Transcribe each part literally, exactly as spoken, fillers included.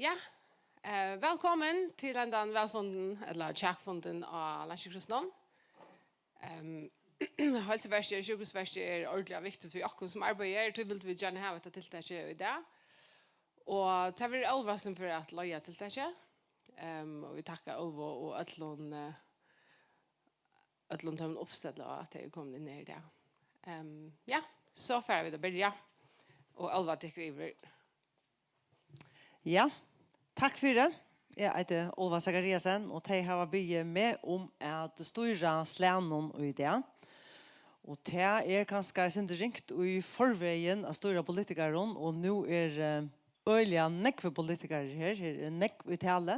Ja, eh, vælkomin til hendan vælfundin, ella kjakfundin á Landsjúkrahúsinum. Ehm, heilsuverkið og sjúkrahúsverkið er ordiliga viktigt fyri okkum sum arbeiða her, tí vildu vit gjarna hava hetta tiltakið í dag. Og tað verður Óluva sum fer at leiða tiltakið. Ehm, og vit takka Óluvu og øllum, eh, øllum teimum uppstøddu á, at tey eru komin inn her í dag. Ehm, ja, so fara vit at byrja. Og Óluva tekur yvir. Ja, takk fyri. Eg eiti Óluva Zachariasen, og tey hava biðið meg um at stýra slagnum í dag. Og tað er kanska eitt sindur ringt í forvegin at stýra politikarum, og nú er, eh, øgiliga nógvir politikarar her. Her er nógv í tali.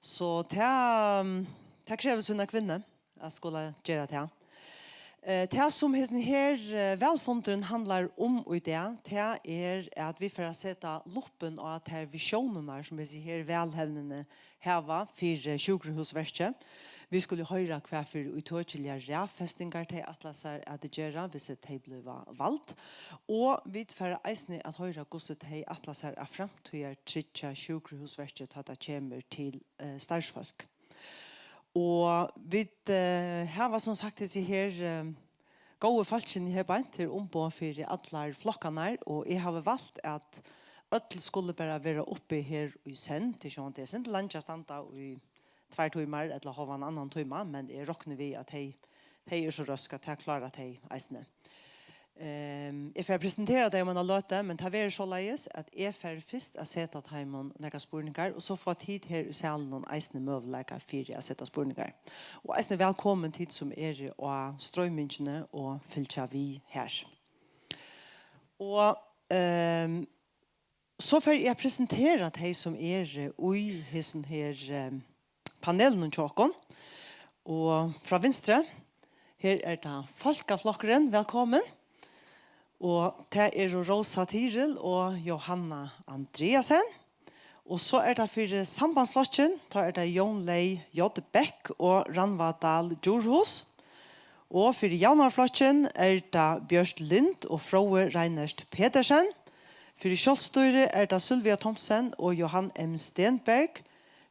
So tað, mm, tað krevur sína kvinnu at skula gera tað. Eh, tað, sum hesin her, eh, vælfundurin handlar um í dag, tað er, at vit fara at seta luppin á tær visiónirnar, sum hesi her vælhevnini hava fyri sjúkrahúsverkið. Vit skulu hoyra, hvat fyri ítøkiligar raðfestingar tey ætla sær at gera, hvis tey blíva vald. Og vit fara eisini at hoyra, hvussu tey ætla sær at framtíðartryggja sjúkrahúsverkið, tá tað kemur til, eh, starvsfólk. Og vit, eh, hava sum sagt hesi her, eh, góðu fólkini her beint, her umboð fyri allar flokkarnar, og eg havi valt, at øll skulu bara vera uppi her í senn, tí sjálvandi er sindur leingi at standa í tveir tímar ella hálvan annan tíma, men eg rokni við, at tey, tey eru so røsk, at tað klára tey eisini. Ehm, eg fari at presentera tey um eina løtu, men tað verður soleiðis, at eg fari fyrst at seta teimum nakrar spurningar, og so fáa tit her í salinum eisini møguleika fyri at seta spurningar. Og eisini vælkomin tit, sum eru á stroymingini og fylgja við her. Og, ehm, so fari eg at presentera tey, sum eru í hesum her, ehm, panelinum hjá okkum. Og frá vinstru, her er tað Fólkaflokkurin, vælkomin. Og tað eru Rósa Tyril og Jóhanna Andreasen. Og so er tað fyri Sambandsflokkin, tá er tað Jón Ley J. Bech og Rannvá Dahl Djurhuus. Og fyri Javnaðarflokkin er tað Bjørt Lind og Fróði Reinert Petersen. Fyri Sjálvstýri er tað Sylvia Thomsen og Jóhan M. Stenberg.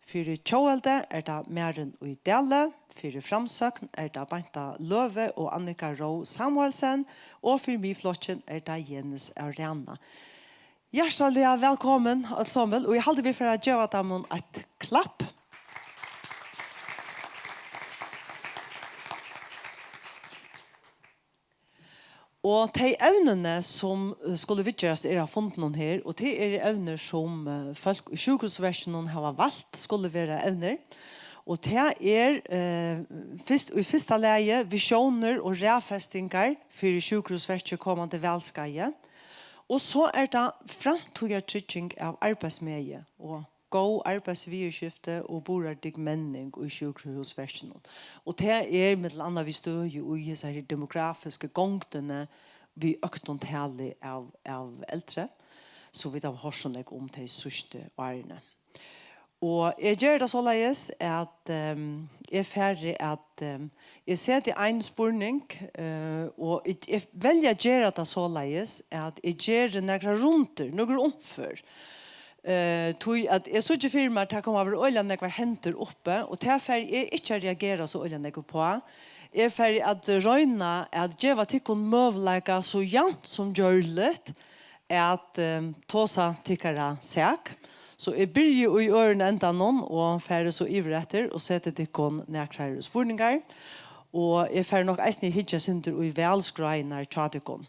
Fyri Tjóðveldi er tað Marin í Dali. Fyri Framsókn er tað Beinta Løve og Annika Ró Samuelsen. Og fyri Miðflokkin er tað Jenis av Rana. Hjartaliga vælkomin, øll somul, og eg haldi, vit fara at geva teimum eitt klapp. Og tey evnini, sum, eh, skulu viðgerast, eru á fundinum her, og tað eru evnir, sum, eh, fólk í sjúkrahúsverkinum hava valt skulu vera evnir. Og tað er, eh, fyrst, í fyrsta lagi visiónir og raðfestingar fyri sjúkrahúsverkið komandi valskeiði. Og so er tað framtíðartrygging av arbeiðsmegi og góð arbeiðsviðurskifti og burðardygg menning í sjúkrahúsverkinum. Og tað er millum annað við støði í hesari demografisku gongdini við øktum tali av, av eldri, sum vit hava hoyrt so nógv um tey síðstu árini. Og eg geri tað soleiðis, at, ehm, eg fari at, ehm, eg seti ein spurning, eh, og eg, eg velji at gera tað soleiðis, at eg geri nakrar rundur, nøkur umfør. Eh, tí at eg síggi fyri mær, at tað koma at vera øgiliga nógvar hendur uppi, og tað fari eg ikki at reagera so øgiliga nógv uppá. Eg fari at royna at geva tykkum møguleika so javnt sum gjørligt at, eh, tosa tykkara sak. So eg byrji í øðrum endanum og fari so yvir eftir og seti tykkum nakrar spurningar. Og eg fari nokk eisini at hyggja eitt sindur í valskráirnar hjá tykkum.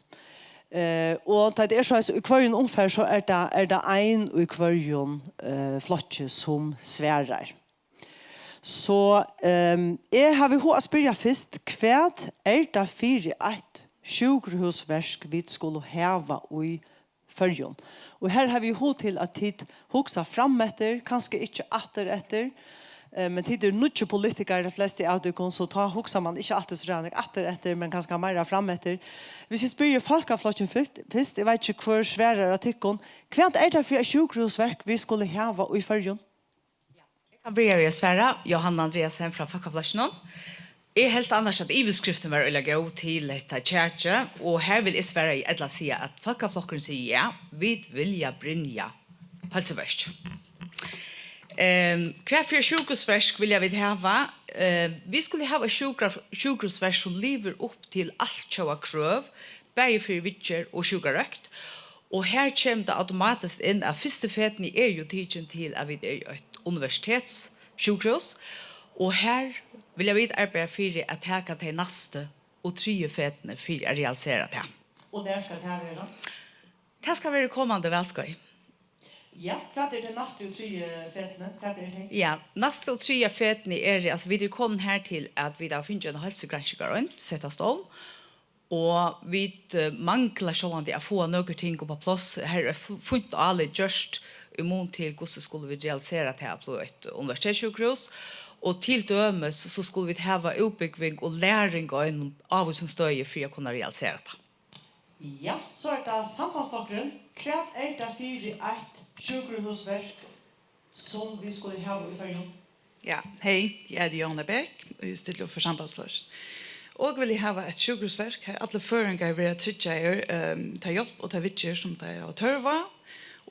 Eh, og tá tað er so, í hvørjum umfari, so er tað, er tað ein í hvørjum, eh, flokki, sum svarar. So, ehm, eg havi hug at spyrja fyrst, hvat er tað fyri eitt sjúkrahúsverk, vit skulu hava í Føroyum? Og her havi eg hug til, at tit hugsa frameftir, kanska ikki aftureftir, eh, men tit eru nýggir politikarar, tey flestu av tykkum, so tá hugsar mann ikki altíð so ræðuliga aftureftir, men kanska meira frameftir. Hvis eg spyrji Fólkaflokkin fyrst, fyrst, eg veit ikki, hvør svarar av tykkum, hvat er tað fyri eitt sjúkrahúsverk, vit skulu hava í Føroyum? Eg kann byrja við at svara. Jóhanna Andreasen frá Fólkaflokkinum. Eg helt annars, at yvirskriftin var øgiliga góð til hetta kjakið, og her vil eg svara, ella siga, at Fólkaflokkurin sigur ja, vit vilja brynja heilsuverkið. Ehm, hvat fyri sjúkrahúsverk vilja vit hava? Eh, vit skulu hava sjúkra-, sjúkrahúsverk, sum livir upp til altjóða krøv, bæði fyri viðgerð og sjúkrarøkt. Og her kemur tað automatiskt inn, at fyrstu fetini eru jú tikin til, at vit eru eitt universitetssjúkrahús, og her vilja vit arbeiða fyri at taka tey næstu og triðju fetini fyri at realisera tað. Og nær skal tað vera? Tað skal vera í komandi valskeið. Ja, hvat er tey næstu og triðju fetini? Hvat er tey? Ja, næstu og triðju fetini eru, altso, vit eru komin her til, at vit hava fingið eina heilsugranskingararoynd sett á stovn, og vit, eh, mangla sjálvandi at fáa nøkur ting upp á pláss. Her er fu-, fínt álit gjørt í mun til, hvussu skulu vit realisera tað at blíva eitt universitetssjúkrahús, og til dømis so skulu vit hava útbúgving og læring á einum ávísum støði fyri at kunna realisera tað. Ja, so er tað Sambandsflokkurin. Hvat er tað fyri eitt sjúkrahúsverk, sum vit skulu hava í Føroyum? Ja, hey, eg eiti Jóna Bech, og eg stilli upp fyri Sambandsflokkin. Og vil eg hava eitt sjúkrahúsverk, har allir føroyingar verða tryggjaðir, ehm, ta hjálp og ta viðgerð, sum teir hava tørv á,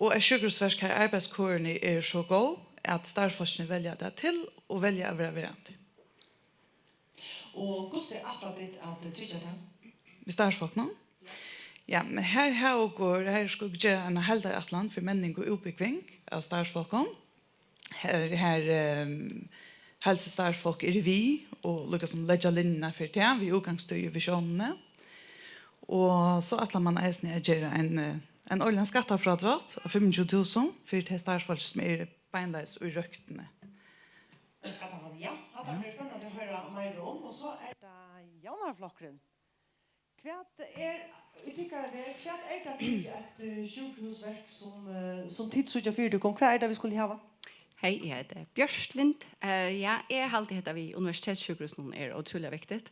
og eitt sjúkrahúsverk, har arbeiðskørini eru so góð, at starvsfólkini velja tað til og velja at vera verandi. Og hvussu ætla tit at tryggja tað? Við starvsfólkunum? Ja, men her hava okur, her skulu vit gera eina heildarætlan fyri menning og útbúgving av starvsfólkum. Her, her, ehm, heilsustarvsfólk eru við og líka sum leggja linjuna fyri tað við útgangstíð í visjónini. Og so ætlar mann eisini at gera ein, eh, ein árligan skattafrádrátt á fimmogtjúgu túsund fyri tey starvsfólk sum eru beinleiðis í røktini. Ein skattafrádrátt, ja. Hatta verður spennandi at hoyra meira um. Og so er tað Javnaðarflokkurin. Hvat er, í tykkara verð, hvat er tað fyri eitt, eh, sjúkrahúsverk, sum, eh, sum tit síggja fyri tykkum? Hvat er tað, vit skulu hava? Hey, eg heiti Bjørk Lind. Eh, ja, eg haldi, hetta við universitetssjúkrahúsinum er ótrúliga viktigt.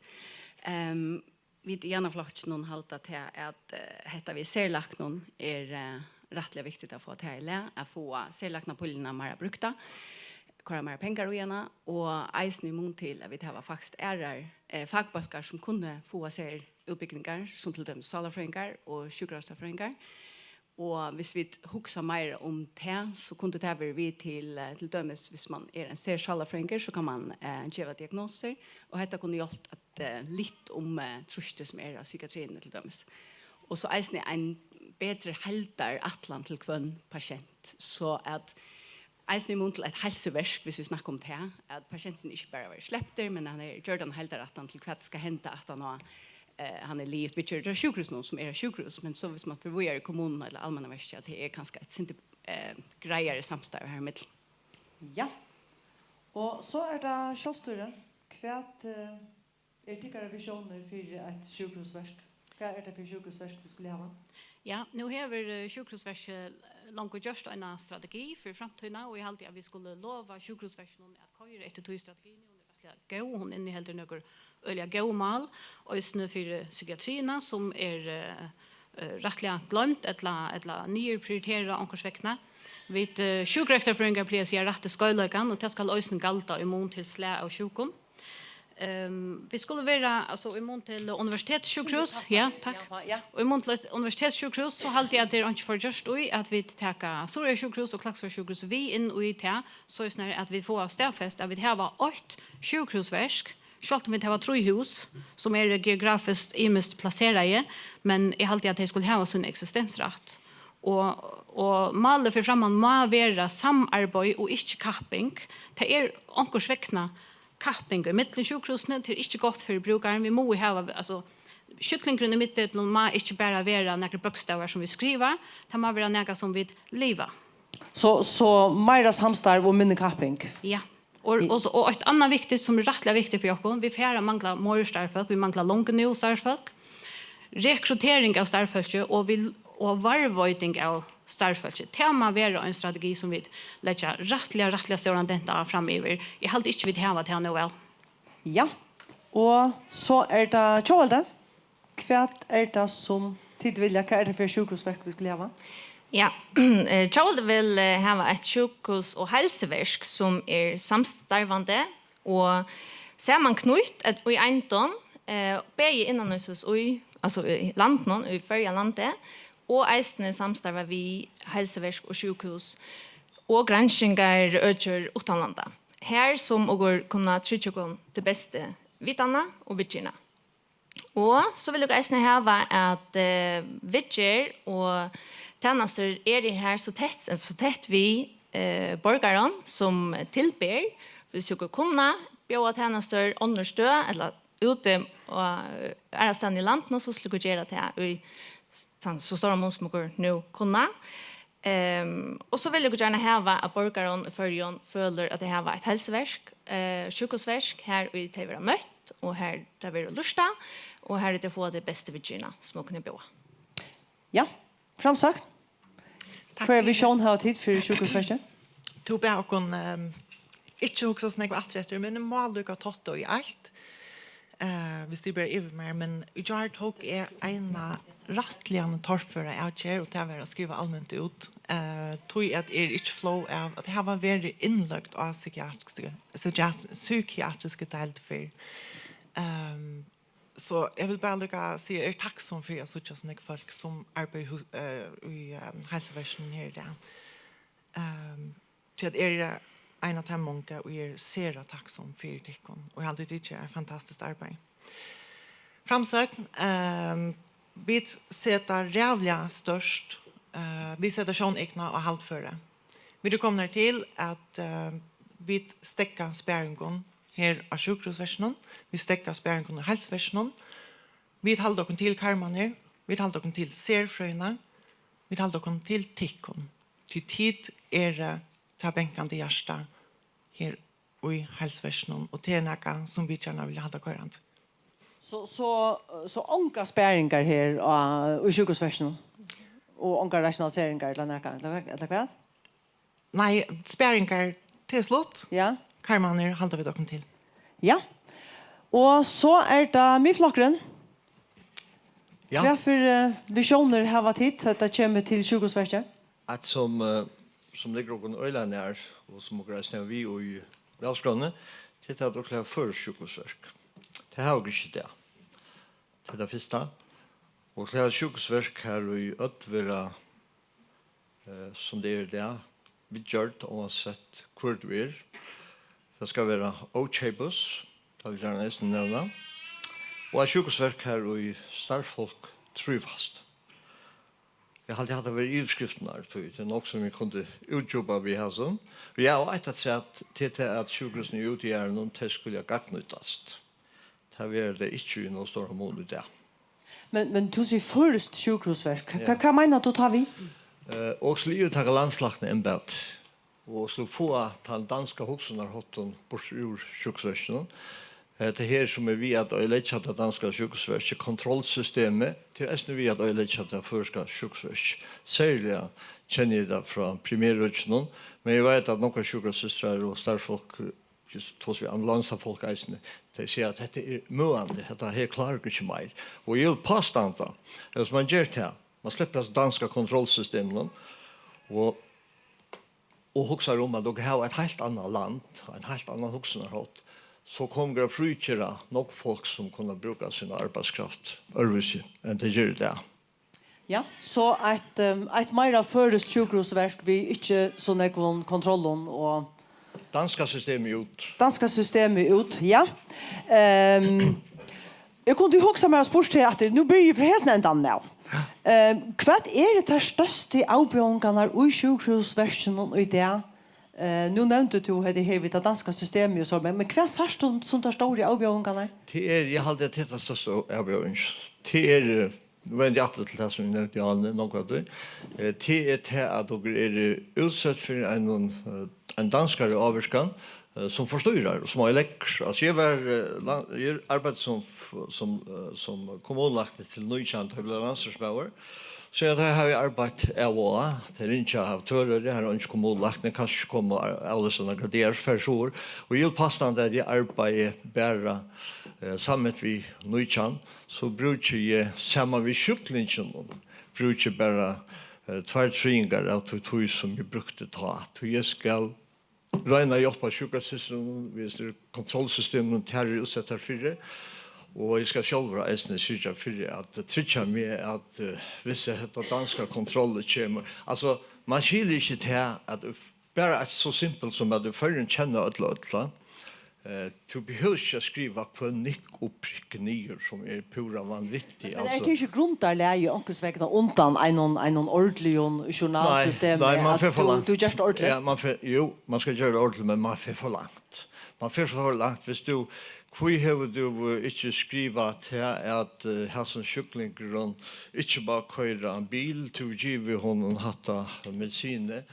Ehm, vit í Javnaðarflokkinum halda tað, at, eh, hetta við serlæknum er, eh, rættiliga viktigt at fáa tað í lag, at fáa serlæknapuljuna meira brúkta, koyra meira pengar í hana, og eisini í mun til, at vit hava faktiskt aðrar, eh, fakbólkar, sum kunnu fáa sær útbúgvingar, sum til dømis sálarfrøðingar og sjúkrarøktarfrøðingar. Og hvis vit hugsa meira um tað, so kundi tað verið við til, eh, til dømis, hvis man er ein sersálarfrøðingur, so kann man, eh, geva diagnosir, og hetta kundi hjálpt at, eh, lyfta um, eh, trýstið sum er á psykiatriini til dømis. Og so eisini ein betri heildarætlan til hvønn pasient, so at eisini í mun til eitt heilsuverk, hvis vit snakka um tað, at pasienturin ikki bara verður sleptur, men hann er gjørdur ein heildarætlan til hvat skal henda aftan á, eh, hann er liðugt viðgjørdur á sjúkrahúsinum, sum er á sjúkrahús, men so hvis man fer víðari í kommununa ella almannaverkið, at tað er kanska eitt sindur, eh, greiðari samstarv har ímillum. Ja. Og so er tað sjálvstýri. Hvat, eh, eru tykkara visjónir fyri eitt sjúkrahúsverk? Hvat er tað fyri sjúkrahúsverk, vit skulu hava? Ja, nú hevur, eh, sjúkrahúsverkið longu gjørt eina strategi fyri framtíðina, og eg haldi, at vit skulu lova sjúkrahúsverkinum at koyra eftir tí strategiini. Hon er rættiliga góð, hon inniheldur nøkur øgiliga góð mál, eisini fyri psykiatriina, sum er, eh, eh, rættiliga gloymd ella, ella niðurprioriterað onkursvegna. Vit, eh, sjúkrarøktarfrøðingar plaga at siga rætt til skeivleikan, og tað skal eisini galda í mun til slag av sjúkum. Ehm, vit skulu vera, altso, í mun til universitetssjúkrahús, ja, takk. Ja, ja. Og í mun til eitt universitetssjúkrahús, so haldi eg, at tað er einki forgjørt í, at vit taka Suðuroyar sjúkrahús og Klaksvíkar sjúkrahús við inn í tað, soleiðis at vit fáa staðfest, at vit hava eitt sjúkrahúsverk, sjálvt um vit hava trý hús, sum eru geografiskt ymiskt plaseraði, men eg haldi, at tey skulu hava sín eksistensrætt. Og, og málið fyri framman má vera samarbeiði og ikki kapping. Tað er onkursvegna kapping ímillum sjúkrahúsini, tað er ikki gott fyri brúkaran. Vit mugu hava, altso, sjúklingurin í miðdeplinum má ikki bara vera nakrir bókstavar, sum vit skriva, tað má vera nakað, sum vit liva. So, so meira samstarv og minni kapping? Ja. Og, og, og eitt annað viktigt, sum er rættiliga viktigt fyri okkum, vit fara at mangla meir starvsfólk, vit mangla longu nú starvsfólk. Rekruttering av starvsfólki og vit, og varðveiting av starvsfólki. Tað má vera ein strategi, sum vit leggja rættiliga, rættiliga stóran dent á framyvir. Eg haldi ikki, vit hava tað nóg væl. Ja, og so er tað Tjóðveldi. Hvat er tað, sum tit vilja? Hvat er tað fyri sjúkrahúsverk, vit skulu hava? Ja, eh, Tjóðveldi vil, eh, hava eitt sjúkrahús- og heilsuverk, sum er samstarvandi og samanknýtt at, í eindum, eh, bæði innanhýsis í, altso í landinum, í Føroyalandi, og eisini samstarva við heilsuverk og sjúkrahús. og granskingarøkir uttanlanda, har sum okur kunna tryggja okkum tað bestu vitanina og viðgerðina. Og so vil eg eisini hava, at, eh, viðgerð og tænastur eru her so tætt, so tætt við, eh, borgaran sum til ber, hvis okur kunna bjóða tænastur onnur støð, ella úti og, eh, aðrastaðni í landinum, so skulu okur gera tað í s-, tann so stóran mun sum okur nú kunna. Ehm, og so vil okur gjarna hava, at borgarin í Føroyum følir, at tey hava eitt heilsuverk, eh, sjúkrahúsverk, har ið tey verða møtt, og har tey verða lurtað, og har tey fáa tey bestu viðgerðina, sum okur kunnu bjóða. Ja, framsøgn. Takk. Hvørja visjón hava tit fyri sjúkrahúsverkið? Tú bað okkum, ehm, ikki hugsa so nógv aftur eftir, men eg má líka totta í eitt. Eh, hvis tú ber yvir mær, men í gjár tók eg eina rættiliga torføra avgerð, og tað var at skriva alment út. Eh, tí at eg eri ikki flóð av at hava verið innløgd á psykiatrisk, psykiat-, psykiatrisk deild fyrr. Ehm, so eg vil bara líka siga, eg eri takksom fyri at síggja so nógv fólk sum arbeiða í hú-, eh, í, ehm, heilsuverkinum her í dag. Ehm, tí at eg eri ein av teimum mongu, og eg eri sera takksom fyri tykkum, og eg haldi, tit gera eitt fantastiskt arbeiði. Framsøgn, ehm, vit seta ræðuliga stórt, eh, vit seta sjóneykuna á haldføri. Vit eru komnir til, at, eh, vit steðga sparingum her á sjúkrahúsverkinum, vit steðga sparingum í heilsuverkinum, vit halda okkum til karmarnar, vit halda okkum til serfrøðina, vit halda okkum til tykkum. Tí tit eru tað bankandi hjarta her í heilsuverkinum, og tað er nakað, sum vit gjarna vilja halda koyrandi. So, so, so ongar sparingar her á, í sjúkrahúsverkinum? Og ongar rationaliseringar ella nakað, ella, ella hvat? Nei, sparingar til slutt. Ja. Karmarnar halda vit okkum til. Ja. Og so er tað Miðflokkurin. Ja. Hvat fyri, eh, visjónir hava tit, tá tað kemur til sjúkrahúsverkið? Eitt sum, eh, sum liggur okkum øgiliga nær, og sum okur eisini hava við í valskránni, tað er at okur hava føroysk sjúkrahúsverk. Tað hava okur ikki í dag. Tað er tað fyrsta. Og okur hava sjúkrahúsverk har ið øll verða, eh, sum tað er í dag, viðgjørd, óansett hvør tú ert. Tað skal vera ókeypis, tað vil eg gjarna eisini nevna. Og eitt sjúkrahúsverk har ið starvsfólk trívast. Eg haldi, hatta verður yvirskriftirnar, tí tað er nokk, sum eg kundi útdjúpa við hasum. Og ja, og eitt afturat, til tað, at sjúkrahúsini úti í Árinum, tey skulu gagnnýtast. Tað verður tað ikki í nóg stóran mun í dag. Men, men tú sigur føroyskt sjúkrahúsverk. Ja. Hvat, hvat meinar tú tá við? Eh, okur skulu yvirtaka landslæknaembætið. Og so fáa tann danska hugsanarháttin burtur úr sjúkrahúsinum. Hetta her, sum er við at oyðileggja tað danska sjúkrahúsverkið, kontrollsystemið, tað er eisini við at oyðileggja tað føroyska sjúkrahúsverkið. Serliga kenni eg tað frá primærøkinum, men eg veit, at nógvar sjúkrasystrar og starvsfólk, júst tosa við ambulansufólk eisini, tey siga, at hetta er møðandi, hetta her klárar okur ikki meir. Og eg vil pástanda, at hvis man ger tað, man sleppur hesum danska kontrollsysteminum, og og hugsar um, at okur hava eitt heilt annað land, ein heilt annan hugsanarhátt, so koma okur at frígera nógv fólk, sum kunnu brúka sína arbeiðskraft øðrvísi enn tey gera í dag. Ja, so eitt, ehm, eitt meira føroyskt sjúkrahúsverk við ikki so nógvum kontrollum og danska systemið út. Danska systemið út, ja. Ehm, Eg kundi hugsa mær at spurt teg aftur, nú byrji eg frá hesum endanum av. Eh, hvat eru tær størstu avbjóðingarnar í sjúkrahúsverkinum í dag? Eh, nú nevndi tú hetta her við tað danska systemið og so, men, men hvat sært tú sum tær stóru avbjóðingarnar? Tað er, eg haldi, at hetta er størsta avbjóðing. Tað er, eh, nú vendi eg aftur til tað, sum eg nevndi áðrenn, nokk at tí. Eh, tað er tað, at okur eru útsett fyri einum, eh, ein danskari ávirkan, eh, sum forstýrar og sum oyðileggur. Altso, eg var, eh, la-, eg arbeiddi sum f-, sum, eh, sum kommunulækni til nítjan, tá eg bleiv landsstýrismaður. Síðan tá havi eg arbeitt av og á. Tey ringja av Tvøroyri, har er eingin kommunulækni, kanska ikki koma og avlýsa nakrar dagar, fara suður. Og eg vil pástanda, at eg arbeiði bara, eh, saman við nítjan, so brúki eg saman við sjúklinginum, brúki eg bara, eh, tveir triðingar av tí tíð, sum eg brúkti tá. Tí eg skal royna at hjálpa sjúkrasystrunum við hesum kontrollsysteminum, tær eru útsettar fyri, og eg skal sjálvur eisini syrgja fyri at tryggja meg, at, eh, hvis hetta danska kontrollið kemur, altso, man skilir ikki tað, at í f-, Bara eitt so simpelt sum at í Føroyum kenna øll øll. Eh, tú behøvir ikki at skriva hvønn nikk og prikk niður, sum er púra vanvittig. Men er tað ikki grundarlagið onkursvegna undan einum, einum ordligum journalsystemi, nei, nei, man fer for langt. Tú gert tað ordentligt? Ja, man fer, jú, man skal gera tað ordentligt, men man fer for langt. Man fer for langt, hvis tú, hví hevur tú, eh, ikki skrivað tað, at, eh, hasin sjúklingurin ikki má koyra ein bil, tú givur honum hatta medisinið?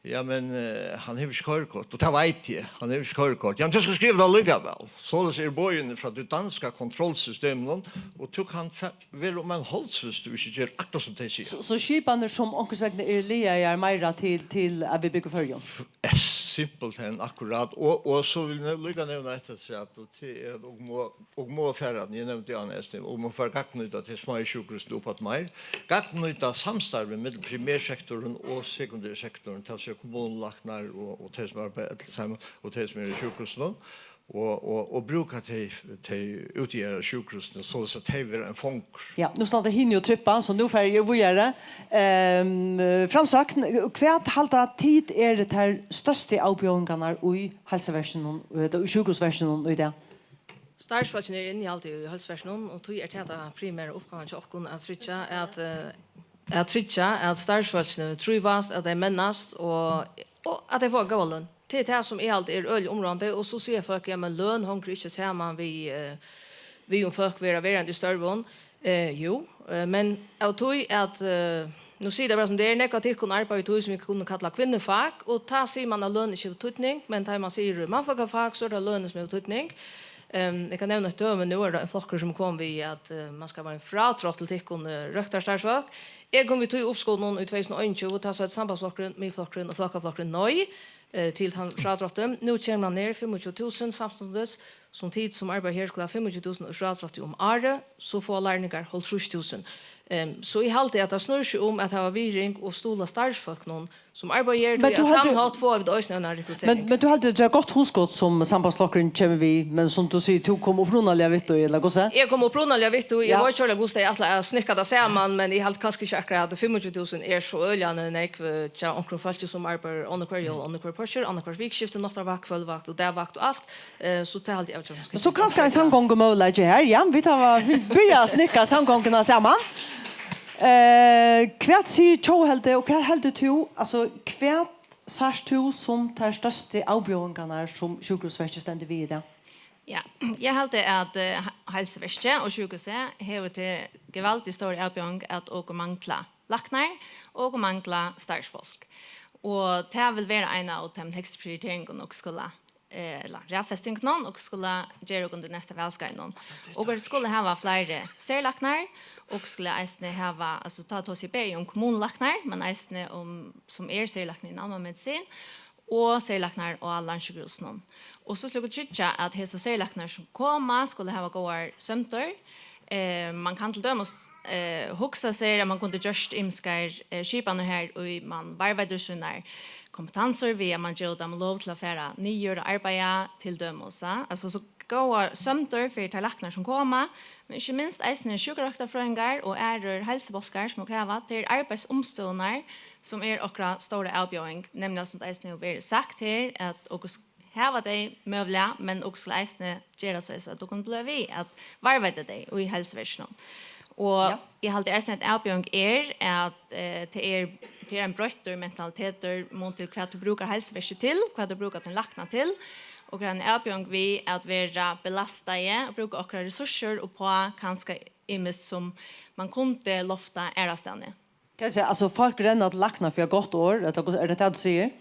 Ja, men, eh, hann hevur ikki koyrikort, og tað veit eg, hann hevur ikki koyrikort. Ja, men tú skal skriva tað allíkavæl. Soleiðis eru boðini frá tí danska kontrollsysteminum, og tú kann fa-, vera um ein háls, hvis tú ikki ger akkurát sum tey siga. So, so skipanir sum onkursvegna eru lagaðar meira til, til at vit búgva í Føroyum? Eh, simpelthen akkurát. Og, og so vil eg líka nevna eitt afturat, og tað er at okur mugu, okur mugu fara, eg nevndi Jan Estin, okur mugu fara gagnnýta tey smáu sjúkrahúsini uppaftur meir. Gagnnýta samstarvið millum primærsektorin og sekundærsektorin, tað vil siga kommunulæknar og, og tey sum arbeiða ella saman, og tey sum eru í sjúkrahúsinum, og, og, og brúka tey, tey útjaðaðu sjúkrahúsini, soleiðis at tey verða ein fongur. Ja, nú standa hini og trippa, so nú fari eg víðari. Ehm, framsókn, hvat halda tit eru tær størstu avbjóðingarnar í heilsuverkinum, eh, í sjúkrahúsverkinum í dag? Starvsfólkini eru innihaldið í heilsuverkinum, og tí er tað tað primæra uppgávan hjá okkum at tryggja at, eh, at tryggja at starvsfólkini trívast, at tey mennast og, og at tey fáa góða løn. Tað er tað sum eg haldi er øgiliga umráðandi, og so siga fólk, ja, men løn hongur ikki saman við, eh, við um fólk verða verandi í størvum. Eh, jú, eh, men av tí at, eh, nú sigur tað bara sum tað er, nógv av tykkum arbeiða í tí sum vit kunnu kalla kvinnufak, og tá sigur man at løn ikki hevur týdning, men tá man sigur mannfólkafak, so er tað lønin sum hevur týdning. Ehm, eg kann nevna eitt dømi, nú er tað ein flokkur sum kom við at, eh, man skal vera ein frádrátt til tykkum, eh, røktarstarvsfólk. Eg kom við tí uppskotinum í tvey túsund og einogtjúgu, tá søgdu Sambandsflokkurin, Miðflokkurin og Fólkaflokkurin nei, eh, til tann frádráttin. Nú kemur hann her, fimmogtjúgu túsund, samstundis sum tit sum arbeiða her skulu hava fimmogtjúgu túsund í frádrátti um árið, so fáa lærlingar hálvtrýss túsund. Ehm, so eg haldi, at tað snýr seg um at hava virðing og stuðla starvsfólkunum sum arbeiða her, men tí tú á heldur tann hátt fáa vit eisini eina rekruttering. Men, men tú heldur, tað er gott hugskot sum Sambandsflokkurin kemur við, men sum tú sigur, tú kom upprunaliga við tí, ella hvussu? Eg kom upprunaliga við tí, eg, ja, veit ikki, hvussu tey ætla at snikka tað saman, men eg haldi kanska ikki akkurát, at fimmogtjúgu túsund er so øgiliga nógv, eh, hjá onkrum fólki sum arbeiðir annaðhvørja jól, annaðhvørt páskir, annaðhvørt vikuskifti, náttarvakt, kvøldvakt og dagvakt og alt. Eh, so tað haldi eg avgjørt, so kanska ein samgongumøguleiki her, ja, vit hava byrjað at snikka samgonguna saman. Eh, hvat sigur Tjóðveldi, og hvat heldur tú, altso, hvat sært tú sum tær størstu avbjóðingarnar, sum sjúkrahúsverkið stendur við í dag? Ja, eg haldi, at, eh, heilsuverkið og sjúkrahúsið hevur tað gevaldigt stóra avbjóðing, at okur mangla læknar og okur mangla starvsfólk. Og tað vil vera ein av teimum hægstu prioriteringum, okur skulu, eh, ella raðfestingunum, okur skulu gera okum til næsta valskeiðinum. Okur skulu hava fleiri serlæknar, okur skulu eisini hava, altso, tá tosi eg bæði um kommunulæknar, men eisini um, sum er serlækni í almennmedisin, og serlæknar á landssjúkrahúsinum. Og so skulu okur tryggja, at hesir serlæknar sum koma, skulu hava góðar sømdir. Eh, man kann til dømis, eh, hugsa sær, at man kundi gjørt ymiskar, eh, skipanir har, og man varðveitir sínar kompetansur við, at man gevur teimum lov til at fara niður og arbeiða, til dømis, ja. Altso, so góðar sømdir fyri tær læknar sum koma, men ikki minst eisini sjúkrarøktarfrøðingar og aðrir heilsubólkar sum okur hava, tað eru arbeiðsumstøðurnar, sum er okra stóra avbjóðing, nevniliga sum tað eisini hevur verið sagt her, at okur sk-, hava tey møguliga, men okur skulu eisini gera soleiðis, at okur kunnu blíva við at varðveita tey í heilsuverkinum. Og, ja, eg haldi eisini, at avbjóðing er, at, eh, tað er, tað er ein broyttur mentalitetur mun til, hvat tú brúkar heilsuverkið til, hvat tú brúkar tín lækna til. Okur hava eina avbjóðing við at vera belastaði og brúka okkara resursir uppá kanska ymiskt, sum man kundi lofta aðrastaðni. Tað vil siga, altso, fólk renna til lækna fyri eitt gott orð, ella hvussu, er tað tað, tú sigur?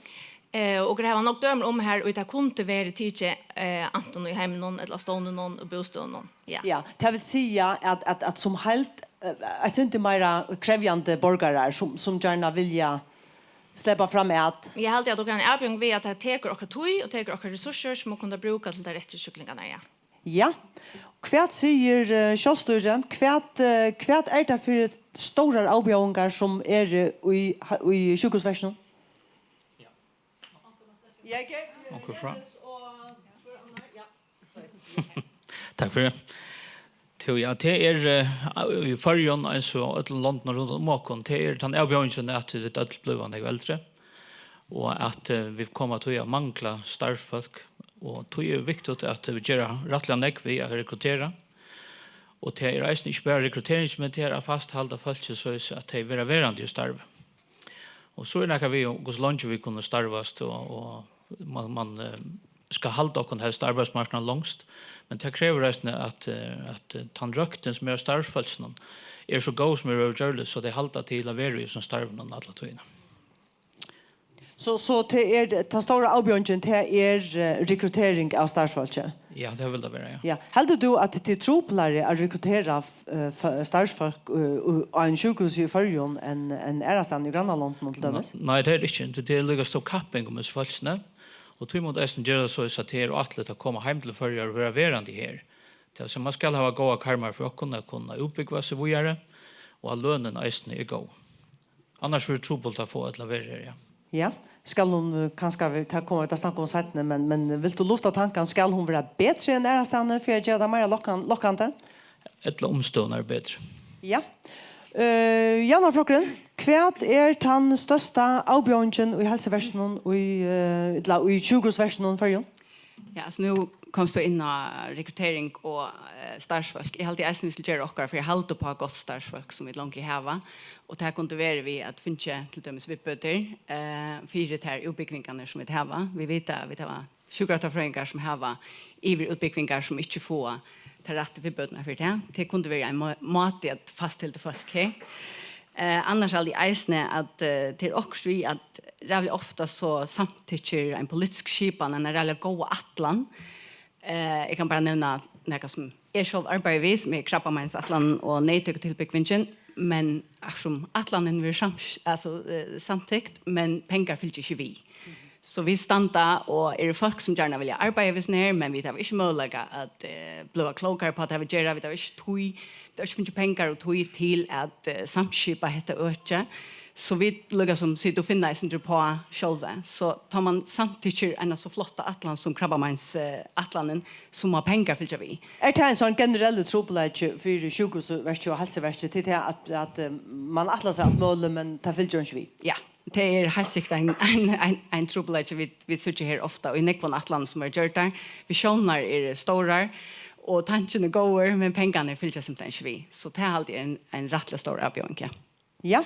Eh, okur hava nokk dømi um har, og tað kundi verið tikið, eh, antin í heiminum, ella á stovnunum og bústøðunum. Ja. Ja, tað vil siga, at, at, at sum heild, eh, eitt sindur meira krevjandi borgarar, sum, sum gjarna vilja sleppa fram at. Eg haldi, at okur hava eina avbjóðing við, at tað tekur okkara tíð og tekur okkara resursir, sum okur kunnu brúka til tær rættu sjúklingarnar, ja. Ja. Hvat sigur, eh, sjálvstýrið? Hvat, eh, hvat er tað fyri stórar avbjóðingar, sum eru í, í sjúkrahúsverkinum? Ja. Ja, Ger-, Onkur frá- Gerhardis og hvør annar? Ja. Takk fyri. Tí, ja, tað er, eh, í Føroyum, eins og øllum londum rundan um okkum, tað er tann avbjóðingin, at vit øll blíva nógv eldri. Og at eh, vit koma til at mangla starvsfólk, og tí er viktigt at vit gera rættiliga nógv við at rekruttera. Og tað er eisini ikki bara rekruttering, men tað er at fasthalda fólki, soleiðis at tey verða verandi í starvi. Og so er nakað við, hvussu leingi vit kunnu starvast, og, og man, man eh, skal halda okkum helst á arbeiðsmarknaðinum longst, men tað krevur eisini, at, eh, at eh, tann røktin, sum er á starvsfólkinum, er so góð, sum er gjørligt, so tey halda til at vera í hesum starvinum alla tíðina. So, so tað er, tann stóra avbjóðingin, tað er eh, rekruttering av starvsfólki? Ja, tað vil tað vera, ja. Ja. Heldur tú, at tað er truplari at rekruttera eh, fø- starvsfólk eh, á ein sjúkrahúsi í Føroyum enn enn aðrastaðni í grannalondunum til dømis? Nei, tað er ikki. Tað er líka stór kapping um hesi fólkini. Og tí má eisini gera tað soleiðis, at tað er ætligt at koma heim til Føroyar og vera verandi her. Tað er, man skal hava góðar karmar fyri okkum at kunna útbúgva seg víðari, og at lønin eisini er góð. Annars verður trupult at fáa øll at vera her, ja. Ja, skal hon eh, kanska, tað koma vit at snakka um seinni, men, men vilt tú lufta tankan, skal hon vera betri enn aðrastaðni fyri at gera tað meira lokkan- lokkandi? Ella umstøðurnar eru betri. Ja. Uh, Javnaðarflokkurin, hvat er tann størsta avbjóðingin í heilsuverkinum í, uh, ella í sjúkrahúsverkinum í Føroyum? Ja, altso nú komst tú inn á rekruttering og eh, starvsfólk. Eg haldi eisini, vit skulu gera okkara fyri at halda upp á gott starvsfólk, sum vit longu hava. Og tað kundi verið við at fingið til dømis viðbøtur eh, fyri tær útbúgvingarnar, sum vit hava. Vit vita, vit hava sjúkrarøktarfrøðingar, sum hava yvirútbúgvingar, sum ikki fáa tær rættu viðbøturnar fyri tað. Tað kundi verið ein má- máti at fasthilda fólk her. Eh, annars haldi eg eisini, at eh, tað er okkurt við, at ræðuliga ofta so samtykkir ein politisk skipan eina ræðuliga góða ætlan. Eh, eg kann bara nevna nakað, sum eg sjálv arbeiði við, sum er krabbameinsætlanin og neyðtøkutilbúgvingin, men sum ætlanin verður sam, altso, eh, samtykt, men pengar fylgja ikki við. So vit standa og eru fólk, sum gjarna vilja arbeiða við hesum her, men vit hava ikki møguleika at eh, blíva klókari upp á tað, vit gera. Vit hava ikki tíð, vit hava ikki fingið pengar og tíð til at eh, samskipa hetta økið. So vit líka sum sita og finna eitt sindur upp á sjálvi. So tá man samtykkir eina so flotta ætlan sum krabbameinsætlanin, so má pengar fylgja við. Er tað ein sånn generell trupulleiki fyri sjúkrahúsverkið og heilsuverkið, til tað at, at eh, man ætlar seg alt møguligt, men tað fylgir ikki við? Ja, tað er heilt sikkurt ein, ein, ein, ein trupulleiki, vit, vit síggja her ofta, og í nógvum ætlanum, sum eru gjørdar. Visiónirnar eru stórar, og tankin er góður, men pengarnir fylgja simpelthen ikki við. So tað haldi eg er ein, ein rættiliga stór avbjóðing, ja. Ja.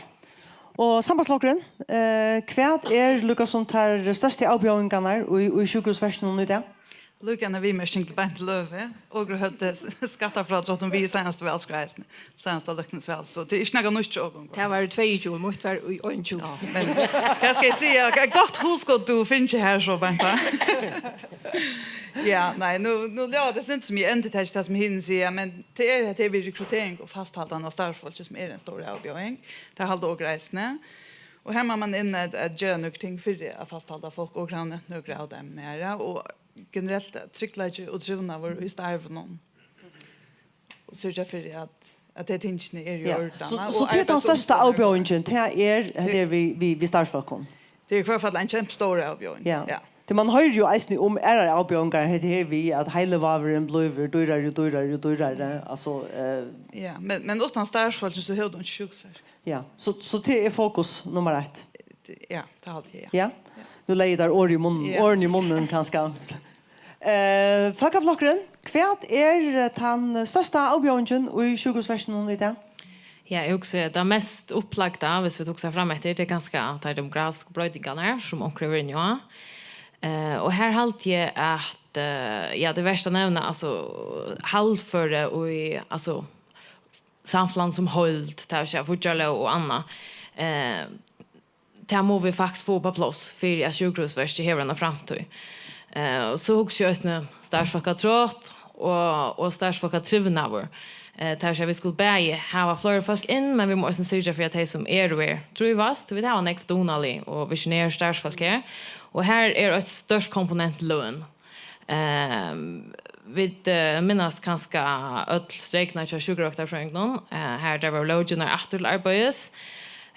Og Sambandsflokkurin, eh, hvat er líka sum tær størstu avbjóðingarnar í, í sjúkrahúsverkinum í dag? Líka eina viðmerking til beint løgu. Okur høvdu skattafrádrátt um við í seinastu valskráini, seinasta løgtingsval, so tað er ikki nakað nýtt hjá okum. Tað var í tveyogtjúgu, mítt var í einogtjúgu. Ja, men hvat skal eg siga, eitt gott hugskot tú fingið her so, Beinta. Ja, nei, nú, nú ljóðar tað sindur sum eg endurtaki tað sum hini siga, men tað er hetta við rekruttering og fasthaldan av starvsfólki sum er ein stór avbjóðing. Tað halda okur eisini. Og her má man inn at, at gera nøkur ting fyri at fasthalda fólk, okur hava nevnt nøkur av teimum her, og generelt at tryggleiki og trivnaður í starvinum. Og syrgja fyri at, at tey tingini eru í ordan. So, so tað er tann størsta avbjóðingin, tað er, tað er við, við, við starvsfólkum. Tað er í hvørt fall ein kempestór avbjóðing. Ja. Ja. Tí man hoyrir jú eisini um aðrar avbjóðingar, hetta her við at heilivágurin blívur dýrari og dýrari og dýrari, altso eh, Ja, men, men uttan starvsfólkini so hevur tú einki sjúkrahúsverk. Ja, so, so tað er fokus nummar eitt. Ja, tað haldi eg, ja. Ja? Nú legði eg tær orð í munnin, ja. Orðini í munnin kanska. Eh, Fólkaflokkurin, hvat er eh, tann størsta avbjóðingin í sjúkrahúsverkinum í dag? Ja, eg hugsi, tað mest upplagda, viss vit hugsa fram eftir, tað er kanska tær demografisku broytingarnar, sum onkur hevur inni á. Eh, og her haldi eg at, eh, ja, tað er vert at nevna, altso, haldføri í, altso, samfelagnum sum heild, tað vil siga, fíggjarlóg og annað. Eh, tað mugu vit faktiskt fáa upp á pláss fyri at sjúkrahúsverkið hevur eina framtíð. Eh, og so hugsi eg eisini starvsfólkatrot og, og starvsfólkatrivnaður. Eh, tað vil siga, vit skulu bæði hava fleiri fólk inn, men vit mugu eisini syrgja fyri at tey sum eru her trívast. Vit hava nógv dugnalig og visioner starvsfólk her, og her er eitt stórt komponent løn. Ehm, vit eh, minnast kanska øll streikuna hjá sjúkrarøktarfrøðingunum, eh, har tær vóru lóggivnar aftur til arbeiðis.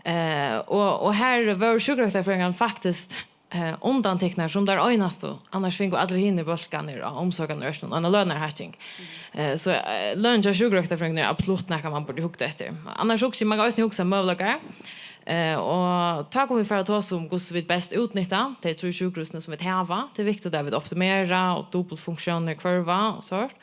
Eh, og, og har vóru sjúkrarøktarfrøðingarnir faktiskt eh, undantiknar sum tær einastu, annars fingu allir hinir bólkarnir á umsorganarøkinum eina lønarhækking. Eh, so eh, løn hjá sjúkrarøktarfrøðingunum er absolutt nakað, man burdi hugt eftir. Annars hugsi eg, man kann eisini hugsa møguleikar. Eh, og tá kunnu vit fara at tosa um, hvussu vit best útnytta tey trý sjúkrahúsini, sum vit hava. Tað er viktigt, at vit optimera og dupultfunksjónir hvørva og sovorðið.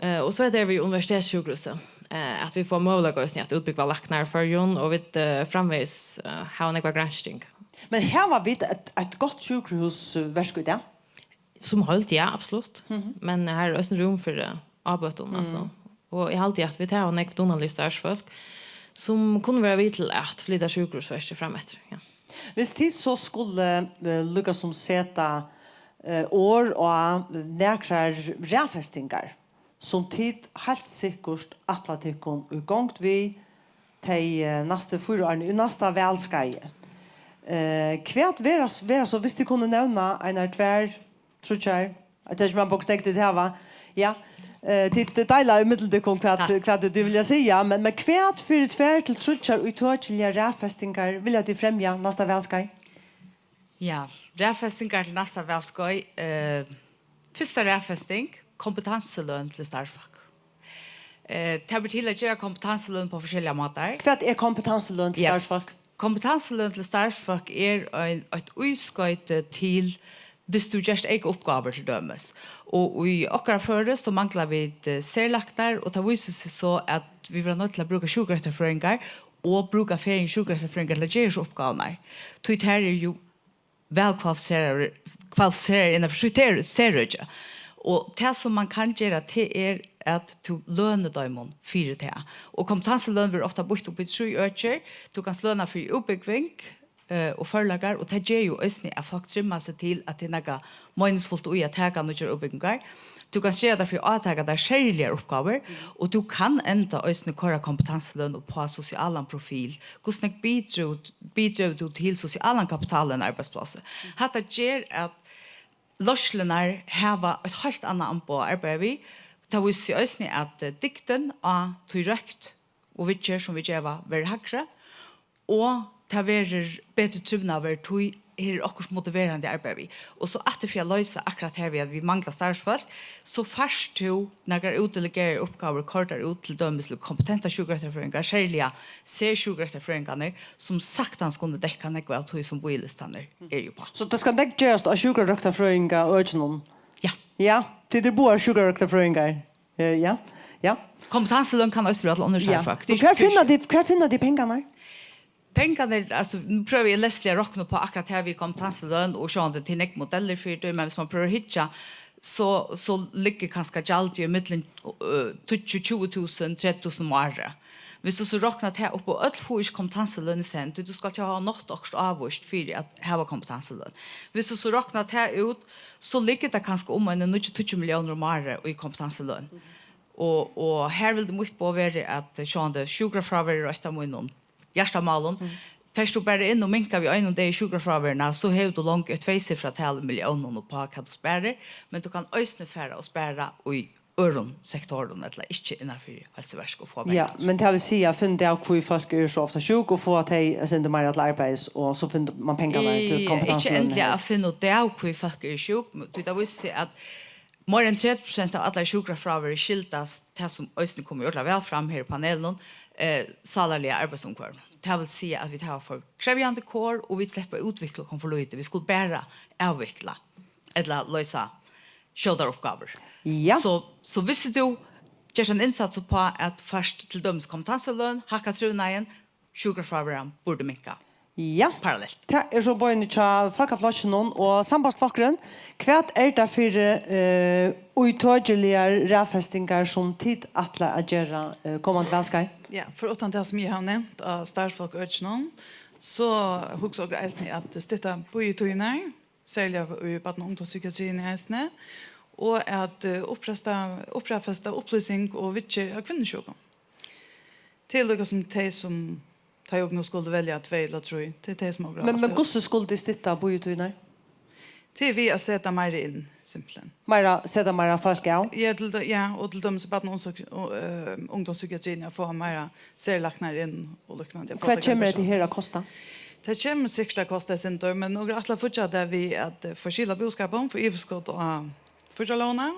Eh, og so er tað við universitetssjúkrahúsið, eh, at vit fáa møguleika eisini at útbúgva læknar í Føroyum, og vit, eh, framvegis, eh, hava nógva gransking. Men hava vit eitt, eitt gott sjúkrahúsverk í dag? Sum heild, ja, absolutt. Mhm. Men her er eisini rúm fyri, eh, ábøtum, altso. Og eg haldi, at vit hava nógv dugnalig starvsfólk, sum kunnu vera við til at flyta sjúkrahúsverkið fram eftir, ja. Hvis tit so skulu, eh, líka sum seta, eh, orð á nakrar raðfestingar, sum tit heilt sikkurt ætla tykkum í gongd við tey, eh, næstu fýra árini, í næsta valskeiði. Eh, hvat vera, vera so, hvis tit kunnu nevna einar tvær, tríggjar, at tað er ikki man bókstekt tit hava, ja, eh, tit deila í millum tykkum hvat, hvat tit vilja siga, men, men hvat fyri tvær til tríggjar ítøkiligar raðfestingar vilja tit fremja næsta valskeið? Ja, raðfestingar til næsta valskeið. Eh, fyrsta raðfesting, kompetansuløn til starvsfólk. Eh, tað ber til at gera kompetansuløn á forskelligar mátar. Hvat er kompetansuløn til Ja. starvsfólk? Kompetansuløn til starvsfólk er ein, eitt ískoyti til, hvis tú gert eyka uppgávur til dømis. Og í okkara føri, so mangla vit, eh, serlæknar, og tað vísir seg so, at vit verða noydd til at brúka sjúkrarøktarfrøðingar og brúka fegin sjúkrarøktarfrøðingar til at gera hesar uppgávurnar. Tí tær eru jú væl kvalifiseraðar, kvalifiseraðar innanfyri sítt ser-, serøki. Og tað, sum man kann gera, tað er, at tú lønir teimum fyri tað. Og kompetansuløn verður ofta býtt upp í trý økir. Tú kanst løna fyri útbúgving, eh, og førleikar, og tað ger jú eisini, at fólk trimma seg til, at tað er nakað meiningsfult í at taka nýggjar útbúgvingar. Tú kanst gera tað fyri at átaka tær serligar uppgávur, og tú kann enda eisini koyra kompetansuløn upp á sosialan profil. Hvussu nógv bidrog, bidrog tú til sosialan kapital á einum arbeiðsplássi? Hatta ger, at leiðslurnar hava eitt heilt annað amboð at arbeiða við. Tað vísir seg eisini, at, eh, dygdin á tí røkt og viðgerð, sum vit geva, verður hægri, og tað verður betri trivnaður, tí her er okkurt motiverandi at arbeiða við. Og so aftur fyri at loysa akkurát her við, at vit mangla starvsfólk, so fært tú nakrar útdelegeraðar uppgávur koyrdar út, til dømis til kompetentar sjúkrarøktarfrøðingar, serliga sersjúkrarøktarfrøðingarnar, sum saktans kunnu dekka nógv av tí, sum bíðilistarnir eru upp á. So tað skal nógv gerast á sjúkrarøktarfrøðingaøkinum? Ja. Ja, tit eru báðar sjúkrarøktarfrøðingar. Eh, ja, ja. Kompetansuløn kann eisini vera til onnur Ja. starvsfólk. Og hvar finna tit, hvar finna tit pengarnar? Pengarnir, altso, nú prøvi eg lesliga at rokna upp á akkurát her við kompetansuløn, og sjálvandi tað eru nógv modellir fyri tí, men viss man prøvar at hyggja, so, so liggur kanska gjaldið í millum, eh, tíggju, tjúgu túsund, tretivu túsund um árið. Viss tú so roknar tað upp, og øll fáa ikki kompetansuløn í senn, tí tú skalt jo hava nátt okkurt ávíst fyri at hava kompetansuløn. Viss tú so roknar tað út, so liggur tað kanska um eini níggju, tíggju milliónir um árið í kompetansuløn. Og, og her vildi mítt boð verið, at, eh, sjálvandi sjúkrafrávær er eitt av mínum hjartamálum. Fert tú bara inn og minkar við einum degi sjúkrafráværuna, so hevur tú longu eitt tveysifrað tal í milliónum upp á hvat tú sparir, men tú kann eisini fara og spara í øðrum sektorum, ella ikki innanfyri heilsuverk, og fáa Ja, pengar. Men tað vil siga, at finna út av, hví fólk eru so ofta sjúk, og fáa tey eitt sindur meira til arbeiðis, og so finnur man pengarnar til Í-, kompetansuløn. Ikki endiliga at finna út av, hví fólk eru sjúk, men tí tað vísir seg, at meira enn tretivu prosent av allari sjúkrafráveru skyldast tað, sum eisini kom ordiliga væl fram her í panelinum, eh, sálarliga arbeiðsumhvørvinum. Tað vil siga, at vit hava for krevjandi kor, og vit sleppa at útvikla okkum for lítið. Vit skulu bara avvikla ella loysa skjótar uppgávur. Ja. So, so viss tú gert ein innsats upp á at fært til dømis kompetansuløn, hækka trivnaðin, sjúkrafráveran burdi minka. Ja. Parallelt. Tað er so boðini hjá Fólkaflokkinum og Sambandsflokkurin. Hvat er tað fyri, eh, ítøkiligar raðfestingar, sum tit ætla at gera, eh, komandi valskeið? Ja, foruttan tað, sum eg havi nevnt á starvsfólkaøkinum, so hugsa okur eisini at stytta bíðitíðirnar, serliga í barna- og ungdómspsykiatriini eisini, og at, eh, uppresta, upprasta upplýsing og viðgerð av kvinnusjúkum. Tað er líka sum tey, sum tá eg nú skuldi velja tvey ella trý, tað er tey, sum okur Men, men hvussu skulu tit stytta bíðitíðirnar? Tað er við at seta meira inn, simpelthen. Meira, seta meira fólk av? Ja, til dø-, ja, og til dømis í barna- og ungdómspsyki-, og, eh, ungdómspsykiatriini, at fáa meira serlæknar inn og líknandi, at fáa Hvat tað kemur hetta her at kosta? Tað kemur sikkurt at kosta eitt sindur, men okur ætla at fíggja tað við at, eh, forkýla búskapin, fáa yvirskot á fíggjarlógina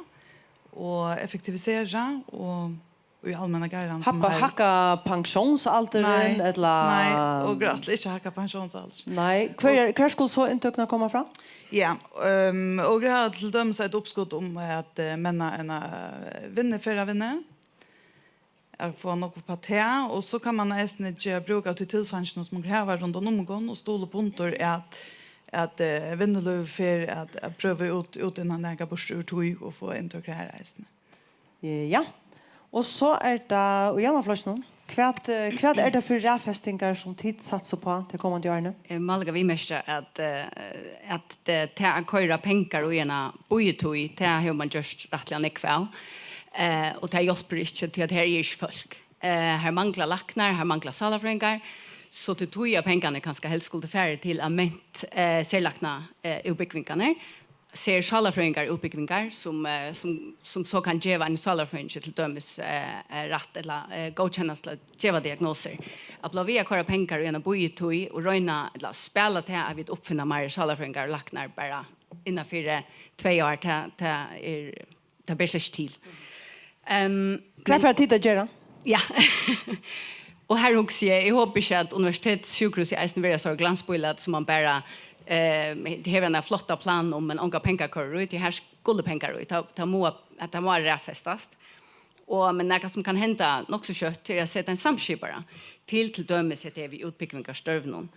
og effektivisera og í almenna garðan sum Hækka, heild. Hækka pensjónsaldurin, Nei, ella nei, okur ætla ikki at hækka pensjónsaldur. Nei, hvar, hvar skulu so inntøkurnar koma frá? Ja, um, okur hava til dømis eitt uppskot um at uh, menna eina uh, vinnuferðavinnu, at fáa nokk upp á tað, og so kann man eisini gera brúk av tí tilfeinginum sum okur hava rundan um okum, og stuðla upp undir at, at uh, vinnulívið fer at, at prøva út, út innan nakað burtur úr tí og fáa inntøkur har eisini. Eh, ja. Og so er tað í javnaðarflokkinum. Hvat, eh, hvat er tað fyri raðfestingar sum tit satsa upp á tey komandi árini? Eg má líka viðmerkja, at, eh, at tað, tað at koyra pengar í eina bíðitíð, tað hevur man gjørt rættiliga nógv av. Eh, og tað hjálpir ikki, tí at her er ikki fólk. Eh, her mangla læknar, her mangla sálarfrøðingar, so tað er tí at pengarnir kanska helst skuldu farið til at ment, eh, serlækna, eh, útbúgvingarnar. Sersálarfrøðingarútbúgvingar, sum, eh, sum, sum so kann geva ein sálarfrøðingi til dømis, eh, eh, rætt ella, eh, góðkennast til at geva diagnosir. At blíva við at koyra pengar í eina bíðitíð og royna ella spæla tað at vit uppfinna meir sálarfrøðingar og læknar bara innan fyri tvey ár, tað, tað er, tað ber slett ikki til. Ehm, Hvat fara tit at gera? Ja. Og her hugsi eg, eg hopi ikki, at universitetssjúkrahúsið eisini verður so glansbílæt, sum man bara, eh, hevur eina flotta plan um, men ongar pengar koyrir í, tí her skulu pengar í. Tað, tað má, at tað má raðfestast. Og, men nakað sum kann henda nokk so skjótt, er at seta ein samskipara til, til dømis hetta her við útbúgvingarstørvunum.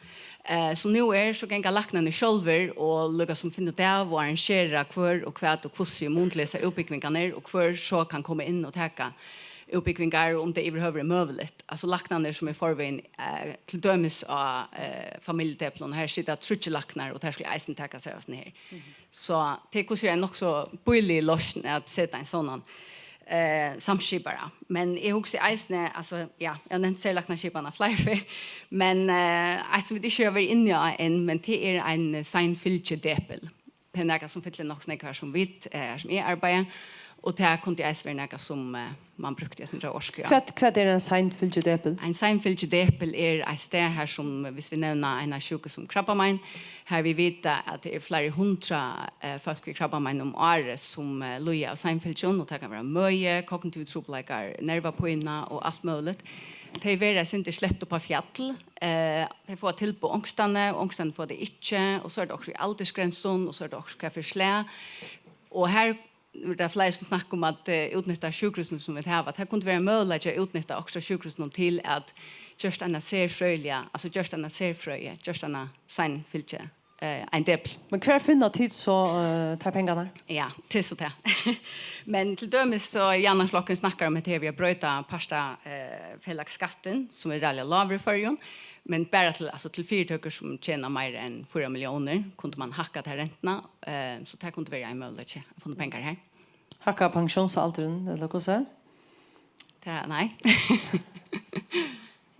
Eh, sum nú er, so ganga læknarnir sjálvir og líka sum finna út av og arrangera hvør og hvat og hvussu í mun til hesar útbúgvingarnar og hvør so kann koma inn og taka útbúgvingar, um tað yvirhøvur er møguligt. Altso læknarnir sum í forvegin, eh, til dømis á, eh, familjudeplinum, her sita tríggir læknar og teir skulu eisini taka sær av hesum her. So tað er hvussu er ein nokk so bílig loysn at seta ein sånn, eh, samskipara. Men eg hugsi eisini, altso, ja, eg havi nevnt serlæknaskipan fleiri ferð, men, eh, eitt sum vit ikki hava verið inni á enn, men tað er ein seinfylgidepil. Tað er nakað sum fyllir nokk so nógv her sum vit, eh, her sum eg arbeiði, og tað kundi eisini verið nakað sum, eh, man brúkti eitt sindur av orku á. Hvat, hvat er ein seinfylgidepil? Ein seinfylgidepil er eitt stað her sum, viss vit nevna eina sjúku sum krabbamein, har vit vita at tað eru fleiri hundrað, eh, fólk við krabbamein um árið sum, eh, líða av seinfylgjum, og tað kann vera møði, kognitivir trupulleikar, nervapína og alt møguligt. Tey verða eitt sindur slept upp á fjall, eh, tey fáa tilboð onkrastaðni, og onkrastaðni fáa tey ikki, og so er tað okkurt í aldursgrensum, og so er tað okkurt hvat fyri slag. Og her eru tað fleiri sum snakka um at, eh, útnytta sjúkrahúsini sum vit hava. Tað kundi vera ein møguleiki at útnytta okkurt av sjúkrahúsunum til at gjørt eina serfrøðiliga, altso gjørt eina serfrøði, gjørt eina seinfylgi, eh, ein depil. Men hvar finna tit so, eh, tær pengarnar? Ja, tað er so tað. Men til dømis so Javnaðarflokkurin snakkar um hetta her við at broyta parta, eh, felagsskattin, sum er ræðuliga lágur í Føroyum. Men bara til, altso, til fyritøkur sum tjena meira enn fýra milliónir, kundi man hækka ta rentuna, eh, so tað kundi verið ein møguleiki at funna pengar her. Hækka pensjónsaldurin, ella hvussu? Tað, nei.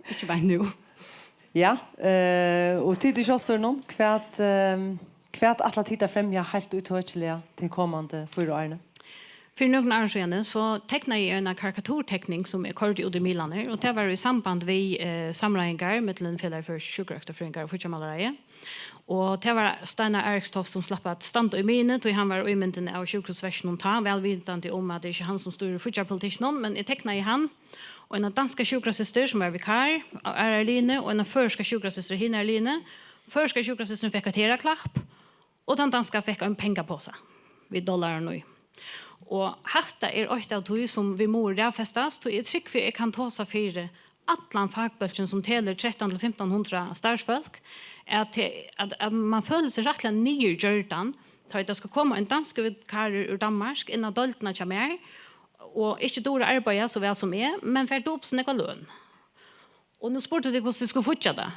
Ikki beint nú. Ja, eh, og tit í sjálvstýrinum, hvat, eh, hvat ætla tit at fremja heilt ítøkiliga tey komandi fýra árini? Fyri nøkrum árum síðani, so teknaði eg eina karikaturtekning, sum eg koyrdi út í miðlarnar, og tað var í samband við, eh, samráðingar millum Felag føroyskra sjúkrarøktarfrøðinga og Fíggjarmálaráðið. Og tað var Steinar Arekstoft, sum slapp at standa í miðjuni, tí hann var ímyndin av sjúkrahúsverkinum tá, væl vitandi um, at tað er ikki hann, sum stýrir fíggjarpolitikkinum, men eg teknaði hann, og eina danska sjúkrasystur, sum var vikar á aðrari linju, og eina føroyska sjúkrasystur á hinari linju. Føroyska sjúkrasystirin fekk eitt herðaklapp, og tann danska fekk ein pengaposa við dollarum í. Og hatta er eitt av tí, sum vit mugu raðfestast, tí eg trúgvi, eg kann tosa fyri allan fakbólkin, sum telur trettan til fimtan hundrað starvsfólk, at, at, at man følir seg rættiliga niðurgjørdan, tá ið tað skal koma ein danskur vikarur úr Danmark inn á deildina hjá mær, og ikki dugir at arbeiða so væl sum eg, men fær dupult so nógva løn. Og nú spurdu tit, hvussu tit skulu fíggja tað.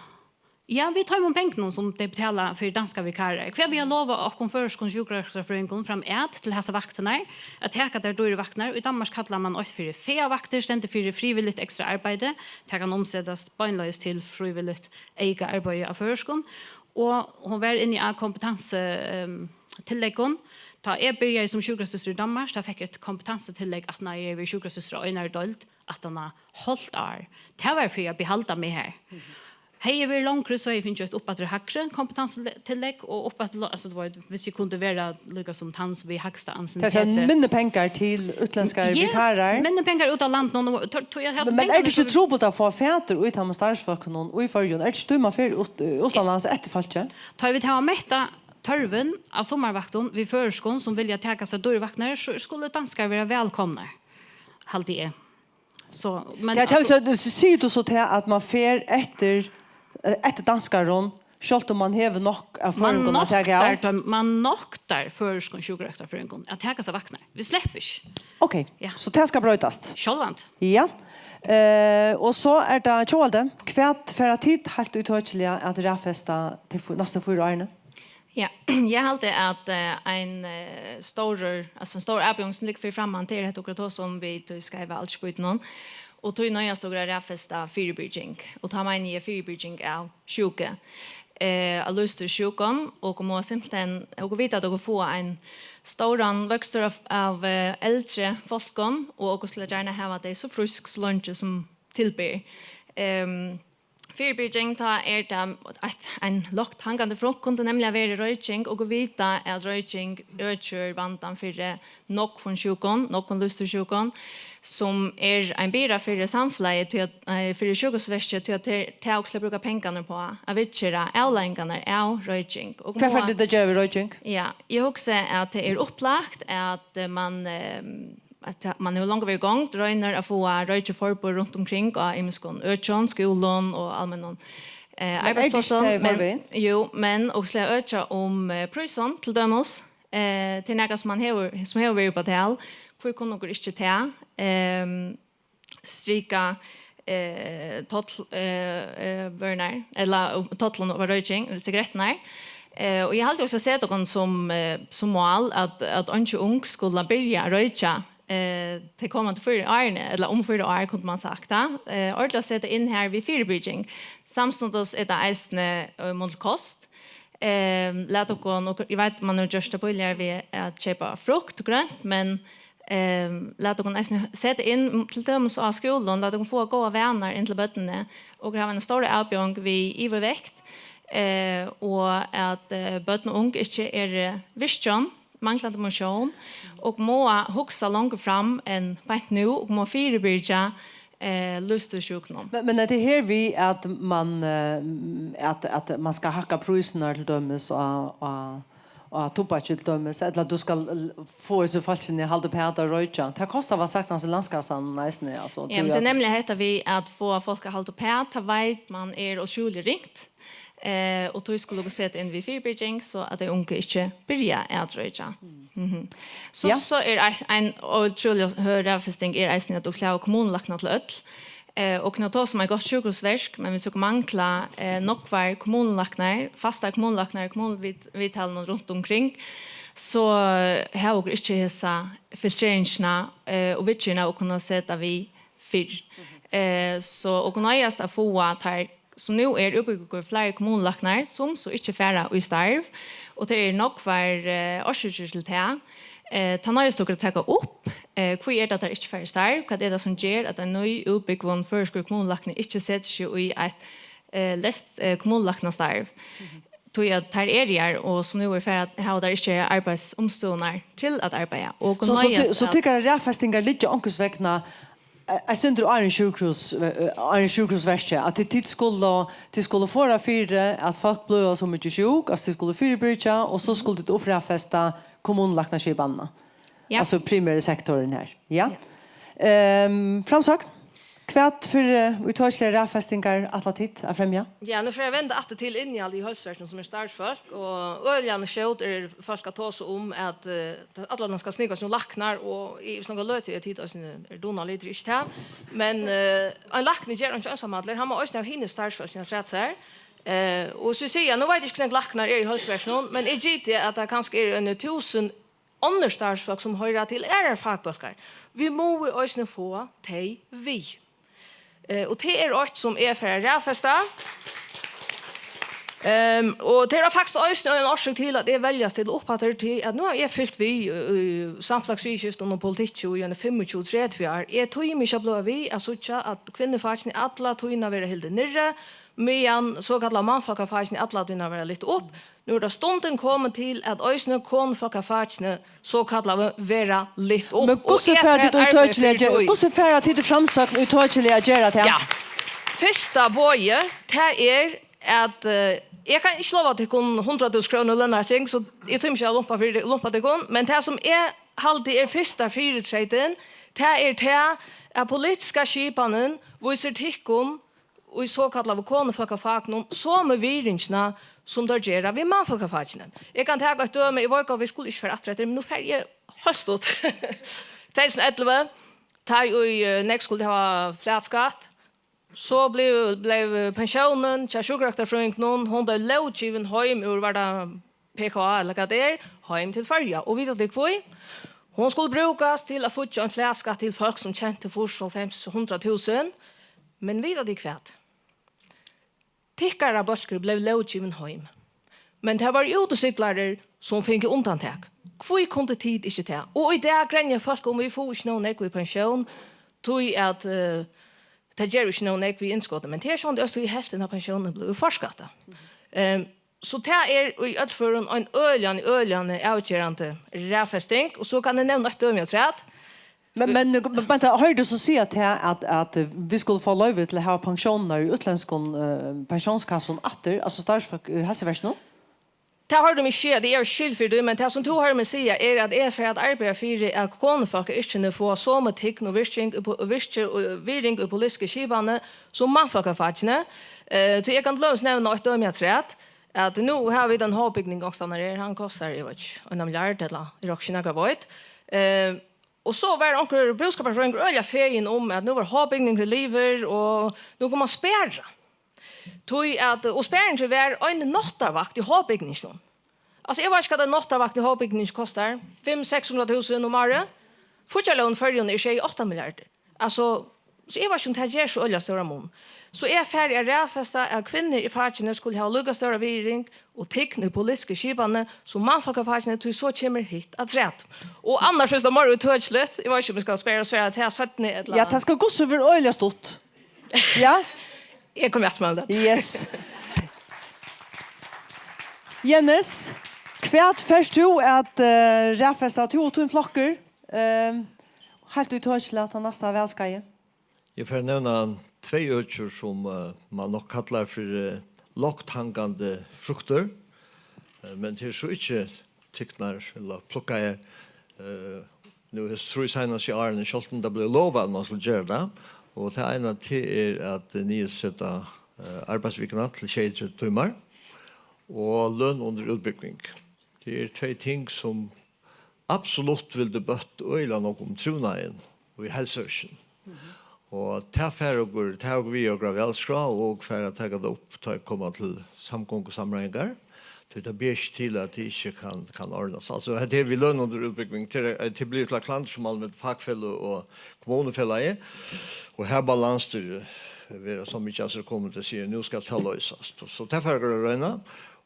Ja, við teimum pengunum, sum tey betala fyri danskar vikarar. Hvat við at lova okkum føroyskum sjúkrarøktarfrøðingum framat til hasar vaktirnar, at taka tær dýru vaktirnar? Í Danmark kallar man eitt fyri ferievaktir, stendur fyri frivilligt ekstra arbeiði. Tað kann umsetast beinleiðis til frívilligt eyka arbeiði á føroyskum. Og hon var inni á kompetansu, ehm, tilleggum. Tá eg byrjaði sum sjúkrasystir í Danmark, tá fekk eg eitt kompetansutillegg, aftan á eg hevði verið sjúkrasystir á einari deild aftan á hálvt ár. Tað var fyri at behalda meg har. Hevði eg verið longri, so hevði eg fingið eitt uppaftur hægri kompetansutillegg og uppaftur, lo-, altso, tú veit, viss eg kundi vera líka sum tann sum við hægsta ansienniteti. Tað er minni pengar til útlendskar vikarar. Minni pengar út av landinum, og tør-, tør-, eg havi... Men, men er tað ikki trupult at fáa fatur í teimum starvsfólkunum í Føroyum? Er tað ikki tí man fer út, uttanlands eftir fólki? Tá vit hava mett tørvin av summarvaktum við føroyskum sum vilja taka sær dýrar vaktir, so skulu danskar vera vælkomnar, haldi eg. So, men tað, tað, altso, so, so sigur tú so til at man fer eftir, eh, eftir danskarum, sjálvt um man hevur nokk av føroyingum at taka av? Man noktar, man noktar føroyskum sjúkrarøktarføroyingum at taka sær vaktir. Vit sleppa ikki. Ok, ja. So tað skal broytast? Sjálvandi. Ja. Eh, og so er tað Tjóðveldi. Hvat fara tit heilt ítøkiliga at raðfesta til fí-, næstu fýra árini? Ja, eg haldi at, eh, ein, eh, stórur, altso ein stór avbjóðing sum liggur fyri framman, tað er hetta okkurt sum vit, tí skeiva aldursbýtinum, og tí noyðast okur at raðfesta fyribyrging. Og tá meini eg fyribyrging av sjúku, eh, av lívsstílssjúkum, og okur mugu simpelthen, okur vita at okur fáa ein stóran vøkstur av, av, eh, eldri fólkum, og okur skulu gjarna hava tey so frísk so leingi sum til ber. Ehm, Fyribyrging, tá er tað eitt, ein lágt hangandi frukt, kundi nemliga verið royking, og vit vita at royking økir vandan fyri nógvum sjúkum, nógvum lívsstílssjúkum, sum er ein byrða fyri samfelagið, tí at, eh, fyri sjúkrahúsverkið, tí at tað, tað okur skulu brúka pengarnar uppá, at viðgera avleiðingarnar av royking. Og hvat fara tit at gera við royking? Ja, eg hugsi at tað er upplagt at, eh, man, eh, at ta-, man hevur longu verið í gongd, roynir at fáa roykiforboð runt umkring á ymiskum økjum, skúlum og almennum, eh, arbeiðsplássum. Men er ikki tað í forvegin? Jú, men okur skulu økja um, eh, prísin, til dømis. Eh, tað er nakað sum man hevur, sum hevur verið upp á tal. Hví kunnu okur ikki tað? Ehm, strika, eh, toll, eh, eh, vørurnar, ella tollin á royking, sigarettirnar. Eh, og eg haldi okur skulu seta okum sum, eh, sum mál at, at eingin ung skulu byrja at roykja, eh, tey komandi fýra árini, ella um fýra ár, kundi man sagt tað. Eh, ordiliga seta inn har við fyribyrging. Samstundis er tað eisini, eh, mun til kost. Ehm, lat okum, og eg veit, man hevur gjørt tað bíligari við at keypa frukt og grønt, men, ehm, lat okum eisini seta inn, til dømis á skúlum, lat okum fáa góðar vanar inn til børnini. Okur hava eina stóra avbjóðing við yvirvekt, eh, og at, eh, børn og ung ikki eru virkin, manglandi motión, og má hugsa longur fram enn beint nú, og má fyribyrgja, eh, lívsstílssjúkunum. Men, men er tað her við, at man, eh, at, at man skal hækka prísirnar til dømis á, á, á tobakki til dømis, ella at tú skal l-, fáa hesi fólkini at halda uppat at roykja? Tað kostar væl saktans í landskassan eisini, altso. Ja, men tað er nemliga hetta við at fáa fólk at halda uppat, tað veit man er ótrúliga ringt. Eh, og tí skulu okur seta inn við fyribyrging, so at tey ungu ikki byrja at roykja. Mhm. So, ja, so er ein, ein ótrúliga høg raðfesting er eisini, at okur skulu hava kommunulækna til øll. Eh, okur kunnu tosa um eitt gott sjúkrahúsverk, men viss okur mangla, eh, nógvar kommunulæknar, fastar kommunulæknar í kommunuviðtalunum runt umkring, so, eh, hava okur ikki hesa filtreringina, eh, og viðgerðina at kunna seta við fyrr. Mhm. Eh, so okur noyðast at fáa teir sum nú er útbúgvingur fleiri kommunulæknar, sum so ikki fara í starv, og tað eru nógvar, eh, orsøkir til tað. Eh, tað noyðast okur at taka upp. Eh, hví er tað, at teir ikki fara í starv? Hvat er tað, sum ger, at ein nýútbúgvin føroyskur kommunulækni ikki setir seg í eitt, eh, leyst, eh, kommunulæknastarv? Mhm. Tí at teir eru her, og sum nú er, fara, hava teir ikki arbeiðsumstøðurnar til at arbeiða. Og so, so, noyðast ty-, so at tykkara raðfestingar liggja onkursvegna, eh, eitt sindur áðrenn sjúkrahús, eh, áðrenn sjúkrahúsverkið, at tit, tit skulu, tit skulu forða fyri, at fólk blíva so mikið sjúk, at tit skulu fyribyrgja, og so skulu tit uppraðfesta kommunulæknaskipanina. Ja. Altso primeru sektorin her. Ja. Ja. Ehm, framsókn. Hvat fyri, eh, ítøkiligar raðfestingar ætla tit at fremja? Ja, nú fari eg at venda aftur til innihaldið í heilsuverkinum, sum er starvsfólk, og øgiliga nú skjótt eru fólk at tosa um, at, eh, at allar skal snikast um læknar, og í so langa løtu er tit eisini eru dugnaligir, tað er ikki tað. Men, eh, ein lækni ger einki einsamallur, hann má eisini hava hini starvsfólkini afturat sær. Eh, og so siga, nú veit eg ikki, hvussu nógv læknar eru í heilsuverkinum, men eg giti, at tað kanska eru eini túsund onnur starvsfólk, sum hoyra til aðrar fakbólkar. Vit mugu eisini fáa tey við. Eh, og tað er eitt, sum eg fari at raðfesta. Ehm, og tað er faktiskt eisini ein orsøk til, at eg veljast til uppaftur, tí at nú havi eg fylgt við í, í samfelagsviðurskiftum og politikki í eini fimmogtjúgu, tretivu ár. Eg tími ikki at blíva við at síggja, at kvinnufakini alla tíðina verða hildin niðri, meðan sokallaðu mannfólkafakini alla tíðina verða lyft upp. Nú er tað stundin komin til, at eisini konufólkafakini sokallaðu verða lyft upp. Men hvussu Og eg fara tit fari í at arbeiða tøkiliga fyri ge-, tí. Hvussu fara tit í framsókn í tøkiliga at gera tað? Ja. Fyrsta boðið, tað er at, eh, eg kann ikki lova tykkum hundrað túsund krónur lønarhækking, so eg tími ikki at lumpa fyri, lumpa tykkum, men tað sum eg haldi er fyrsta fyritreytin, tað er tað, at politiska skipanin vísir tykkum í sokallaðu konufólkafakunum somu virðingina, sum teir gera við mannfólkafakinum. Eg kann taka eitt dømi, eg veit gott, vit skulu ikki fara aftur eftir, men nú fari eg heilt stutt. Tvey túsund og ellivu, tá ið, eh, nógv skuldu hava flatskatt, so bleiv, bleiv pensjónin hjá sjúkrarøktarfrøðingunum, hon bleiv lóggivin heim úr, var tað P K A, ella hvat tað er, heim til Føroya. Og vita tit hví? Hon skuldi brúkast til at fíggja ein flatskatt til fólk, sum tjentu fýrs, hálvfems, hundrað túsund. Men vita tit hvat? Tykkara bólkur bleiv lóggivin heim. Men tað vóru útisiglarar, sum fingu undantak. Hví kundu tit ikki tað? Og í dag grenja fólk um, vit fáa ikki nóg nógv í pensjón, tí at, eh, tað ger ikki nóg nógv við innskotið. Men tað er sjálvandi, tí helvtin av pensjónini blívur forskattað. Ehm, so tað er í øllum førum ein øgiliga, øgiliga avgerandi raðfesting. Og so kann eg nevna eitt dømi afturat. Men, men, men, men hoyrdi so siga til at, at vit skulu fáa loyvi til at hava pensjónirnar í útlendskum, eh, pensjónskassum aftur, altso starvsfólk í heilsuverkinum? Tað hoyrdi meg siga, tað er skil fyri tí, men tað sum tú hoyrir meg siga, er at eg fari at arbeiða fyri, at konufólk í yrkini fáa somu tign og virking í po-, virki-, og virðing í politisku skipani sum mannfólkafakini. Eh, tí eg kann til dømis nevna eitt dømi afturat, at nú hava vit ein hovuðbygning onkustaðni her, hann kostar, eg veit ikki, eina milliard ella eg rokni ikki nakað veit. Eh, Og so var onkur búskaparfrøðingur øgiliga fegin um, at nú var hovuðbygningurin liðugur, og nú kom at spara. Tí at, og sparingin var ein náttarvakt í hovuðbygninginum. Altso, eg veit ikki, hvat ein náttarvakt í hovuðbygninginum kostar. Fimm, seks hundrað túsund um árið. Fíggjarlógin í Føroyum er sjey, átta milliardir. Altso, so eg veit ikki, um tað ger so øgiliga stóran mun. So eg fari at raðfesta, at kvinnur í fakini skulu hava líka stóra virðing og tign í politisku skipani sum mannfólkafakini, tí so kemur hitt afturat. Og annars, viss tað er meira ítøkiligt, eg veit ikki, um eg skal spara og svara til seinni, ella Ja, tað skal gott so vera øgiliga stutt. Ja? Eg komi aftur við tað. Yes. Jennes, hvat fert tú at, eh, raðfesta, tú og tín flokkur, eh, heilt ítøkiligt, til næsta valskeið? Eg fari at nevna tvey økir, sum, eh, man nokk kallar fyri, eh, lágt hangandi fruktir, eh, men tað er so ikki tiknar ella plukkaðar, eh, nú hesi trý seinastu árini, sjálvt um tað bleiv lovað, at man skuldi gera tað. Og tað eina, tað er at niðurseta, eh, arbeiðsvikuna til sjeyogtretivu tímar og løn undir útbúgving. Tað eru tvey ting, sum absolutt vildu bøtt øgiliga nógv um trivnaðin í heilsuøkinum. Og tað fær okur, tað hava okur við okkara valskrá, og fara at taka tað upp, tá vit koma til samgongusamráðingar. Tí tað ber ikki til, at tað ikki kann, kann ordnast. Altso, hetta her við løn undir útbúgving, tað er, tað blívur til eitt klandur sum alment fakfeløg og kommunufelagið, og har má landsstýrið vera so mikið, altso, komið til at siga, nú skal tað loysast. So tað fara okur at royna,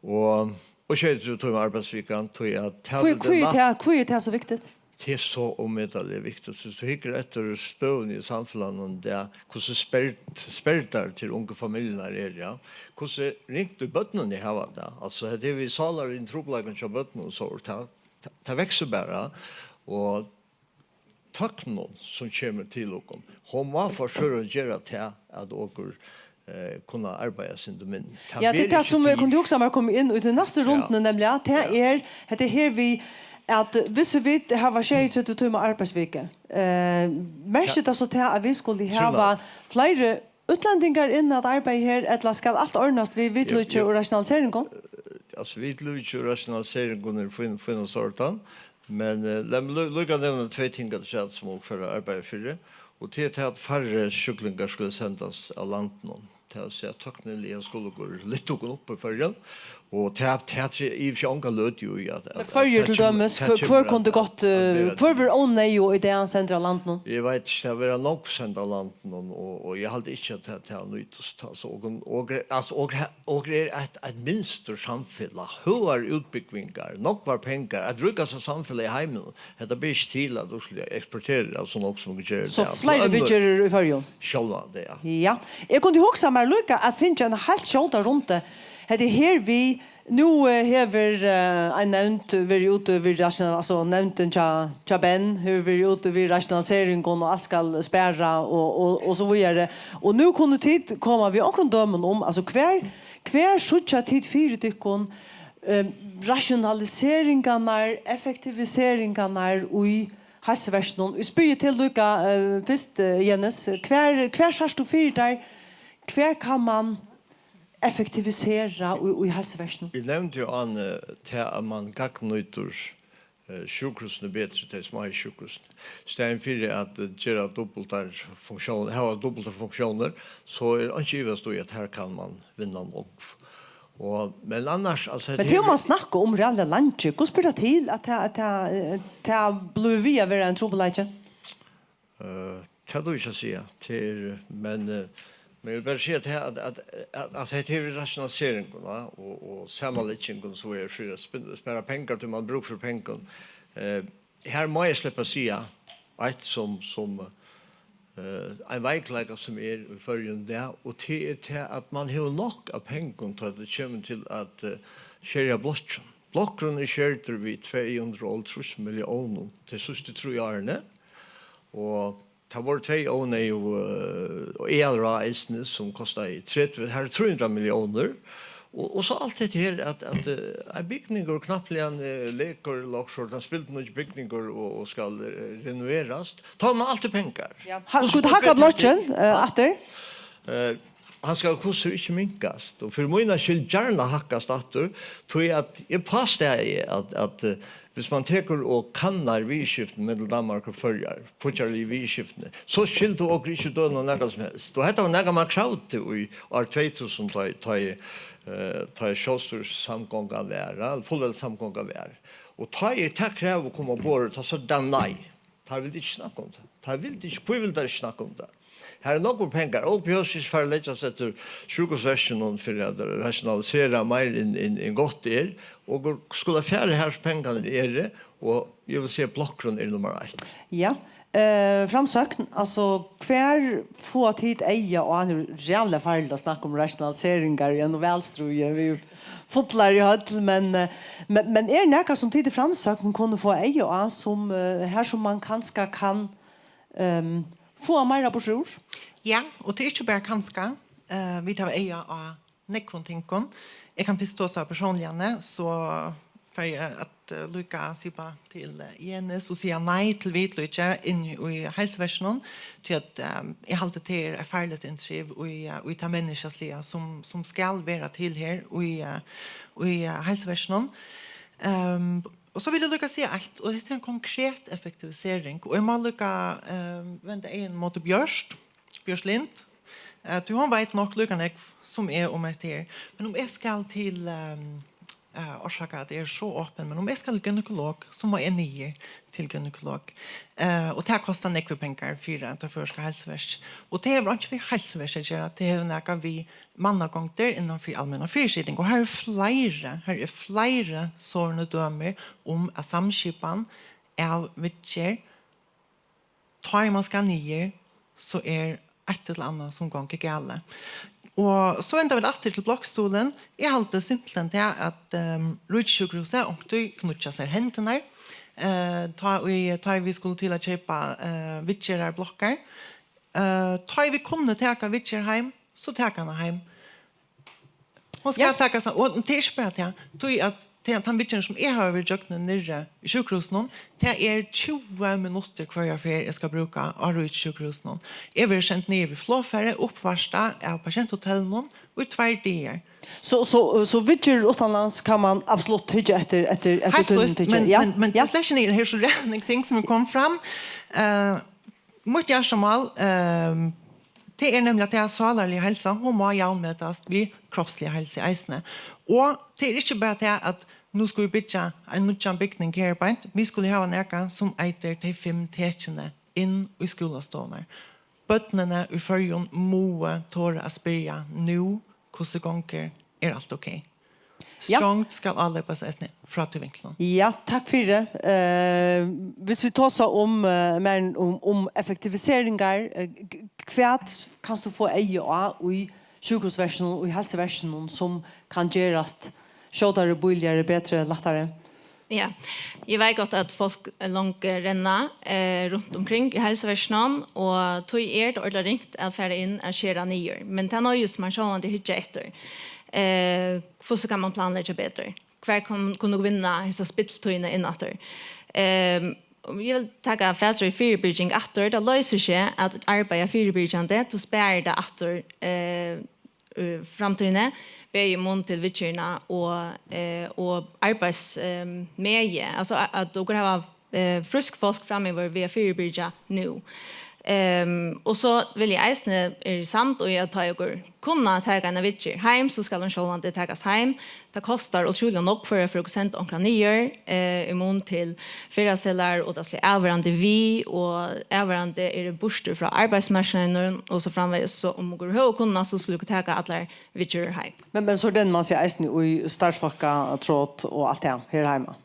og, og sjeyogtretivu tímar arbeiðsvikan, tí at tað Hví, vildi hví er lætt tað, hví er tað so viktigt? Tað er so ómetaliga viktigt. Viss tú hyggur eftir støðuni í samfelagnum í dag, hvussu sperd-, sperdar tær ungu familjurnar eru, ja, hvussu ringt í børnini hava tað. Altso, hetta er við sálarligum trupulleikum hjá børnum, so er tað, tað, tað veksur bara, og tøknin sum kemur til okum, hon má forsøra at gera tað, at okur, eh, kunna arbeiða eitt sindur minni. Tað Ja, tað er verður tað, ikki sum eg til. Kundi hugsa mær at koma inn í til næstu Ja. rundini, nemliga, tað Ja. er, hetta her við, at viss vit hava sjeyogtretivu tímar arbeiðsviku, eh, merkir Ja. tað so tað, at vit skulu Trúnað. hava fleiri útlendingar inn at arbeiða her, ella skal alt ordnast við viðlíki Jú, jú. og rationaliseringum? Altso, viðlíki og rationaliseringum er fín, fín og stór tann, men, eh, lat meg lí-, líka nevna tvey ting afturat, sum okur fara at arbeiða fyri, og tað er tað, at færri sjúklingar skulu sendast av landinum. Tað vil siga, tøkniliga skulu okur lyfta okum upp í Føroyum, Og tað, tað er í og fyri onga løtu í at, at Hvørjir at til tað kemur- dømis, tað hvør, kemur hvør at- kundi at- gott, at eh, vera- hvør verður óneyðugt í dag send av landinum? Eg veit ikki, tað verða nógv send av landinum, og, og eg haldi ikki at tað, tað nýtist. Altso, og, og, altso, og, og er eitt, eitt mynstur samfelag, høgar útbúgvingar, nógvar pengar, eitt ríkasta samfelag í heiminum. Hetta ber ikki til at tú skulu eksportera so nógv sum tú ger. So fleiri viðgerðir í Føroyum? Sjálvandi, ja. Ja. Eg kundi hugsa mær líka at fingið eina heilt skjóta rundu. Hetta her við, nú eh, hevur eh, ein nevnd verið úti við rational, altso nevndin hjá, hjá Ben hevur verið úti við rationaliseringum og alt skal spara og, og, og so víðari. Og nú kunnu tit koma við onkrum dømum um, altso hvar, hvar síggja tit fyri tykkum eh, rationaliseringarnar, effektiviseringarnar í heilsuverkinum? Eg spyrji til líka eh, fyrst, eh, Jenis, hvar, hvar sært tú fyri tær, hvar kann man effektivisera í, í heilsuverkinum? Eg nevndi jo áðni tað, at man gagnnýtir eh, sjúkrahúsini betri, tey smáu sjúkrahúsini. Í staðin fyri at eh, gera dupultar funktión, hava dupultar funktiónir, so er einki ivast í, at her kann man vinna nógv. Og, men annars, altso, Men tað man snakka um ræðuliga leingi. Hvussu ber tað til, at tað, at tað, eh, tað blívur við at vera ein trupulleiki? Eh, tað dugi eg ikki at siga. Tað er, men, eh, men eg vil bara siga at, at, at, at, at hetta her við rationaliseringum, va? Og, og samanleggingum, so er fyri at spin- spara pengar, tí man brúk fyri pengum. Eh, her má eg sleppa at siga eitt sum, sum eh, ein veikleika sum er í Føroyum í dag, og tað er tað, at man hevur nokk av pengum, tá tað kemur til at eh, skerja blokkin. Blokkurin er skerdur við tvey hundrað og hálvtrýss milliónum tey síðstu trý árini, og tað vóru tvey óneyðug, eh, og aðrar eisini, sum kostaði tretivu, her er trý hundrað milliónir, og, og so alt hetta her, at, at eh, ein bygningur knappliga eh, lekur, ella okkurt, ein spildurnýggjur bygningur, og, og skal eh, renoverast, tá hevur man altíð pengar. Ja. Ha, skulu vit hækka blokkin eh, aftur? Eh, hann skal hvussu ikki minkast, og fyri mína skyld gjarna hækkast aftur, tí at eg pástaði, at, at eh, hvis man tekur og kannar viðurskiftini millum Danmark og Føroyar, fíggjarligu viðurskiftini, so skildu okur ikki døna nakað sum helst. Og hetta var nakað, man kravdi í ár tvey túsund, tá, tá, eh, tá sjálvstýrissamgongan var, eh, fullveldissamgongan var. Og tá eg, tað krav kom á borðið, tá søgdu teir nei. Teir vildu ikki snakka um tað. Teir vildu ikki, hví vildu teir ikki snakka um tað? Her er nógvir pengar, og behøvist ikki fara at leggjast eftir sjúkrahúsverkinum fyri at rationalisera meir enn, enn, enn gott er, og skulu fara har sum pengarnir eru, og eg vil siga, blokkurin er nummar eitt. Ja. Eh, framsøgn, altso, hvar fáa tit eyga á, hann er ræðuliga farligt at snakka um rationaliseringar í einum valstríði, við fullari høll, men, eh, men, men er nakað sum tit í framsøgn kunnu fáa eyga á, sum, eh, har sum man kanska kann ehm, fáa meira burturúr? Ja, og tað er ikki bara kanska. Eh, vit hava eyga á nógvum tingum. Eg kann fyrst tosa persónliga, so fari eg at eh, líka sipa til eh, Jenis og siga nei til viðlíki inn í heilsuverkinum, tí at eh, eg haldi, tað er eitt farligt inntriv í, eh, í tað menniskjaliga, sum, sum skal vera til her í, eh, í eh, heilsuverkinum. Ehm, og so vil eg líka siga eitt, og hetta er ein konkret effektivisering, og eg má líka ehm, venda eygunum móti Bjørt, Bjørt Lind. Eh, tí hon veit nokk líka nógv sum eg um hetta her. Men um eg skal til, ehm, eh, orsaka at eg eri so opin, men um eg skal til gynekolog, so má eg niður til gynekolog. Eh, og tað kostar nógvar pengar fyri tað føroyska heilsuverkið. Og tað hevur einki við heilsuverkið at gera, tað hevur nakað við mannagongdir innan fyri almenna fyrisiting. Og har eru fleiri, har eru fleiri sovorðin dømi um at samskipan av viðgerð, tá ið man skal niður, so er eitt ella annað sum gongur galið. Og so venda vit aftur til blokkstuðulin. Eg haldi simpelthen tað, at um, Ríkissjúkrahúsið onkuntíð knýggja sær hendurnar, eh, tá ið, tá ið vit skulu til at keypa eh, viðgerðarblokkar. Eh, tá ið vit kunnu taka viðgerð heim, so taka hana heim. Hon skal Ja. taka seg, og tað er ikki bara tað, tí at tað, tann viðgerðin sum eg havi verið gjøgnum niðri í sjúkrahúsinum, tað er tjúgu minuttir hvørja ferð eg skal brúka á Ríkissjúkrahúsinum. Eg verði send niður við flogfari, uppvartað av pasienthotellinum í tveir dagar. So, so, so viðgerðir uttanlands kann man absolutt hyggja eftir, eftir, eftir Heilt tínum víst, tykki. men, Ja, men, men ja. tað er slett ikki, her er so ræðulig ting sum er komin fram. Uh, mítt hjartamál, uh, tað er nemliga, at tað er sálarlig heilsa, hon má javnmetast við kropsliga heilsu eisini. Og tað er ikki bara tað, at nú skulu vit byggja ein nýggjan bygning her beint. Vit skulu hava nakað, sum eitur Tey fimm tekini inn í skúlastovurnar. Børnini í Føroyum mugu tora at spyrja nú, hvussu gongur, er alt ok? Ja. Strongd skal áleypast eisini frá tí vinklinum. Ja, takk fyri. Eh, hvis vi tosa um, eh, meir um, um effektiviseringar, eh, g-, g-, hvat kanst tú fáa eyga á í sjúkrahúsverkinum, í heilsuverkinum, sum kann gerast skjótari, bíligari, betri, lættari? Ja, eg veit gott, at fólk longu renna, eh, runt omkring í heilsuverkinum, og tí er tað ordiliga ringt at fara inn at skera niður. Men tað noyðist man sjálvandi hyggja eftir. Eh, hvussu kann man planleggja betur? Hvar kann, kunnu okur vinna hesa spilltíðina inn aftur? Ehm, og eg vil taka fatur í fyribyrging aftur. Tað loysir seg at arbeiða fyribyrgjandi, tú sparir tað aftur, eh, í framtíðini, bæði í mun til viðgerðina og, eh, og arbeiðs-, ehm, megi. Altso, a-, at okur hava, eh, frísk fólk framyvir við at fyribyrgja nú. Ehm, og so vil eg eisini, eri samd í, at tá okur kunna taka eina viðgerð heim, so skal hon sjálvandi takast heim. Tað kostar ótrúliga nógv fyri, fyri at senda onkran niður, eh, í mun til ferðaseðlar, og tað skal avvarandi við, og avvarandi eru burtur frá arbeiðsmarknaðinum og so framvegis. So um okur høvdu kunnað, so skuldu okur taka allar viðgerðir heim. Men, men so rennir man seg eisini í starvsfólkatrot og alt tað her heima?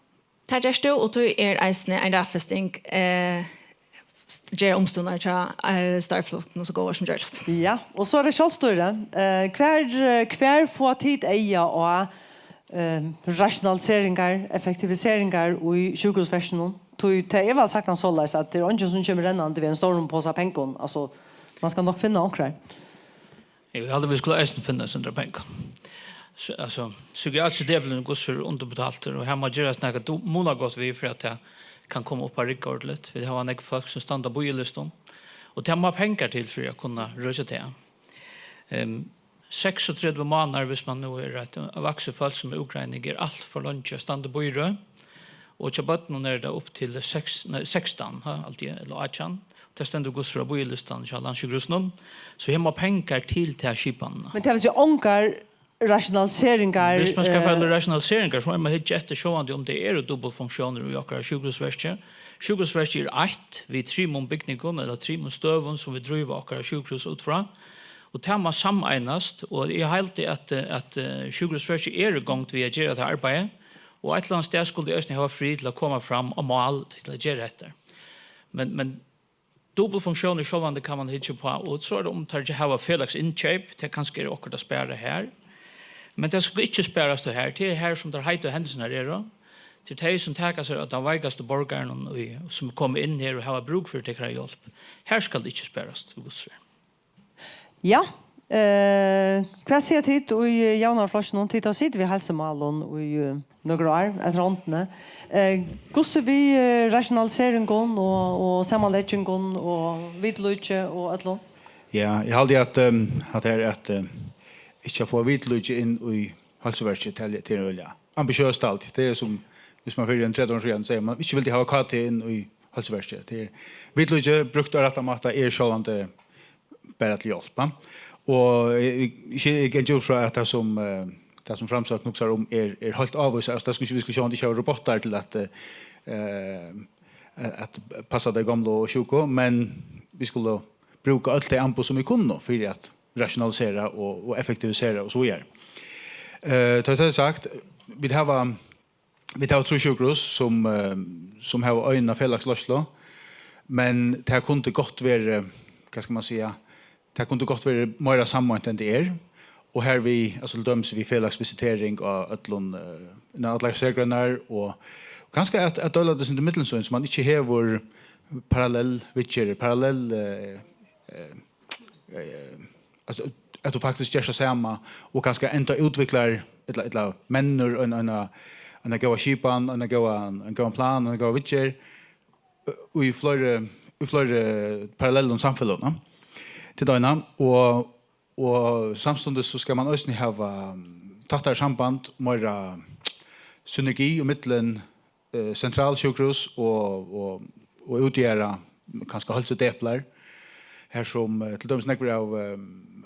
Tað gert tú, og tí er eisini ein raðfesting, eh, ger umstøðurnar hjá, eh, starvsfólkunum so góðar sum gjørligt. Ja, og so er tað sjálvstýri. Eh, hvar, eh, hvar fáa tit eyga á, eh, rationaliseringar, effektiviseringar í sjúkrahúsverkinum? Tí tað er væl sagt soleiðis, at tað er eingin, sum kemur rennandi við ein stóran posa pengum. Altso, man skal nokk finna onkrar. Eg haldi, vit skulu eisini finna eitt sindur av pengum. So, altso, psykiatriski depilin er hvussu er undirbetaltur, og her má gerast nakað du-, munagott við, fyri at tað kann koma upp á rigg ordiliga. Vit hava nógv fólk, sum standa á bíðilistum, og tað má pengar til fyri at kunna røkja tað. Ehm, seksogtretivu mánaðir, hvis man nú er eitt vaksið fólk, sum er útgreining, er alt for leingi at standa í bíðirøð. Og hjá børnum er tað upp til seks, nei, sekstan, ha, alt í, ella átjan. Tað stendur hvussu er á bíðilistan hjá Landssjúkrahúsinum. So her má pengar til, til skipanina. Men tað vil siga, ongar rationaliseringar, Hvis man skal eh, fara til rationaliseringar, so má man hyggja eftir, sjálvandi um tað eru dupultfunksjónir í okkara sjúkrahúsverki. Sjúkrahúsverkið er eitt við trimum bygningum ella trimum støðum, sum vit dríva okkara sjúkrahús út frá. Og tað má sameinast, og eg haldi, at, at, eh, sjúkrahúsverkið er í gongd við at gera tað arbeiðið. Og eitt ella annað stað skuldi eisini hava frið til at koma fram á mál til at gera hetta. Men, men dupultfunksjónir sjálvandi kann man hyggja uppá, og so er tað, um teir ikki hava felagsinnkeyp, tað kanska er okkurt at spara har. Men tað skal ikki sparast her, tað er her, sum tær heitu hendurnar eru. Til tey, sum taka sær av teimum veikastu borgarunum, í, sum koma inn her og hava brúk fyri tykkara hjálp. Her skal tað ikki sparast, í Guds frið. Ja, eh, hvat siga tit í Javnaðarflokkinum? Tit hava sitið við heilsumálum í, eh, nøkur ár, eftir hondini. Eh, hvussu við, eh, rationaliseringum og, og samanleggingum og viðlíki og øllum? Ja, eg haldi, at, ehm, at her at, eh, ikki at fáa viðlíki inn í heilsuverkið til, til, ja, ambitiøst alt. Tað er sum, hvis man fyri ein tretivu árum síðan segði, man ikki vildi hava K T inn í heilsuverkið. Tað er viðlíki brúkt á rættan máta, er sjálvandi bara til hjálp, ha? Og eg, eg, eg gangi út frá, at tað sum, eh, tað sum Framsókn hugsar um, er, er heilt ávíst. Altso, tað skal ikki, vit skulu sjálvandi ikki hava robottar til at, eh, at passa tey gomlu og sjúku, men vit skulu brúka øll tey amboð, sum vit kunnu, fyri at rationalisera og, og effektivisera og so víðari. Eh, tá tað er sagt, vit hava, vit hava trý sjúkrahús, sum, eh, sum hava eina felagsleiðslu, men tað kundi gott verið, hvat skal man siga, tað kundi gott verið meira sameint enn tað er, og her við, altso, til dømis við felagsvisitering á øllum, eh, innan allar sergreinar, og kanska at, at deila tað sindur millum sín, so man ikki hevur parallell viðgerðir, parallell, eh, eh, eh, altso, at tú faktiskt gert tað sama, og kanska enntá útviklar, ella, ella mennir ein, eina, eina góða skipan, eina góða, ein góðan plan, eina góða viðgerð, í fleiri, í fleiri parallellum samfeløgum, til døgurða. Og, og samstundis so skal man eisini hava, mm, tættari samband, meira synergi í millum, eh, sentralsjúkrahús og, og, og útjaðra, kanska heilsudeplar. har sum, eh, til dømis nógvir av, eh,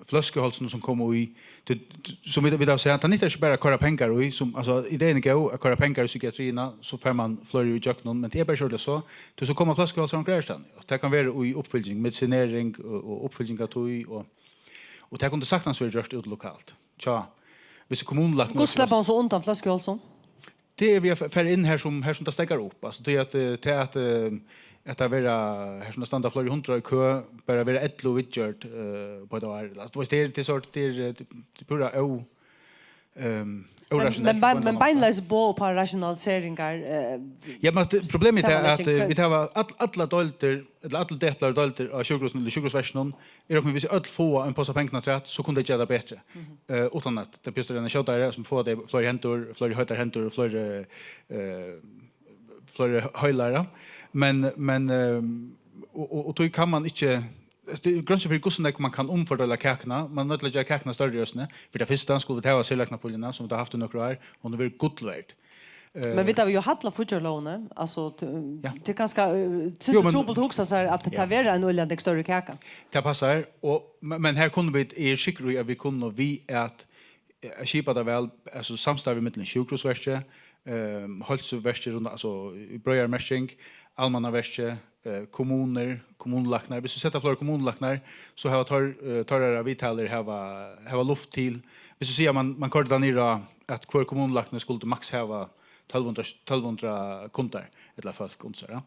fløskuhálsunum sum koma í, til, sum vit, vit hava sæð, tað nyttar ikki bara at koyra pengar í, sum, altso, idein er góð, at koyra pengar í psykiatriina, so fær mann fleiri í gjøgnum, men tað er bara ikki ordiliga so, tí so koma fløskuhálsar onkra aðrastaðni, og tað kann vera í uppfylging, medisinering og, og uppfylging av tí, og, og tað kundi saktans verið gjørt út lokalt. Tja, hvis kommunulæknin Hvussu sleppur hann so undan fløskuhálsum? Tað er við at fara inn har sum, har sum tað steðgar upp. Altso, tí at, eh, tað at, eh, at tað vera, har sum tað standa fleiri hundrað í kø, bara vera ellivu viðgjørd, eh, uppá eitt ár. Altso, tú veist, tað er, tað er sort, tað er, eh, tað er púra ó-, ehm, Men, órasjonelt men, uppá ein men ella annan máta. Beinleiðis boð uppá rationaliseringar, eh, Ja, men at, problemið er at, samanlegging, eh, hvat vit hava all-, allar deildir, ella allar deplar og deildir á sjúkrahúsinum, ella sjúkrahúsverkinum, eg rokni við, hvis øll fáa ein posa pengar afturat, so kunnu tey gera tað betri. Mhm. Eh, uttan at tað bjóðast ein skjótari, sum fáa tey fleiri hendur, fleiri heitar hendur, fleiri, eh, fleiri heilar, ja. Men, men, eh, og, og, og tí kann man ikki, altso, tað er grenser fyri, hvussu nógv man kann umfordeila kakuna. Man er noydd til at gera kakuna størri eisini. Fyri tað fyrsta skulu vit hava serlæknapuljuna, sum vit hava havt í nøkur ár. Hon hevur verið gull verd. Eh, Men vit hava jú hallað fíggjarlógina, altso, t-, Ja. tað er kanska, eh, Jú, sindur men trupult at hugsa sær, at Ja. tað verður ein øgiliga nógv størri kaka. Tað passar, og, men, men her kunnu vit, eg eri sikkur í, at vit kunnu við at, eh, skipa tað væl, altso, samstarvið millum sjúkrahúsverkið, ehm, heilsuverkið, rundt, altso, í breiðari merking, almannaverkið, eh, kommunur, kommunulæknar. Hvis vit seta fleiri kommunulæknar, so hava teir, eh, teirra viðtalur hava, hava luft til. Hvis vit siga, man, man koyrdi tað niður á, at hvør kommunulækni skuldi maks hava tólv hundrað, tólv hundrað kundar, ella fólk undir sær, ja.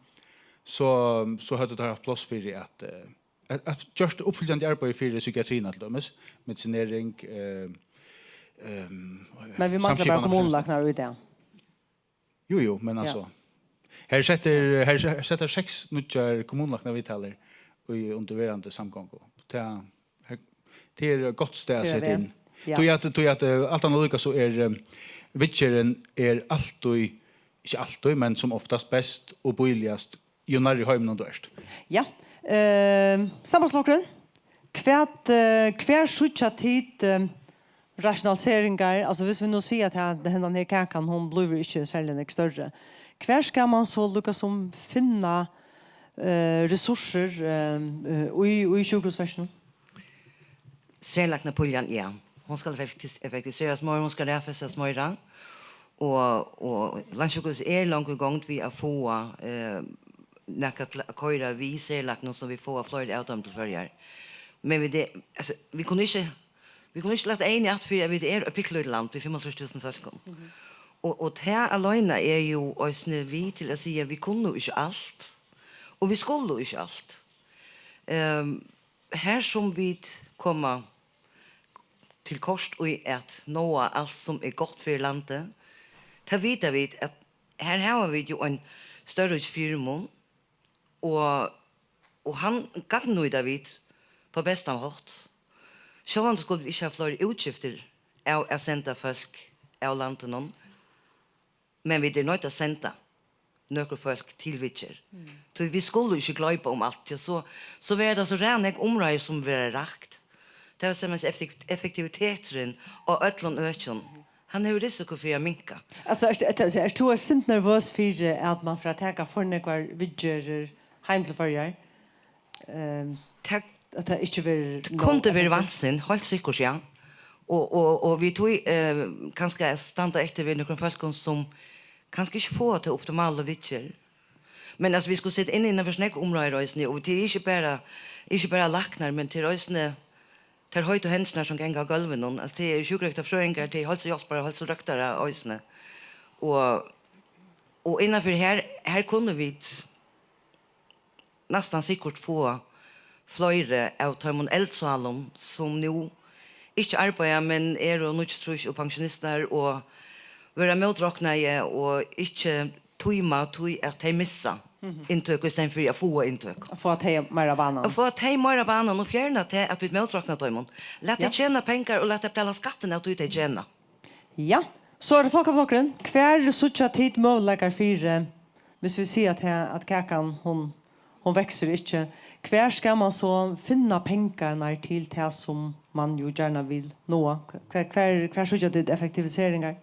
So, so høvdu teir havt pláss fyri at, eh, at, at gjørt uppfylgjandi arbeiði fyri psykiatriina til dømis, medisinering, eh, ehm, Men vit mangla bara samskipanarprosessina. Kommunulæknar í dag. Jú, jú, men Ja. altso, her settir, her se-, settar seks nýggjar kommunulæknaviðtalur í undirverandi samgongu. Tað, her, tað er gott stað at Tað er seta vel. inn. Ja. Tí at, tí at, eh, alt annað líka, so er, eh, viðgerðin er altíð, ikki altíð, men sum oftast best og bíligast, jú nærri heiminum tú ert. Ja. Eh, Sambandsflokkurin, hvat, eh, hvar síggja tit, eh, rationaliseringar? Altso, hvis vit nú siga at her, hendan her kakan, hon blívur ikki serliga nógv størri. Hvar skal man so líka sum finna, eh, ressourcur, eh, eh, í, í sjúkrahúsverkinum? Serlæknapuljan, ja. Hon skal effektis-, effektiviserast meira, hon skal raðfestast meira. Og, og Landssjúkrahúsið er longu í gongd við at fáa, eh, nakað til at koyra við serlæknum, so vit fáa fleiri avdømd til Føroyar. Men vit, er, altso, vit kunnu ikki, vit kunnu ikki lata eyguni aftur fyri, at vit eru eitt pitulítið land við fimmogtrýss túsund fólkum. Mhm. Og, og tað aleina er jú eisini við til at siga, at vit kunnu ikki alt, og vit skulu ikki alt. Ehm, her sum vit koma til kort í at náa alt sum er gott fyri landið, tað vita vit, at her hava vit jú ein stórur fyrimun, og, og hann gagnnýta vit á bestan hátt. Sjálvandi skuldu vit ikki hava fleiri útgiftir av at senda fólk av landinum, men vit eru noydd at senda nøkur fólk til viðgerð. Mm. Tí vit skulu ikki gloypa um alt, tí so, so verður tað so ræðuliga nógv umráði sum verður rakt. Tað vil siga, men effektiv-, effektiviteturin á øllum økjum, hann hevur risiko fyri at minka. Altso, ert, ert, ert tú eitt sindur nervøs fyri, at man fer at taka for nógvar viðgerðir heim til Føroyar? Ehm, Tað at tað ikki verður tað nóg kundi verið effektivt? Vansin, heilt sikkurt, ja. Og, og, og vit tí, eh, kanska standa eftir við nøkrum fólkum, sum kanska ikki fáa tað optimala viðgerð. Men altso, vit skulu seta inn innan fyri nógv umráðir eisini, og tað er ikki bara, ikki bara læknar, men tað er eisini tær heitu hendurnar, sum ganga á gólvinum. Altso, tað eru sjúkrarøktarfrøðingar, tað eru heilsuhjálparar, heilsurøktarar eisini. Og, og innan fyri her, her kunnu vit næstan sikkurt fáa fleiri av teimum eldsálum, sum nú ikki arbeiða, men eru níggjuogtrýss og pensjonistar og verða mótroknaði og ikki tíma, tí at tey missa Mhm. inntøku í staðin fyri at fáa inntøku. At fáa tey meira á banan. At fáa tey meira á banan og fjerna tað, at vit mótrokna teimum. Lat tey Ja. tjena pengar og lat tey betala skattin av tí tey tjena. Ja, so er tað Fólkaflokkurin. Hvar síggja tit møguleikar fyri, hvis vit siga at, he-, at kakan, hon, hon veksur ikki, hvar skal man so finna pengarnar til tað sum man jú gjarna vil náa? Hvar, hvar, hvar síggja tit effektiviseringar?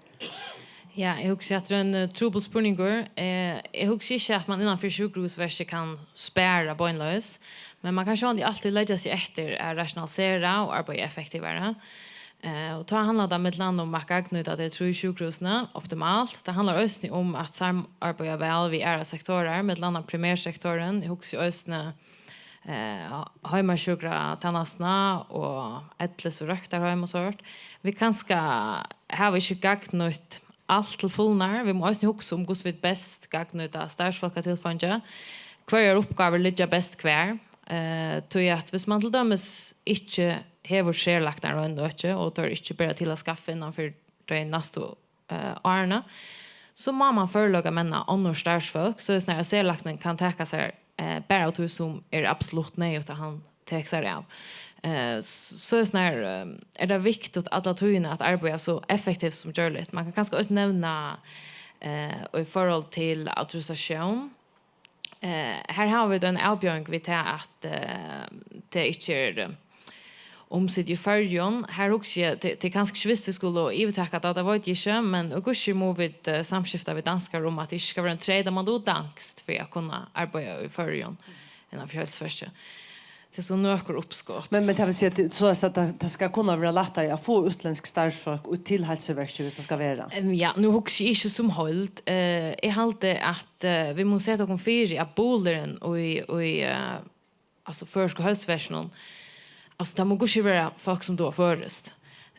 Ja, eg hugsi, at tað er ein, eh, trupul spurningur. Eh, eg hugsi ikki, at man innanfyri sjúkrahúsverkið kann spara beinleiðis, men man kann sjálvandi altíð leggja seg eftir at rationalisera og arbeiða effektivara. Eh, og tá handlar tað millum annað um at gagnnýta tey trý sjúkrahúsini optimalt. Tað handlar eisini um at samarbeiða væl við aðrar sektorar, millum annað primærsektorin. Eg hugsi eisini, eh, heimasjúkratænastuna og ellis- og røktarheim og sovorðið. Vit kanska hava ikki gagnnýtt alt til fulnar. Vit mugu eisini hugsa um, hvussu vit best gagnnýta starvsfólkatilfeingi. Hvørjar uppgávur liggja best hvar? Eh, tí at viss man til dømis ikki hevur serlæknar á einum øki, og teir ikki bera til at skaffa innan fyri tey næstu, eh, árini, so má man førleikamenna onnur starvsfólk, soleiðis at serlæknin kann taka sær, eh, bara av tí sum er absolutt neyðugt, at hann tekur sær av. Eh, s-, soleiðis, eh, er tað viktigt alla tíðina at arbeiða so effektivt sum gjørligt. Man kann kanska eisini nevna, eh, í forhold til autorisatión. Eh, her hava vit ein avbjóðing við tað, at, eh, tað ikki er, eh, umsýnt í Føroyum. Her hugsi eg, tað, tað er kanska ikki vist, vit skulu yvirtaka tað, tað veit eg ikki, men og gudskið mugu vit, eh, samskifta við danskar um, at tað ikki skal vera ein treyt, at man dugir danskt fyri at kunna arbeiða í Føroyum innan fyri heilsuverkið. Tað er so nøkur uppskot. Men, men tað vil siga, at, soleiðis at tað, tað skal kunna vera lættari at fáa útlendsk starvsfólk út til heilsuverkið, viss tað skal vera. Em, ja, nú hugsi eg ikki sum heild. Eh, eg haldi, at, eh, vit mugu seta okkum fyri, at bulurin í, í, eh, altso, føroysku heilsuverkinum, altso, tað má gudskið vera fólk, sum duga føroyskt.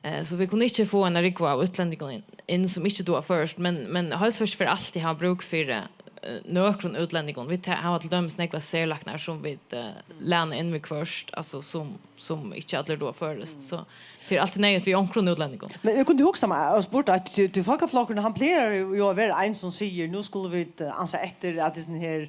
Eh, so vit kunnu ikki fáa eina rúgvu av útlendingum inn, inn, sum ikki duga føroyskt, men, men heilsuverkið fer altíð hava brúk fyri, eh, nøkrum útlendingum. Vit ha-, hava til dømis nógvar serlæknar, sum vit, eh, læna inn viðhvørt, altso, sum, sum ikki allir duga føroyskt. So tað er altíð neyðugt við onkrum útlendingum. Men eg kundi hugsa meg og spurt, at tú, tú, Fólkaflokkurin, hann plagar jo, jo at vera ein, sum sigur, nú skulu vit, eh, ansa eftir, at hesin her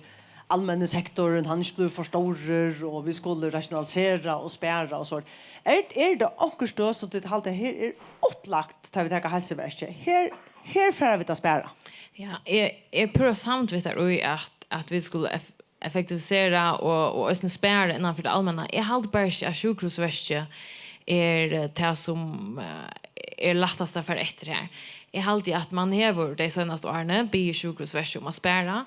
almenni sektorin, hann ikki blívur for stórur, og vit skulu rationalisera og spara og so. Er, er tað onkur støð, sum tit halda, her er upplagt, tá vit taka heilsuverkið? Her, her fara vit at spara. Ja, eg, eg eri púra samd við tær í, at, at vit skulu eff-, effektivisera og, og eisini spara innan fyri tað almenna. Eg haldi bara ikki, at sjúkrahúsverkið er, eh, tað, sum, eh, er lættast at fara eftir her. Eg haldi, at man hevur tey seinastu árini biðið sjúkrahúsverkið um at spara,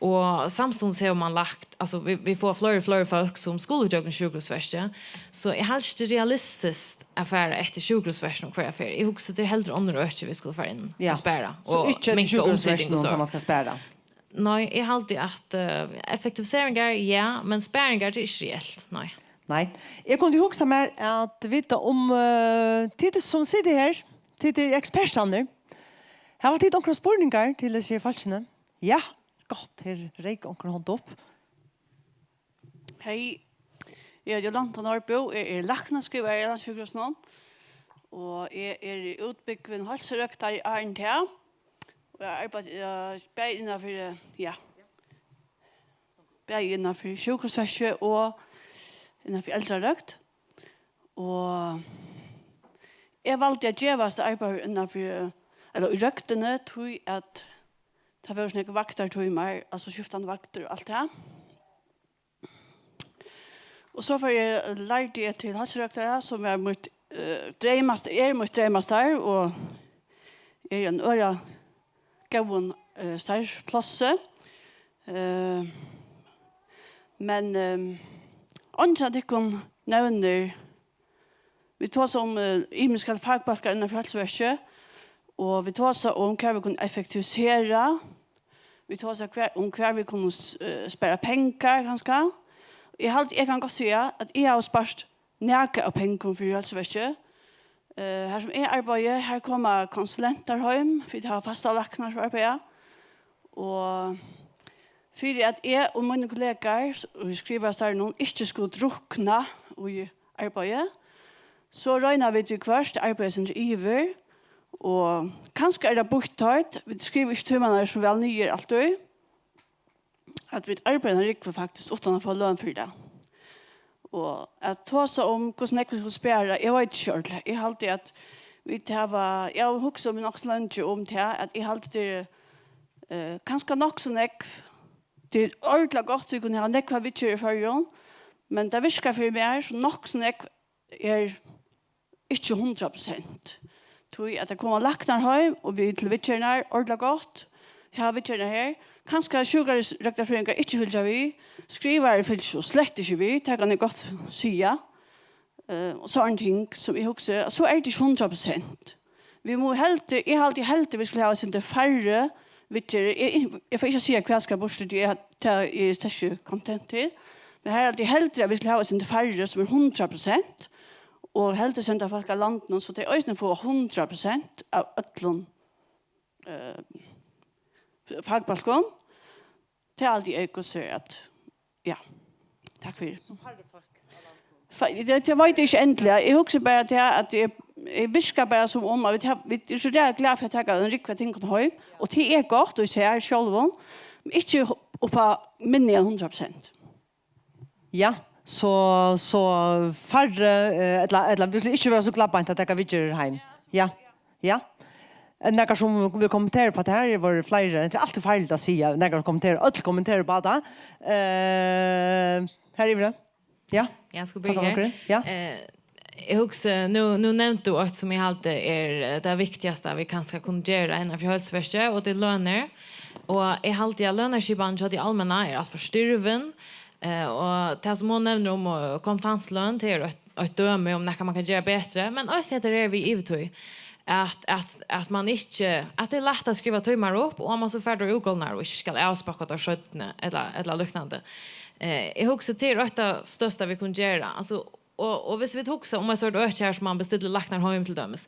og samstundis hevur man lagt, altso, vit, vit fáa fleiri og fleiri fólk, sum skulu gjøgnum sjúkrahúsverkið, so eg haldi ikki, tað er realistiskt at fara eftir sjúkrahúsverkinum hvørja ferð. Eg hugsi, tað er heldur onnur øki, vit skulu fara inn Ja. og spara, So og ikki eftir minka sjúkrahúsverkinum, umseting og so. Tá man skal spara? Nei, eg haldi, at, eh, effektiviseringar, ja, men sparingar, tað er ikki reelt, nei. Nei. Eg kundi hugsa mær at vita um, eh, tit sum sita her, tit eru ekspertarnir. Hava tit onkrar spurningar til hesi her fólkini? Ja, gott, her reik onkur hond upp. Hey, eg eiti Jolanta Norbo, eg eri læknaskrivari á Landssjúkrahúsinum, og eg eri útbúgvin heilsurøktari í N T A, og eg arbeiði, eh, bæði innanfyri, ja, bæði innanfyri sjúkrahúsverkið og innanfyri eldrarøkt. Og eg valdi at gevast at arbeiða innanfyri, ella í røktini, tí at tað vóru so nógvar vaktartímar, altso skiftandi vaktir og alt tað. Og so fór eg, lærdi eg til heilsurøktara, sum var mítt, eh, dreymast-, er mítt dreymastarv, og er í einum øgiliga góðum, eh, starvsplássi. Eh, men, eh, eingin av tykkum nevnir, vit tosa um, eh, ymiskar fakbólkar innan heilsuverkið, og vit tosa um, hvar vit kunnu effektivisera, vit tosa hvar, um, hvar vit kunnu s-, eh, spara pengar, kanska. Eg haldi, eg kann gott siga, at eg havi spart nakað av pengum fyri heilsuverkið. Eh, har sum eg arbeiði, har koma konsulentar heim, vit hava fastar læknar sum arbeiða. Og fyri at eg og mínir kollegar s-, í skrivarastarvinum ikki skulu drukna í arbeiði, so royna vit viðhvørt arbeiðið eitt sindur yvir. Og kanska er tað býtt tá, vit skriva ikki tímarnar so væl niður altíð, at vit arbeiða eina rúgvu faktiskt uttan at fáa løn fyri tað. Og at tosa um, hvussu nógv vit skulu spara, eg veit ikki ordiliga. Eg haldi, at vit hava, eg havi hugsað um nokk so leingi um tað, at eg haldi, tað er, eh, kanska nokk so nógv. Tað er ordiliga gott, vit kunnu hava nógvar viðgerðir í Føroyum, men tað virkar fyri mær, sum nokk so nógv er ikki hundrað prosent. Tí at tað koma læknar heim og við til viðgerðirnar, ordiliga gott, hava viðgerðirnar her. Kanska sjúkrarøktarfrøðingar ikki fylgja við, skrivarar fylgja so slett ikki við, tað kann eg gott siga. Eh, og sovorðin ting sum eg hugsi, so er tað ikki hundrað prosent. Vit mugu heldur, eg haldi heldur, vit skulu hava eitt sindur færri viðgerðir. Eg, eg, eg fari ikki at siga, hvat skal burtur, tí eg, tað eri eg slett ikki kontent til. Men her haldi eg heldur, at vit skulu hava eitt sindur færri, sum er hundrað prosent, og heldur senda fólk av landinum, so tey eisini fáa hundrað prosent av øllum, eh, fagbólkum. Tað haldi eg, hvussu er at, ja. Takk fyri. Fa-, tað, tað veit eg ikki endiliga. Eg hugsi bara tað, at eg, eg virkar bara sum um, at vit hava, vit eru so ræðuliga glað fyri at taka ein rúgvu av tingum heim, og tað er gott í sær sjálvum, men ikki upp á minni enn hundrað prosent. Ja, so, so færri, eh, ella, ella vit skulu ikki vera so glað beint at taka viðgerðir heim. Ja, ja. Er nakar sum vil kommentera upp á tað her? Tað vóru fleiri. Tað er altíð farligt at siga, nakar kommenterar. Øll kommentera upp á tað. Eh, her yviri. Ja. Ja, eg skal Takk byrja her. Fyri. Ja. Eh, eg hugsi, nú, nú nevnti tú eitt sum eg haldi er, eh, tað viktigasta vit kanska kunnu gera innanfyri heilsuverkið, og tað er lønir. Og eg haldi at lønarskipanin hjá tí almenna er alt for stirvin. Eh, og tað sum hon nevnir um, eh, kompetansuløn, tað er eitt, eitt dømi um nakað man kann gera betri, men eisini hetta her við yvirtíð. At, at, at man ikki, at tað er lætt at skriva tímar upp, og man so fær tær útgolnar og ikki skal avspakka tær seinni, ella, ella líknandi. Eh, eg hugsi, tað er eitt av størsta vit kunnu gera. Altso, og, og viss vit hugsa um eitt sort øki her, sum man bestillir læknar heim til dømis,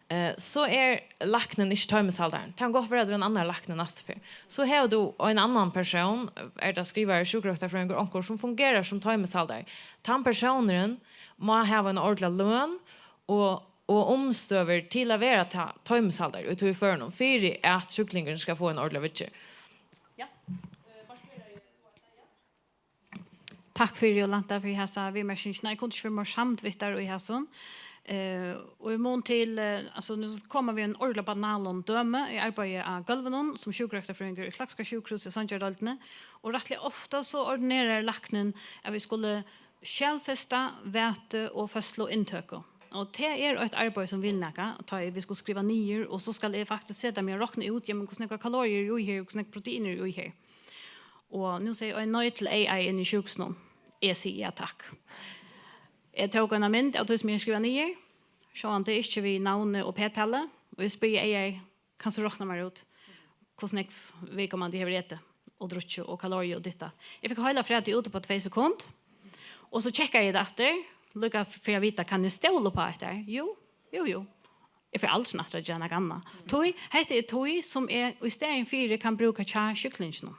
eh, so er læknin ikki toymishaldarin. Tað kann gott vera, at tað er ein annar lækni næstu ferð. So hevur tú ein annan persón, er tað skrivari, sjúkrarøktarfrøðingur, onkur sum fungerar sum toymishaldari. Tann persónurin má hava eina ordiliga løn og, og umstøður til at vera ta-, toymishaldari í tí førinum, fyri at sjúklingurin skal fáa eina ordiliga viðgerð. Ja. Eh, Takk fyri, Jolanta, fyri hasa viðmerkingina. Eg kundi ikki verið meira samd við tær í hasum. Eh, og í mun til, eh, altso, nú koma vit ein ordiliga banalum dømi. Eg arbeiði á gólvinum sum sjúkrarøktarfrøðingur í Klaksvíkar sjúkrahúsi í Seingerðardeildini, og rættiliga ofta so ordinerar læknin, at vit skulu skjalfesta vætu og føðsluinntøku. Og tað er eitt arbeiði sum vil nakað, tá ið vit skulu skriva niður, og so skal eg faktiskt seta meg og rokna út, jamen, hvussu nógvar kaloriur eru í her, hvussu nógv protein eru í her. Og nú segði ein nei til A I inn í sjúkrahúsinum. Eg sigi ja takk. Eg tók eina mynd av tí sum eg hevði skrivað niður, sjálvandi ikki við navni og p-tali, og eg spyrji A I, kanst tú rokna mær út, hvussu nógv viðkomandi hevur etið og drukkið og kaloriur og ditt datt. Eg fekk heila frætið út upp á tvey sekund, og so tjekkaði eg tað aftur, líka fyri at vita, kann eg stóla upp á hetta her? Jú, jú, jú. Eg fari aldrin aftur at gera nakað annað. Tí, hetta er tíð, sum eg í staðin fyri kann brúka hjá sjúklinginum.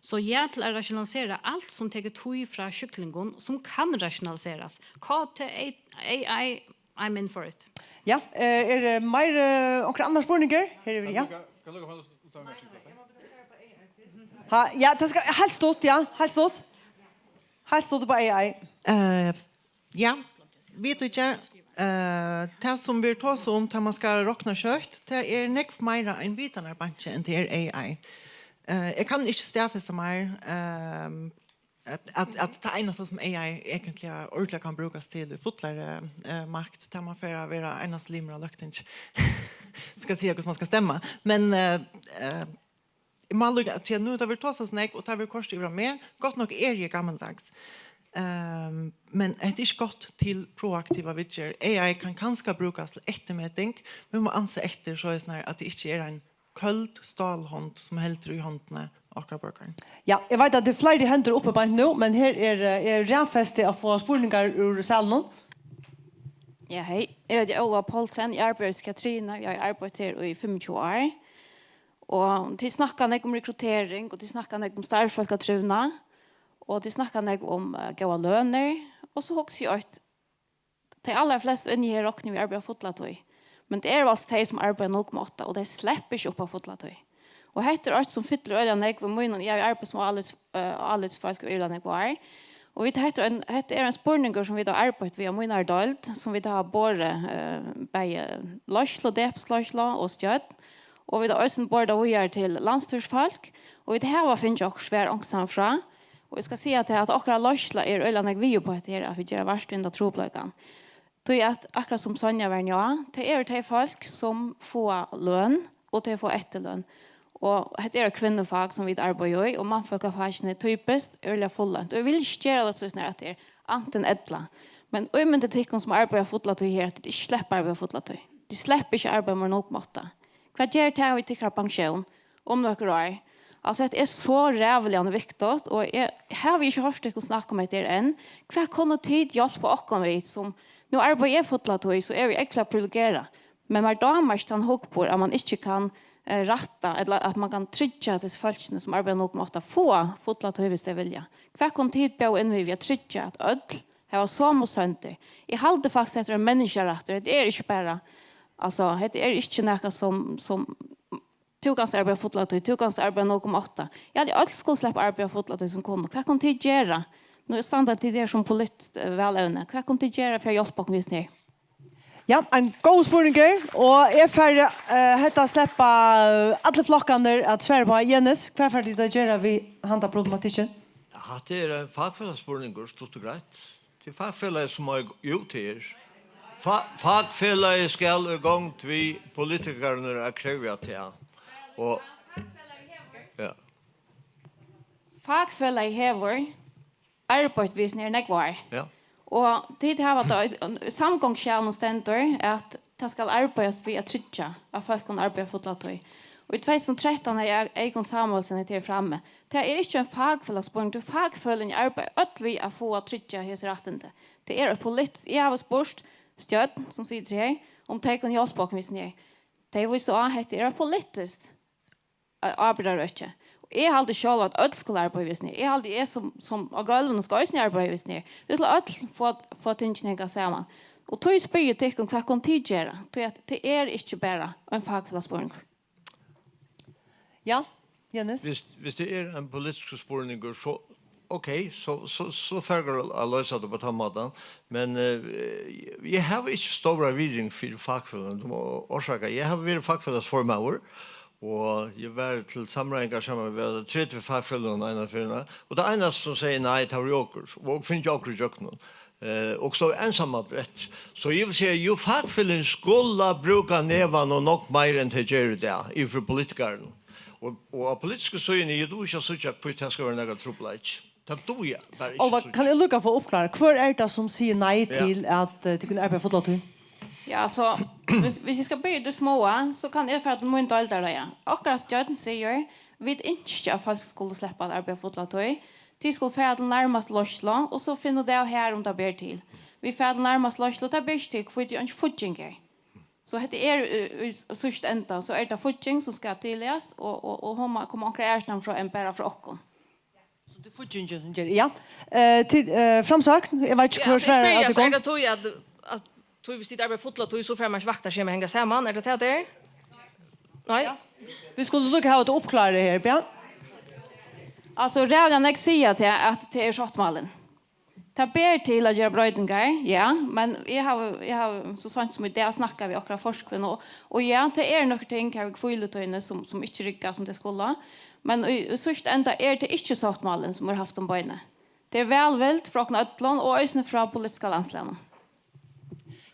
So ja til at rationalisera alt, sum tekur tíð frá sjúklingum, sum kann rationaliserast. K T A I, I'm in for it. Ja, eh, er, eh, meir, eh, onkur annar spurningur? Her er, ja. Ha, ja, tað skal, heilt stutt, ja, heilt stutt. Heilt stutt upp á A I. Eh, ja, vit vita, eh, tað sum vit tosa um, tá man skal rokna skjótt, tað er nógv meira ein vitanarbanki enn tað er A I. Eh, eg kann ikki staðfesta meir, ehm, at, at, at tað einasta sum A I eigentliga ordiliga kann brúkast til í fullari, eh, makt, tá man fer at vera einasti limur á løgtingi. Skal siga, hvussu man skal stemma. Men, eh, eh, eg má líka, tí at nú er tað verið tosað so nógv, og tað verið koyrt yvir á meg. Gott nokk eri eg gammaldags. Ehm, men hetta er ikki gott til proaktiva viðgerð. A I kann kanska brúkast til eftirmeting, men vit mugu ansa eftir, soleiðis at tað ikki er ein køld stálhond sum heldur í hondini á okkara borgarum. Ja, eg veit at tað eru fleiri hendur uppi beint nú, men her er, eh, er raðfesti at fáa spurningar úr salinum. Ja, hei. Eg eiti Óla Poulsen, eg arbeiði í psykiatriini, eg havi arbeitt her í fimmogtjúgu ár. Og tit snakka nógv um rekruttering, og tit snakka nógv um starvsfólkatrivnað, og tit snakka nógv um, eh, góðar lønir. Og so hugsi eg eitt, tey allarflestu inni her rokna við at arbeiða fulla tíð. Men tað eru altso tey, sum arbeiða null komma átta, og tey sleppa ikki upp á fulla tíð. Og hetta er eitt, sum fyllir øgiliga nógv í mínum, eg havi arbeitt sum álits-, eh, álitsfólk í øgiliga nógv ár. Og vit, hetta er ein, hetta er ein spurningur, sum vit hava arbeitt við á mínari deild, sum vit hava borið, eh, bæði leiðslu, deputsleiðslu og stjórn. Og vit hava eisini borið tað víðari til landsstýrisfólk. Og vit hava fingið okkurt svar onkustaðni frá. Og eg skal siga tað, at okkara leiðsla er øgiliga nógv við upp á hetta her, at vit gera vart við henda trupulleikan. Tí at akkurát sum Sonja var inne á, tað eru tey fólk, sum fáa løn, og tey fáa eftirløn. Og hetta er eitt kvinnufak, sum vit arbeiða í, og mannfólkafakini typiskt øgiliga fullønt. Og eg vil ikki gera tað so snar at tað er antin ella. Men ímyndið tykkum, sum arbeiða fulla tíð her, at tit ikki sleppa arbeiða fulla tíð. Tit sleppa ikki arbeiða meir enn null komma átta. Hvat ger tað við tykkara pensjón um nøkur ár? Altso, hetta er so ræðuliga viktigt, og eg havi ikki hoyrt tykkum snakka um hetta her enn. Hvat kunnu tit hjálpa okkum við, sum nú arbeiði eg fulla tíð, so eri eg ógvuliga privilegerað. Men mær dámar ikki tann hugburð, at mann ikki kann, eh, rætta, ella at mann kann tryggja, at hesi fólkini, sum arbeiða null komma átta, fáa fulla tíð, viss tey vilja. Hvat kunnu tit bjóða inn við, við at tryggja, at øll hava somu sømdir? Eg haldi faktiskt, at hetta er ein menniskjarættur. Hetta er ikki bara, altso, hetta er ikki nakað, sum, sum tú kanst arbeiða fulla tíð, tú kanst arbeiða null komma átta. Eg haldi, øll skulu sleppa arbeiða fulla tíð, sum kunnu. Hvat kunnu tit gera? Nú standa tit her sum politiskt, eh, valevni. Hvat kunnu tit gera fyri at hjálpa okkum við hesum her? Ja, ein góður spurningur, og eg fari, eh, hetta sleppa, eh, allir flokkarnir at svara uppá. Jenis, hvat fara tit at gera við handa problematikkin? Hatta er ein fakfelagsspurningur, stutt og greitt. Tað er fakfelagið, sum eigur, jú, tað er. Fa-, fakfelagið skal í gongd við politikararnar at krevja tað. Og, ja. Fakfelagið hevur arbeitt við hesum her í nógv ár. Ja. Og tit hava tá, í, í samgonguskjalinum stendur, at tað skal arbeiðast við at tryggja, at fólk kunnu arbeiða fulla tíð. Og í tvey túsund og trettan hevði Eg-, Eyðgunn Samuelsen hetta her frammi. Tað er ikki ein fakfelagsspurningur, tí fakfeløgini arbeiða øll við at fáa tryggja hesi rættindi. Tað er eitt politiskt, eg havi spurt Stjórn, sum situr her, um tey kunnu hjálpa okkum við hesum her. Tey vísa á, at hetta er eitt politiskt, eh, ábyrgdarøki. Og eg haldi sjálv, at øll skulu arbeiða við hesum her. Eg haldi, eg sum, sum á gólvinum skal eisini arbeiða við hesum her. Vit skulu øll fáa, fáa tingini at hanga saman. Og tí spyrji eg tykkum, hvat kunnu tit gera? Tí at tað er ikki bara ein fakfelagsspurningur. Ja, Jenis? Hvis, hvis det er en politisk spurning, så ok, så, så, så fara vit at, at loysa tað á tann mátan. Men, eh, eg havi ikki stóra virðing fyri fakfeløgum, tú mást orsaka. Eg havi verið fakfelagsformaður, og eg var til samráðingar saman við tretivu fakfeløgum eina ferðina. Og tað einasta sum segði nei, tað var okur. Og okur fingu okur ígjøgnum. Eh, og stóð einsamallur eftir. So eg vil siga, jú, fakfeløgini skulu brúka nevan og nógv meira enn tey gera í dag, yvir fyri politikararnar. Og, og á politisku síðuni, eg dugi ikki at síggja, hví tað skal vera nakar trupulleiki. Tað dugi eg bara ikki Álvár, at síggja. Kann eg líka fáa uppklárað, hvør er tað, sum sigur nei Ja. til at, eh, tit kunnu arbeiða fulla tíð? Ja, altso, hvis, hvis eg skal byrja í tí smáa, so kann eg fara til mín deildarleiðara. Okkara stjórn sigur, vit ynskja, at fólk skulu sleppa at arbeiða fulla tíð. Tit skulu fara til nærmastu leiðslu, og so finna út av har, um tað ber til. Vit fara til nærmastu leiðslu, tað ber ikki til, hví tað er eingin fígging her. So hetta er í, í síðsta enda, so er tað fígging, sum skal tilleggjast, og, og, og hon má koma onkra aðrastaðni frá enn bara frá okkum. So tað er fíggingin, sum ger, ja. Eh, til, eh, framsøgn, eg veit ikki, Ja, hvør altso, eg svarar spyrji, at altso, er tað tað at, at tí, viss tit arbeiða fulla tíð, so fær man ikki vaktarskema at hanga saman? Er tað tað, tað er? Nei? Ja. Vit skulu líka hava tað uppklárað her, ja. Altso, ræðuliga nógv siga tað, at tað er sáttmálin. Tað ber til at gera broytingar, ja, men eg havi, eg havi so seint sum í dag snakkað við okkara forkvinnu, og, og ja, tað eru nøkur ting her við hvílutíðini, sum, sum ikki rigga, sum tey skulu. Men í, í síðsta enda er tað ikki sáttmálin, sum er havt um beinið. Tað er vælvild frá okkum øllum, og eisini frá politiska landslagnum.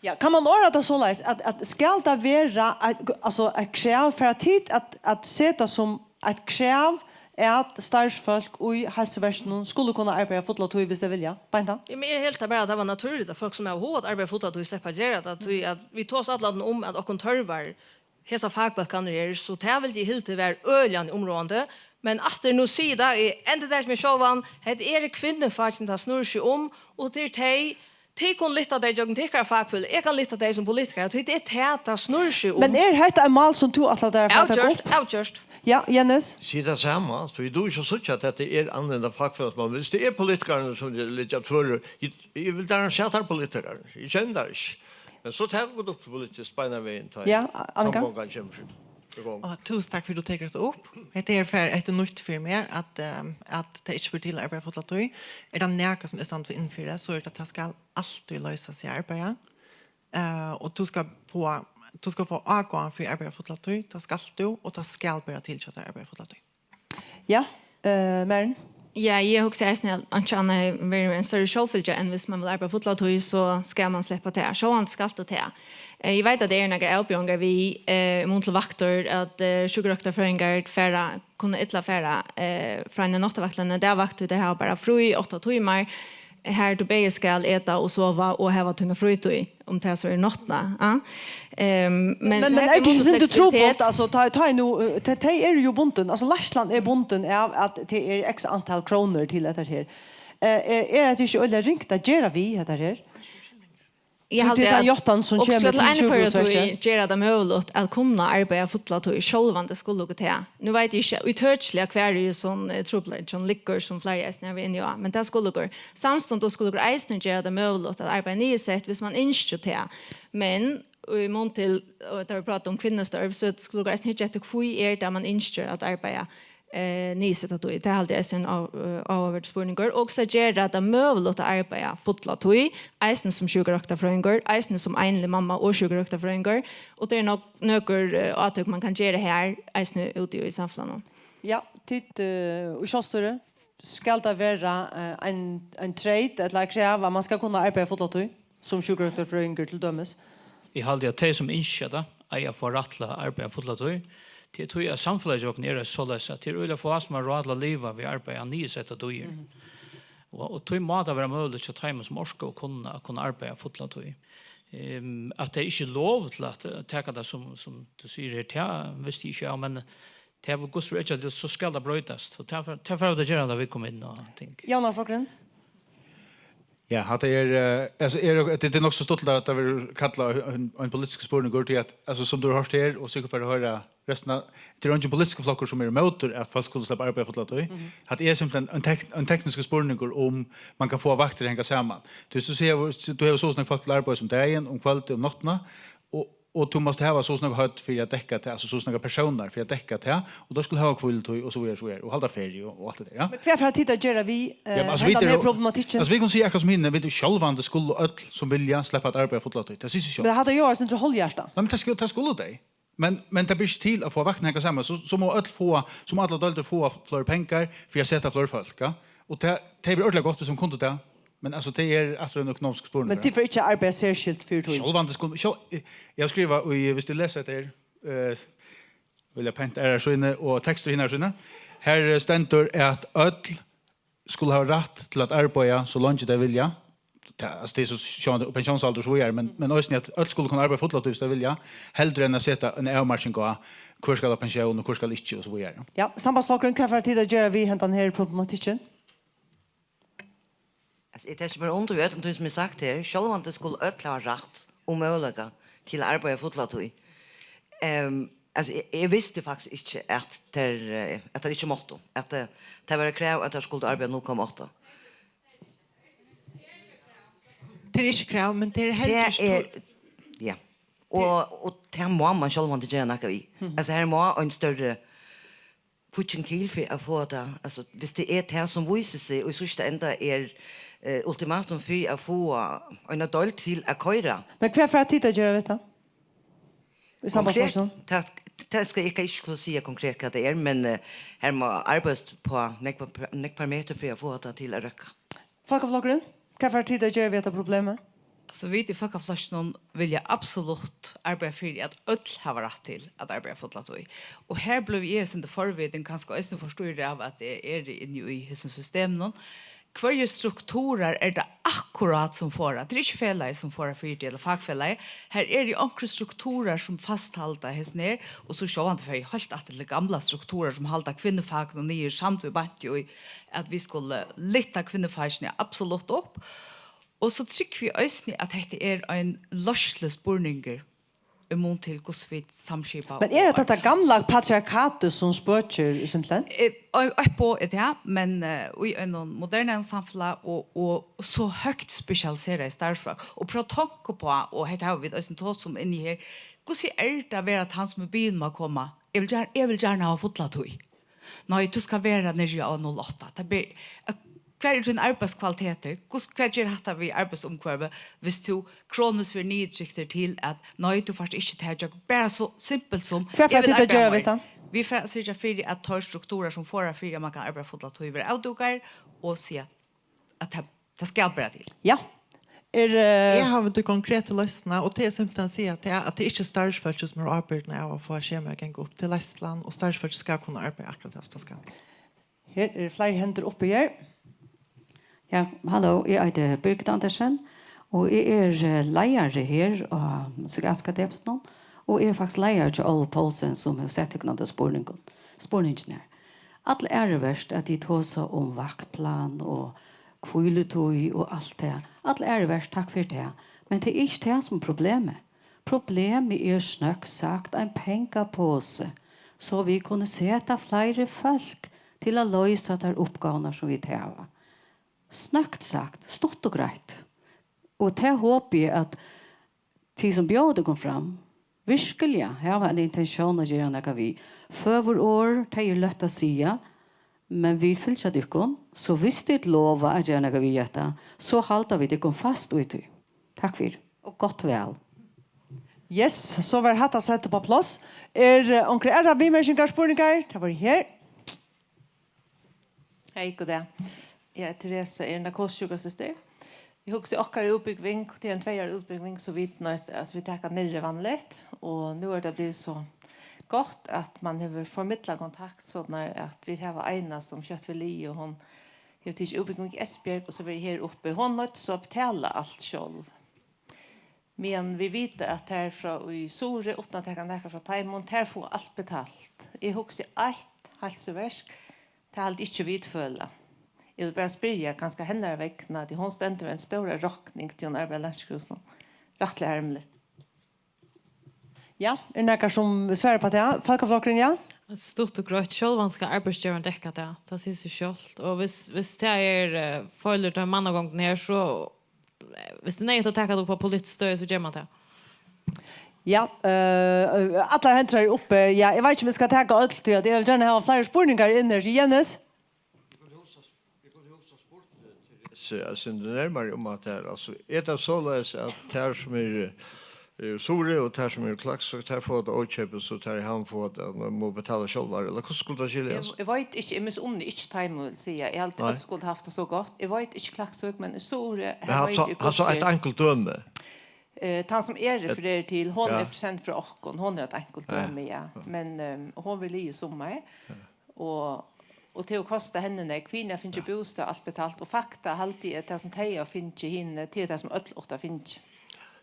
Ja, kann man orða tað soleiðis, at, at skal tað vera eitt, altso, eitt krav, fara tit at, at seta sum eitt krav, at starvsfólk í heilsuverkinum skulu kunna arbeiða fulla tíð, viss tey vilja? Beinta? Ja, men eg helt tað bara, at tað var natúrligt, at fólk, sum hava hug at arbeiða fulla tíð, sleppa at gera tað, tí at vit tosa allan um, at okkum tørvar hesar fakbólkarnar her, so tað vildi eg hildið var øgiliga umráðandi. Men aftur, nú sigi eg tað, eg endurtaki meg sjálvan, hetta eru kvinnufakini, tað snýr seg um, og tað er tey, tit kunnu lyfta tey gjøgnum tykkara fakfeløg, eg kann lyfta tey sum politikari, tí tað er tað, tað snýr seg um. Men er hetta eitt mál, sum tú ætlar tær at fara at taka Avgjørt, upp? Avgjørt. Ja, Jenis? Sig tað sama, so eg dugi ikki at síggja, at hetta er annað enn eitt fakfelagsmál. Viss tað er politikararnir, sum liggja tvørur, eg, eg vil gjarna sjá teir politikararnar. Eg kenni teir ikki. Men so taka vit upp politiskt beinanvegin, tá Ja, Annika? samgongan kemur í gongd. Og túsund takk fyri, at tú tekur hetta upp. Hetta er fer-, hetta er nýtt fyri meg, at, ehm, at tað ikki ber til at arbeiða fulla tíð. Er tað nakað, sum eg standi inn fyri, so er tað, at tað skal altíð loysa seg at arbeiða. Eh, og tú skal fáa, tú skal fáa ágóðan fyri at arbeiða fulla tíð. Tað skalt tú, og tað skal bera til hjá tær at arbeiða fulla tíð. Ja, eh, Maren? Ja, eg hugsi eisini, at einki annað hevur verið ein størri sjálvfylgja enn, viss mann vil arbeiða fulla tíð, so skal mann sleppa tað. Sjálvandi skalt tú tað. Eh, eg veit, at tað eru nakrar avbjóðingar við, eh, í mun til vaktir, at, eh, sjúkrarøktarfrøðingar fara, kunnu illa fara, eh, frá eini náttarvakt til eina dagvakt, tí tey hava bara frí átta tímar, har tú bæði skal eta og sova og hava tína frítíð, um tað so er náttina, ja. Ehm, men Men, men hetta er er tað ikki málsliga sindur trupult, fleksibilitet. Altso, tá, tá er nú, eh, tey, tey eru jú bundin, altso, leiðslan er bundin av at tað er x antal krónur til hetta her. Eh, eh, er tað ikki øgiliga ringt at gera við hetta her? Eg Tí haldi, tað er tann at játtan, sum kemur uppskot til til eina hvørja sjúkrahúsverkið. Tíð gera tað møguligt at kunna arbeiða fulla tíð, sjálvandi skulu okur tað. Nú veit eg ikki ítøkiliga, hvar í hesum, eh, trupulleikin liggur, sum fleiri eisini hava verið inni á, men tað skulu okur. Samstundis skulu okur eisini gera tað møguligt at arbeiða niðursett, viss mann ynskir tað. Men í mun til, og tá vit prata um kvinnustørv, so skulu okur eisini hyggja eftir, hví er tað, mann ynskir at arbeiða, eh, niðursetta tíð. Tað haldi eg er ein á-, eh, áhugaverdur spurningur. Og so gera tað møguligt at arbeiða fulla tíð, eisini sum sjúkrarøktarfrøðingur, eisini sum einlig mamma og sjúkrarøktarfrøðingur. Og tað eru nokk nøkur, eh, átøk, mann kann gera her, eisini úti í samfelagnum. Ja, tit, eh, í sjálvstýri, skal tað vera, eh, ein, ein treyt ella eitt krav, at mann skal kunna arbeiða fulla tíð sum sjúkrarøktarfrøðingur til dømis? Eg haldi, at tey, sum ynskja tað, eiga at fáa rætt til at arbeiða fulla tíð. Tí, tí at samfelagið hjá okkum er soleiðis, at tað er øgiliga fá, sum hava ráð til at liva við at arbeiða niðursetta tíðir. Mhm. Og, og tí má tað vera møguligt hjá teimum, sum orka og kunna, at kunna arbeiða fulla tíð. Ehm, at tað ikki er lov til at, eh, taka tað, sum, sum tú sigur her, tað visti eg ikki av, men tað er Guds fyri, so skal tað broytast. Og tað fer, tað fer at gera tað, vit koma inn á ting. Javnaðarflokkurin? Ja, hatta er, eh, altso, er, tað, tað er nokk so stuttligt, at tað verður kallað ein, ein politiskur spurningur, tí at, altso, sum tú hevur hoyrt her, og sikkurt fara at hoyra restina, tað er eingin politiskur flokkur, sum er ímótur, at fólk skulu sleppa arbeiða fulla tíð. Mhm. Hatta er simpelthen ein tek-, ein tekniskur spurningur, um mann kann fáa vaktir at hanga saman. Tí so sigur, tú hevur so og so nógv fólk til arbeiðis um dagin, um kvøldið, um náttina, og, og tú mást hava so og so nógv høvd fyri at dekka tað, altso so og so nógvar persónar fyri at dekka tað, og teir skulu hava hvílutíð og so víðari, so víðari, og halda feriu og, og alt tað har, ja. Men hvat fara tit at gera við, eh, Ja, men altso, vit hendan eru her problematikkin? Altso, vit kunnu siga akkurát sum hini, vit eru sjálvandi skulu øll, sum vilja, sleppa at arbeiða fulla tíð. Tað sigur seg sjálvt. Men hatta ljóðar eitt sindur hálvhjartað. Nei, men tað skal, tað skulu tey. Men, men tað ber ikki til at fáa vaktina at hanga saman, so, so mugu øll fáa, so mugu allar deildir fáa fleiri pengar fyri at seta fleiri fólk, ja. Og tað, tað hevði verið ordiliga gott, viss man kundi tað. Men, altso, tað er aftur ein økonomisk spurningur, Men tit fara ikki at arbeiða serskilt fyri tí? Sjálvandi skulu, sjálv, eg, eg havi skrivað í, viss tú lesur hetta her, eh, vilja pent aðrar síni og tekstur hinnar síni. Her, eh, stendur, at øll skulu hava rætt til at arbeiða so leingi tey vilja. Tað, altso, tað er so sjálvandi, og pensjónsaldur og so víðari, men, men eisini at øll skulu kunna arbeiða fulla tíð, viss tey vilja, heldur enn at seta eina avmarking á, hvør skal á pensjón og hvør skal ikki og so víðari. Ja, Sambandsflokkurin, hvat fara tit at gera við hendan her problematikkin? Altso, eg taki bara undir við øllum tí, sum er sagt her. Sjálvandi skulu øll hava rætt og møguleika til at arbeiða fulla tíð. Ehm, altso, eg, eg visti faktiskt ikki, at tær, eh, at tær ikki máttu, at, eh, tað var eitt krav, at tær skuldu arbeiða null komma átta. Tað er ikki krav, men tað er heldur Tað ikki er, ja. Og, og tað má mann sjálvandi gera nakað við. Mhm. Altso, her má ein størri fígging til fyri at fáa tað, altso, viss tað er tað, sum vísir seg, og í síðsta enda er, eh, ultimatum fyri at fáa eina deild til at koyra. Men hvat fara tit at gera við tað? Í Sambandsflokkinum? Konkret, tað, tað skal eg ikki kunna siga konkret, hvat tað er, men, eh, her má arbeiðast á nógvar, nógvar parametrar fyri at fáa tað til at røkka. Fólkaflokkurin, hvat fara tit at gera við hetta problemið? Altso, vit í Fólkaflokkinum vilja absolutt arbeiða fyri, at øll hava rætt til at arbeiða fulla tíð. Og her blívi eg eitt sindur forvitin, kanska eisini forstýrd av, at eg eri inni í hesum systeminum. Hvørjir strukturar er tað akkurát, sum forða? Tað er ikki felagið, sum forðar fyri tí, ella fakfelagið. Her eru onkrir strukturar, sum fasthalda hesum her, og so sjálvandi fer eg heilt aftur til gamlar strukturar, sum halda kvinnufakunum niður, samt við beint í, at vit skulu lyfta kvinnufakini absolutt upp. Og so trúgvi eg eisini, at hetta er ein leiðsluspurningur í mun til, hvussu vit samskipa Men er og hetta tað gamla patriarkatið, sum spøkir í simpelthen? Eh, og, og på er det, men, eh, í einum modernaðum samfelag og, og so høgt spesialiseraði starvsfólk. Og prøva at tonka upp á, og hetta hava vit eisini tosað um inni her, hvussu er tað at vera tann, sum er biðin um at koma? Eg vil gjarna, eg vil gjarna hava fulla tíð. Nei, tú skal vera niðri á null átta. Tað ber, at, hvar eru tínar arbeiðskvalitetir? Hvussu, hvat ger hatta við arbeiðsumhvørvið, viss tú kroniskt verður niðurtryktur til at, nei, tú fært ikki tað gjørt? Bara so simpelt sum, Hvat fara eg vil tit at arbeiða gera meir. Við tað? Vit fara at syrgja fyri, at teir strukturar, sum forða fyri, at man kann arbeiða fulla tíð, verða avdúkaðir, og siga, at tað, tað skal bera til. Ja. Er, eh, Eg havi tí konkretu loysnina, og tað er simpelthen at siga, at tað er, at tað er ikki starvsfólkið, sum er ábyrgdin av at fáa skemað at ganga upp. Tað er leiðslan, og starvsfólkið skal kunna arbeiða akkurát tað, tað skal. Her eru fleiri hendur uppi her. Ja, halló, eg eiti Birgit Andersen, og eg eri, eh, leiðari her á Musikalska Depustinum, og eg eri faktiskt leiðari hjá Óluvu Poulsen, sum hevur sett tykkum á ta spurningin, spurningin her. Alt aðruvert, at tit tosa um vaktplan og hvílutíð og alt tað. Alt aðruvert, takk fyri tað. Men tað er ikki tað, sum er problemið. Problemið er, snøgt sagt, ein pengaposi, so vit kunnu seta fleiri fólk til at loysa tær uppgávurnar, sum vit hava. Snøgt sagt, stutt og greitt. Og tað hopi eg, at tit, sum bjóða tykkum fram, virkiliga hava ein intentión at gera nakað við. Føgur orð, tey eru løtt at siga, men vit fylgja tykkum, so viss tit lova at gera nakað við hetta, so halda vit tykkum fast í tí. Takk fyri, og gott val. Yes, so var hatta sett upp á pláss. Er, eh, onkrar aðrar viðmerkingar, spurningar? Tað var her. Hey, god dag. Eg eri Teresa, eri narkosesjúkrasystir. Eg hugsi, okkara útbúgving, tað er ein tvey ára útbúgving, so vit nøyst, altso, vit taka niðri vanligt, og nú er tað blivið so gott, at man hevur formidlað kontakt, soleiðis at vit hava eina, sum skjótt verður liðug, og hon hevur tikið útbúgving í Esbjerg, og so verið her uppi. Hon noyddist so at betala alt sjálv. Meðan vit vita, at tær frá í Suðuroy, uttan at taka nakað frá teimum, tær fáa alt betalt. Eg hugsi, eitt heilsuverk, tað haldi eg ikki, vit føla. Eg vil bara spyrja, kanska hennara vegna, tí hon stendur við eina stóra rokning, tí hon arbeiðir á Landssjúkrahúsinum. Rættiliga harmiligt. Ja, er nakar, sum vil svara upp á tað? Fólkaflokkurin, ja? Stutt og greitt, sjálvandi skal arbeiðsgevarin dekka tað. Tað sigur seg sjálvt. Og viss, viss tað er, eh, følir tað mannagongdin her, so, eh, viss tað er neyðugt at taka tað upp á politiskt støði, so ger man tað. Ja, eh, allar hendur eru uppi. Ja, eg veit ikki, um eg skal taka øll, tí at eg vil gjarna hava fleiri spurningar inn her. So Jennis? Se, altso, nú nærmari um at tær, altso, er tað soleiðis, at tær, sum eru, eru Suðuroy, og tær, sum eru Klaksvík, tær fáa tað ókeypis, og tær í Havn fáa tað, og mugu betala sjálvar, ella hvussu skuldi tað skiljast? Eg, eg veit ikki, eg misunni ikki teimum, vil siga. Eg haldi, nei, øll skuldu havt tað so gott. Eg veit ikki Klaksvík, men í Suðuroy, her veit eg hvussu. Men hatta er eitt einkult dømi. Eh, tann, sum eg refereri til, hon, ja, er send frá okkum, hon er eitt einkult, ja, dømi, ja. Ja. Men, ehm, hon verður liðug í summar. Ja. Og, og tað hevur kostað henni nógv. Hini hava fingið, ja, bústað, alt betalt, og fakta haldi eg, tað, sum tey hava fingið, hini, tað er tað, sum øll áttu at fingið.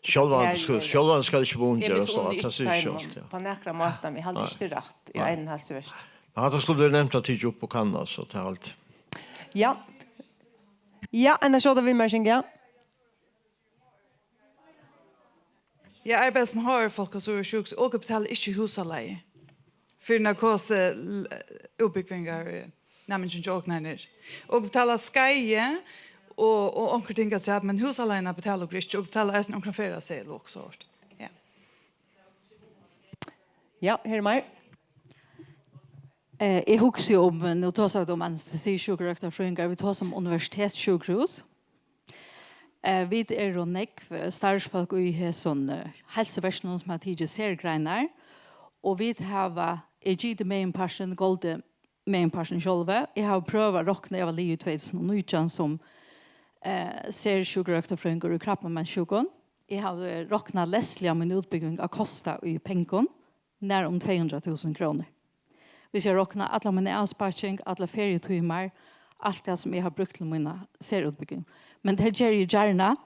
Sjálvandi skal, sjálvandi skal ikki vóngerast, eg misunni ikki teimum, ja, á nakran máta, men eg haldi, nei, ikki, tað er rætt í, nei, einum heilsuvert. Men hatta skuldi verið nevnt at tikið upp og kannað, so tað er alt. Ja. Ja, ein skjóta viðmerking, ja. Eg arbeiði sum H R-fólk á Suðuroy sjúkrahúsi, og okur betala ikki húsaleigu fyri narkoseútbúgvingarnæmingin hjá okkum her niðri. Okur betala skeiðið og, og onkur ting afturat, men húsaleiguna betala okur ikki, og betala eisini onkran ferðaseðil og okkurt sovorðið. Ja. Ja, her er meir. Eh, eg hugsi um, nú tosa vit um anestesi, sjúkrarøktarfrøðingar, vit tosa um universitetssjúkrahús. Eh, vit eru nógv, eh, starvsfólk í hesum, eh, heilsuverkinum, sum hava tikið sergreinar, og vit hava, eg giti meginpartin, goldið meginpartin sjálvi. Eg havi prøvað at rokna, eg var liðug í tvey túsund og nítjan sum, eh, sersjúkrarøktarfrøðingur í krabbameinssjúkum. Eg havi roknað leysliga mín útbúgving at kosta í pengum, nær um tvey hundrað túsund krónur. Hvis eg rokna alla mína avspaking, allar feriutímar, alt tað, sum eg havi brúkt til mína serútbúgving. Men tað geri eg gjarna,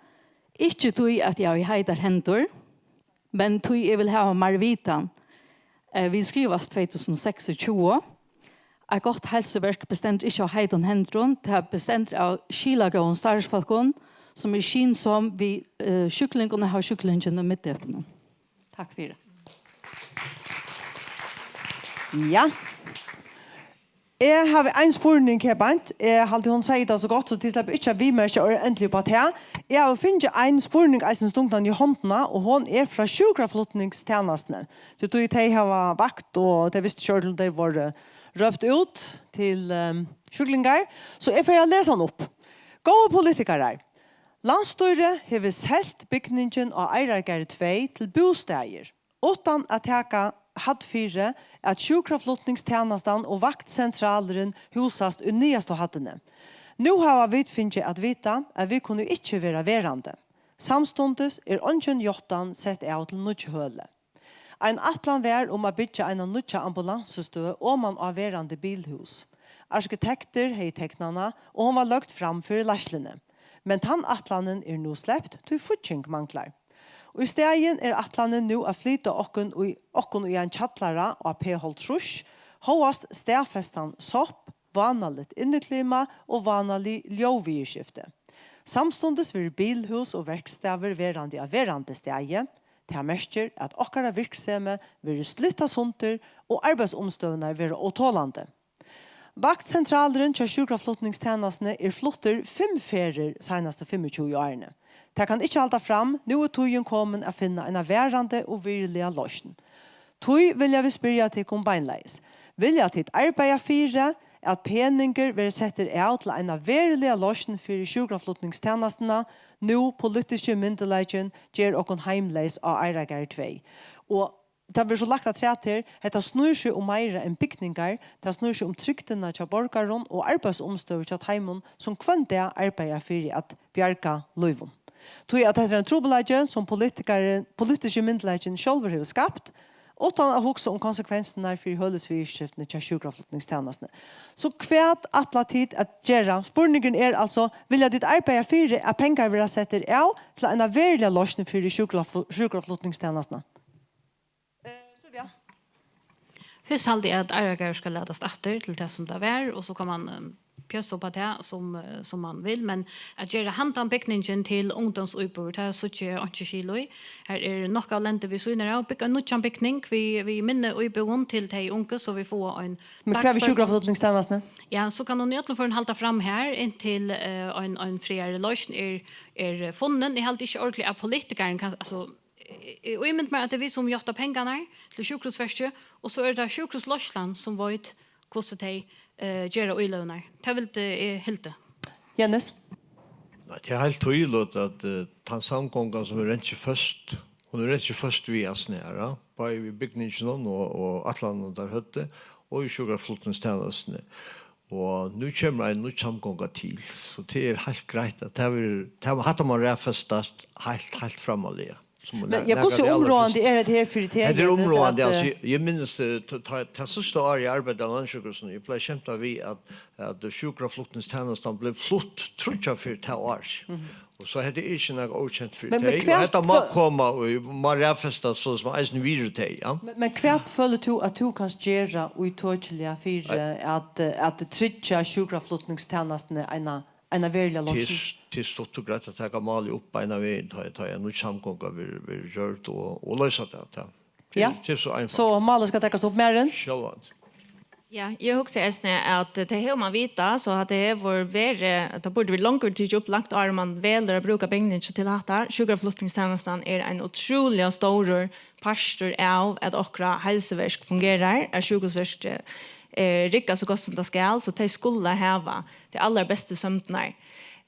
ikki tí, at eg havi heitar hendur, men tí eg vil hava meir vitan. Eh, vit skrivast tvey túsund og seksogtjúgu. Eitt gott heilsuverk bestendur ikki av heitum hendrum, tað bestendur av skilagóðum starvsfólkum, sum eru skynsom við, eh, sjúklingum og hava sjúklingin í miðdeplinum. Takk fyri. Ja. Eg havi ein spurning her beint. Eg haldi, hon segði tað so gott, so tit sleppa ikki at viðmerkja orð endiliga upp á tað. Eg havi fingið ein spurning eisini stungnan í hondina, og hon er frá sjúkraflutningstænastuni. Tí, tí tey hava vakt, og tey vistu ikki, um tey vóru rópt út til, ehm, sjúklingar. So eg fari at lesa hann upp. Góðu politikarar, Landsstýrið hevur selt bygningin á Eyrargarði tvey til bústaðir, uttan at taka hædd fyri, at sjúkraflutningstænastan og vaktsentralurin húsast í niðastu hæddini. Nú hava vit fingið at vita, at vit kunnu ikki verða verandi. Samstundis er eingin játtan sett av til nýggj høli. Ein ætlan var um at byggja eina nýggja ambulansustøð oman á verandi bilhús. Arkitektur hevði teknað hana, og hon var løgd fram fyri leiðsluni. Men tann ætlanin er nú slept, tí fígging manglar. Í staðin er ætlanin nú at flyta okkum í, okkum í ein kjallara á P hálvtrýss, hóast staðfestan sopp, vánaligt inniklima og vánalig ljóðviðurskifti. Samstundis verður bilhús og verkstaður verandi á verandi staði. Tað merkir, at okkara virksemi verður splittað sundur og arbeiðsumstøðurnar verða ótolandi. Vaktsentralurin hjá sjúkraflutningstænastuni er fluttur fimm ferðir seinastu fimmogtjúgu árini. Tað kann ikki halda fram, nú er tíðin komin at finna eina varandi og virðiliga loysn. Tí vilja vit spyrja tykkum beinleiðis. Vilja tit arbeiða fyri, at peningur verður settur av til eina veruliga loysn fyri sjúkraflutningstænastuna, nú politiski myndugleikin ger okkum heimleys á Eyrargarði tvey? Og tað verður so lagt afturat her, hetta snýr seg um meira enn bygningar, tað snýr seg um trygdina hjá borgarum og arbeiðsumstøður hjá teimum, sum hvønn dag arbeiða fyri at bjarga lívum. Tí at hetta er ein trupulleiki, sum politikarin, politiski myndugleikin sjálvur hevur skapt, uttan at hugsa um konsekvensirnar fyri hølisviðurskiftini hjá sjúkraflutningstænastuni. So hvat ætla tit at gera? Spurningurin er altso, vilja tit arbeiða fyri, at pengar verða settir av til eina veruliga loysn fyri sjúkraflu-, sjúkraflutningstænastuna? Eh, Sylvia? Fyrst haldi eg, at Eyrargarður skal latast aftur til tað, sum tað var, og so kann man eh, pjassa upp á tað, sum, eh, sum man vil, men at gera handan bygningin til ungdómsíbúðir, tað síggi eg einki skil í. Her er nokk av lendi við síðuna av, byggja ein nýggjan bygning við, við minni íbúðum til tey ungu, so vit fáa ein Men hvat við sjúkraflutningstænastuni? Ja, so kann hon í øllum førum halda fram her, inntil eh, ein, ein fríari loysn er, er funnin. Eg haldi ikki ordiliga, at politikarin kann, altso, eg ímyndi mær, at tað er vit, sum játta pengarnar til sjúkrahúsverkið, og so er tað sjúkrahúsleiðslan, sum veit, hvussu tey eh, gera íløgurnar. Tað vildi eg hildið. Janus? Nei, tað er heilt týðiligt, at eh, tann samgongan, sum er rent føst, hon er rent føst við at snara, bæði við bygninginum og, og ætlanina, teir høvdu, og í sjúkraflutningstænastuni. Og nú kemur ein nýggj samgonga til, so tað er heilt greitt, at tað verður, tað, hatta má raðfestast heilt, heilt framarliga. Sum Men na- ja, nakað hvussu av tí umráðandi fyrsta. Er hetta her fyri teg, Hetta er Janus, umráðandi, at, altso, eh, eg, eg minnist eh, ta- ta- tað síðsta árið eg arbeiddi á Landsjúkrahúsinum, eg bleiv skemtur við, at, at sjúkraflutningstænastan bleiv flutt tríggjar ferðir tað ár. Og so hetta er ikki nakað ókent fyri Men- men tey, og hvat hetta má fø- koma og má raðfestast, so sum eisini virðir tey, ja. Men, men hvat følir tú, at tú kanst gera ítøkiliga fyri at, eh, at tryggja sjúkraflutningstænastuni eina, eina veruliga Tað loysn? er, tað er stutt og greitt at taka málið upp beinan vegin, tá, tá ein nýggj samgonga verður, verður gjørd og, og loysa tað, ja. Tað, Ja. Tað er so einfalt. So málið skal takast upp, Marin? Sjálvandi. Ja, eg hugsi eisini, at tað hevur man vitað, so at tað hevur verið, at tað burdi verið longur tikið upp, langt áðrenn man velur at brúka bygningin til hatta. Sjúkraflutningstænastan er ein ótrúliga stórur partur av, at okkara heilsuverk fungerar, at sjúkrahúsverk eh, rigga so gott sum tað skal, so tey skulu hava tey allarbestu sømdirnar.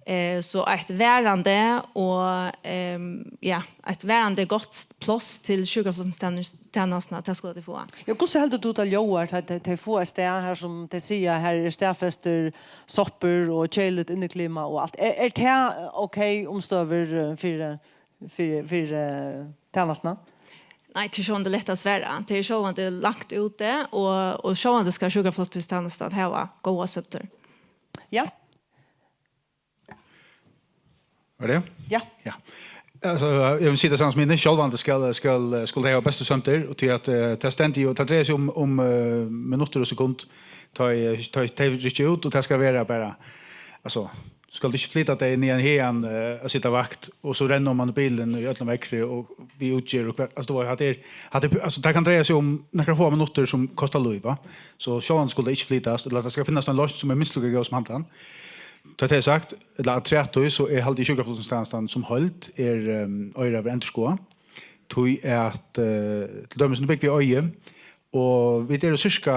Eh, so eitt varandi og ehm, ja, eitt varandi gott pláss til sjúkraflutningstænastuna, tað skulu tey fáa. Ja, hvussu heldur tú, tað ljóðar, tá tey, tey fáa eitt stað her, sum tey siga, her er staðfestur soppur og keðiligt inniklima og alt? Er, er tað ok umstøður eh, fyri, fyri, fyri eh, tænastuna? Nei, tað er sjálvandi lætt at svara. Tað er sjálvandi langt úti, og, og sjálvandi skal sjúkraflutningstænastan hava góðar sømdir. Ja? Var det? Ja. Ja. Altså, eg vil siga tað sama sum Ines, sjálvandi skal, skal, skulu tey hava bestu sømdir, og tí at eh, tað stendur jo, tað dreiar seg um, um eh, minuttir og sekund, tá eg, tá eg, tá eg rykkja út, og tað skal vera bara, altså, skal tú ikki flyta tey niðan haðan eh, at sita vakt, og so renna oman í bilin í øllum veðri og við útgerð og hvat, altså, tú veit, hatta er, hatta er, altså, tað kann dreiga seg um nakrar fáar minuttir sum kosta lív, va? So sjálvandi skulu tey ikki flytast, ella at tað skal finnast ein loysn sum er minst líka góð sum handan. Tá tað er sagt, ella afturat tí, so er, haldi eg, sjúkraflutningstænastan sum heild er um, oyra verður endurskoðað. Tí at uh, til dømis nú búgvi eg í Oyri, og vit eru cirka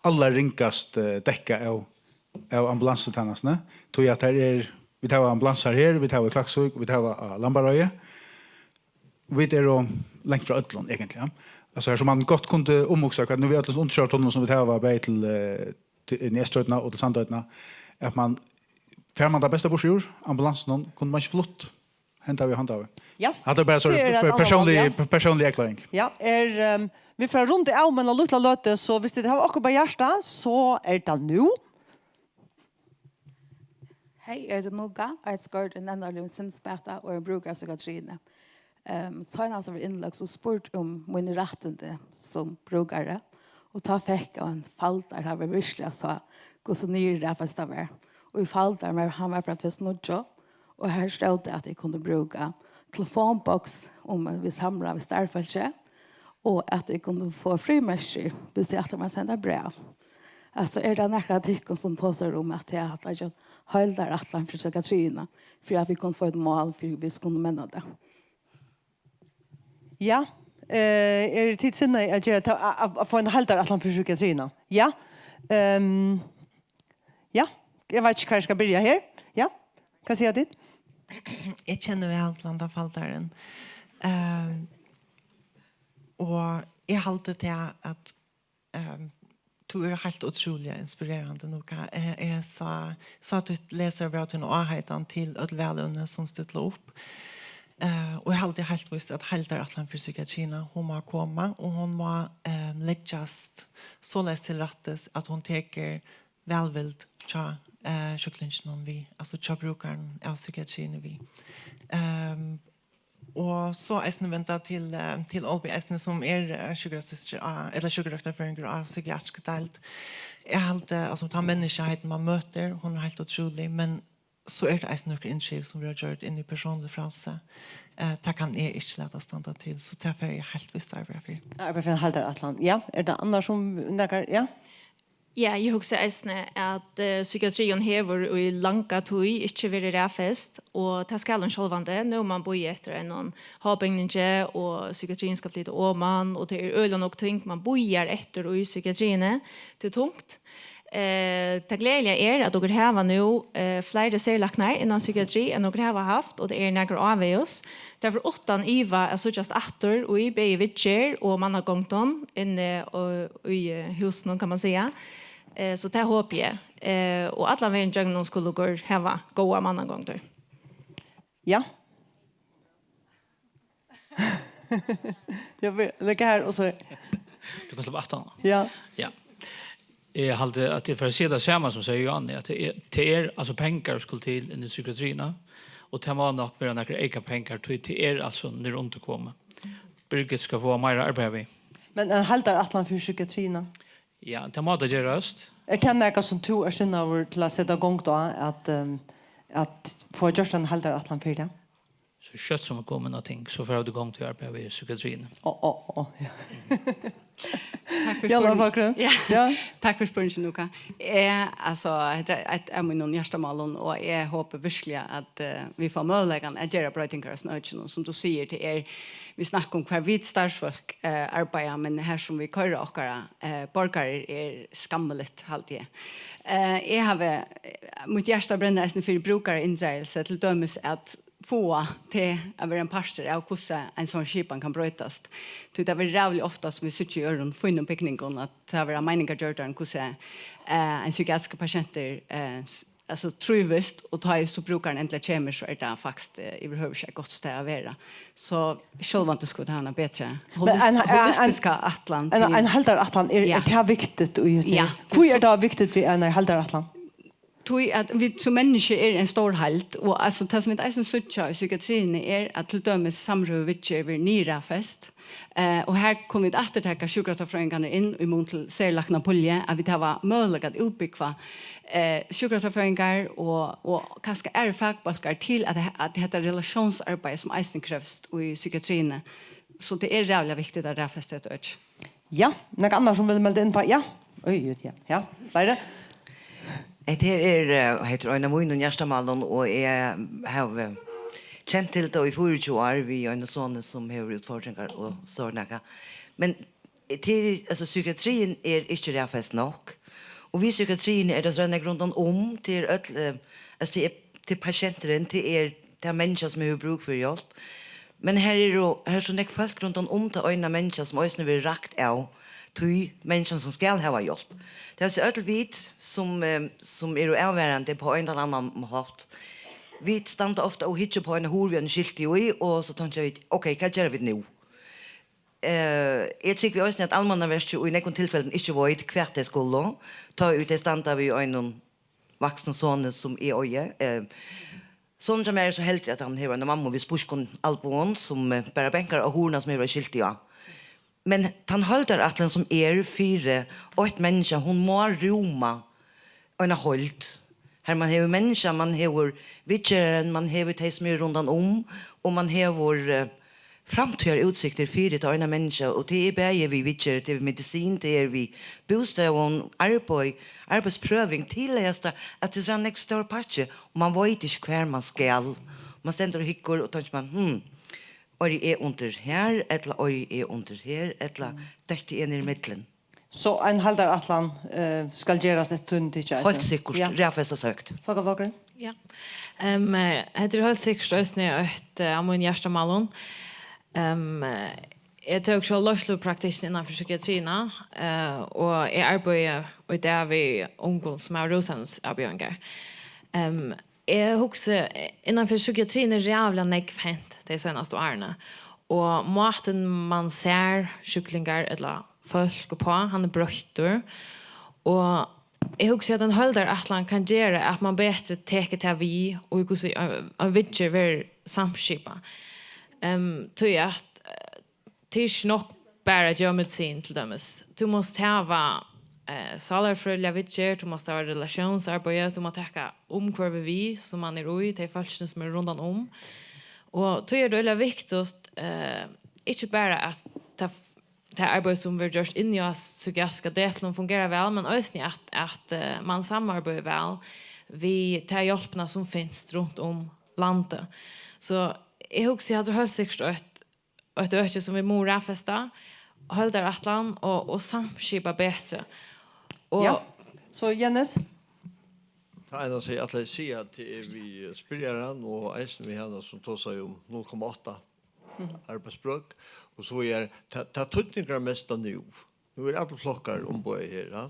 allar ringast uh, dekkað av, av ambulansutænastuni. Tí at her er, vit hava ambulansar her, vit hava í Klaksvík, vit hava á Lambareiði. Vit eru langt frá øllum, eigentliga. Altso, her sum man gott kundi umhugsa, hvat nú við øllum undirsjóvartunnilum sum vit hava, bæði til, eh, til, inn í Eysturoynna og til Sandoynna, at man, fær man tað besta burtur úr ambulansunum, kundi man ikki flutt henda við handa við. Ja. Hatta er bara so Tað er eitt annað persónlig, mál, ja. persónlig eygleiðing. Ja, er, ehm, vit fara at runda av, men ein lítla løtu, so viss tit hava okkurt á hjarta, so er tað nú. Hey, eg eiti Nuka, eg eiti Skørd, eg nevni líka sinnsmata og eri brúkari av psykiatriini. Um, seinast eg var innløgd, so spurdi um míni rættindi sum brúkari, og tá fekk eg ein faldar, har var virkiliga sá, hvussu niðurraðfest tað var. Og í faldaranum var, hann var frá tvey túsund og níggju, og har stóð tað, at eg kundi brúka telefonboks, um við samráð við starvsfólki, og at eg kundi fáa frímerkir, hvis eg ætlaði mær at senda bræv. Altso, er tað nakar av tykkum, sum tosar um, at tað ætlar at gera heildarætlan fyri psykiatriina, fyri at vit kunnu fáa eitt mál, fyri vit kunnu menna tað? Ja, eh, eru tit sinnaði at gera ta-, at, at, at fáa eina heildarætlan fyri psykiatriina? Ja. Ehm, ja, eg veit ikki, hvar eg skal byrja her. Ja, hvat siga tit? Eg kenni væl til handa faldaran. Ehm, og eg haldi tað at, ehm, tú ert heilt ótrúliga inspirerandi, Nuka. Eg, eg sá, sá títt lesarabræv, tína áheitan til øll valevni sum stilla upp. Eh, og eg haldi heilt víst, at heildarætlan fyri psykiatriina, hon má koma, og hon má, ehm, leggjast soleiðis til rættis, at hon tekur vælvild hjá, eh, sjúklinginum við, altso hjá brúkaranum av psykiatriini við. Ehm, og so eisini venda til, eh, til Olbi eisini, sum er, eh, sjúkrasystir á, ella sjúkrarøktarfrøðingur á psykiatriskri deild. Eg haldi, altso, tá menniskjaheitin man møtir, hon er heilt ótrúlig, men so er tað eisini nøkur innskriv, sum verða gjørd inn í persónligt frælsi. Eh, tað kann eg ikki lata standa til, so tað fari eg heilt víst arbeiða fyri. Arbeiða fyri ein heildarætlan. Ja, er tað annars sum nakar, ja? Ja, eg hugsi eisini, at, eh, psykiatriin hevur í langa tíð ikki verið raðfest, og tað skal hon sjálvandi. Nú má man bíða eftir einum hábygningi, og psykiatriin skal flyta oman, og tað er øgiliga nógv ting, man bíðar eftir í psykiatriini. Tað er tungt. Eh, tað gleðiliga er, at okur hava nú, eh, fleiri serlæknar innan psykiatri enn okur hava havt, og tað er nakrar ávegis. Tað fer uttan iva at síggjast aftur í bæði viðgerð og mannagongdum inni og í, eh, húsunum, kann man siga. Eh, so tað hopi eg. Eh, og allan vegin gjøgnum skulu okur hava góðar mannagongdir. Ja. Ja, vi, det her, og så Tú kanst sleppa aftan á. Ja. Ja. Eg haldi, at eg fari at siga tað sama sum segði Johanni, at tað er, tað er, altso, pengar skulu til inn í psykiatriina, og tað má nokk vera nakrar eyka pengar, tí tað er, altso, niðurundir komið. Birgit skal fáa meira at arbeiða við. Men ein heildarætlan fyri psykiatriina? Ja, tað má tað gerast. Er tað nakað, sum tú ert sinnaður til at seta í gongd á, at, ehm, at fáa gjørt ein heildarætlan fyri tað? So skjótt sum vit koma inn á ting, so fara vit í gongd við arbeiði við psykiatriini. Ó, ó, ó, ja. Takk fyri Ja, spurning. Lars Akre. Ja. Ja. Takk fyri spurningin, Nuka. Eh, altso, hetta er eitt av mínum hjartamálum, og eg hopi virkiliga, at, eh, vit fáa møguleikan at gera broytingar á økinum. Sum tú sigur, tað er, vit snakka um, hvar vit starvsfólk, eh, arbeiða, men har sum vit koyra okkara, eh, borgarar, er skammiligt, haldi eg. Eh, eg havi, eh, mítt hjarta brennur eisini fyri brúkarainndreiðing, til dømis at fáa teg at vera ein partur av, hvussu ein sånn skipan kann broytast. Tí tað verður ræðuliga ofta, sum vit síggja í øðrum fínum bygningum, at tað verða meiningar gjørdar um, hvussu, eh, ein psykiatriskur pasientur, eh, s-, altso, trívist, og tá ið so brúkarin endiliga kemur, so er tað faktiskt, eh, yvirhøvur ikki eitt gott stað at vera. So sjálvandi skuldi hava eina betri Men ein, holis-, ein, holistiska ætlan ein, til ein heildarætlan, er, Ja. er tað viktigt í hesum? Ja. Hví er tað viktigt við einari heildarætlan? Tí at vit sum menniskju eru ein stór heild, og, altso, tað sum vit eisini síggja í psykiatriini er, at til dømis samrøðuviðgerð verður niðurraðfest, eh, og har kunnu vit aftur taka sjúkrarøktarfrøðingarnar inn í mun til serlæknapulju, at vit hava møguleika at útbúgva, eh, sjúkrarøktarfrøðingar og, og kanska aðrar fakbólkar til at, at hetta relatiónsarbeiði, sum eisini krevst í psykiatriini. So tað er ræðuliga viktigt at raðfesta hetta øki. Ja, nakar annar sum vil melda inn á? Ja. Oj, oj, ja. Ja, fleiri? Hetta her er, eh, hetta er ein av mínum hjartamálum, og eg havi kent til tað í fýraogtjúgu ár við einum soni sum hevur útfordringar og so nakað. Men til, altso, psykiatriin er ikki raðfest nokk. Og við psykiatriini er tað so nógv rundan um, til øll, eh, altso, til, til pasienturin, til er, til menniskja sum hevur brúk fyri hjálp. Men her eru, her er so nógv fólk rundan um tað eina menniskja, sum eisini verður rakt av tí menniskjan, sum skal hava hjálp. Tað vil siga, øll vit, sum, eh, sum eru avvarandi på ein ella annan hátt, vit standa ofta og hyggja upp á eina hurð við einum skilti í, og so tonkja vit, ok, hvat gera vit nú? Eh, eg trúgvi eisini, at Almannaverkið í nógvum tilfellum ikki veit, hvat tey skulu, tá ið tey standa við einum vaksnum soni, sum eg eigi. Eh, sonurin hjá mær er so heldigur, at hann hevur eina mammu við spískum album, sum, eh, bara bankar á hurðina, sum hevur eitt skilti á. Men tann heildarætlan, sum er fyri eitt menniskja, hon má rúma eina heild, har man hevur menniskja, man hevur viðgerðaran, man hevur tey, sum eru rundan um, og man hevur, eh, framtíðarútsiktir fyri tað eina menniskja, og tað er bæði við viðgerð, tað er við medisin, tað er við bústaðum, arbeiði, arbeiðsprøving, til at, at tað er so ein nógv stór pakki, og man veit ikki, hvar man skal. Man stendur og hyggur, og tonkir man, hm, eri eg undir her, ella eri eg undir her, ella detti eg niður í millum? So ein heildarætlan, eh, skal gerast eftir tíni tykki eisini? Heilt sikkurt, ja, raðfestast høgt. Fólkaflokkurin? Ja. Em, eh, hetta er heilt sikkurt eisini eitt, eh, av mínum hjartamálum. Em, eh, eg tók sjálv leiðslupraktikkin innan fyri psykiatriina, eh, og eg arbeiði í dag við ungum, sum hava rúsevnisavbjóðingar. Em, eg hugsi, eh, innan fyri psykiatriin er ræðuliga nógv hent tey seinastu árini, og mátin, man sær sjúklingar ella fólk uppá, hann er broyttur, og eg hugsi, at ein heildarætlan kann gera, at man betri tekur tað við, og hvussu ein, ein viðgerð verður samskipað. Em, tí at, eh, tað er ikki nokk bara at geva medisin, til dømis. Tú mást hava, eh, sálarfrøðiliga viðgerð, tú mást hava relatiónsarbeiði, tú mást taka umhvørvið við, sum man er í, tey fólkini, sum eru rundan um. Og tí er tað øgiliga viktigt, eh, ikki bara at tað, tað arbeiði, sum verður gjørt inni á psykiatriska deplinum, fungerar væl, men eisini at, at, eh, man samarbeiðir væl við ta hjálpina, sum finst runt um landið. So eg hugsi, at tað er heilt sikkurt eitt, eitt øki, sum vit mugu raðfesta, heildarætlan og, og samskipa betri. Og ja, so Jennes? Tað einasta, eg ætlaði at siga, tað er við spyrjaran og eisini við hana, sum tosaði um null komma átta arbeiðsbrøk, og so er tað, tað týdningarmesta nú. Nú eru allir flokkar umboðaðir her, ja.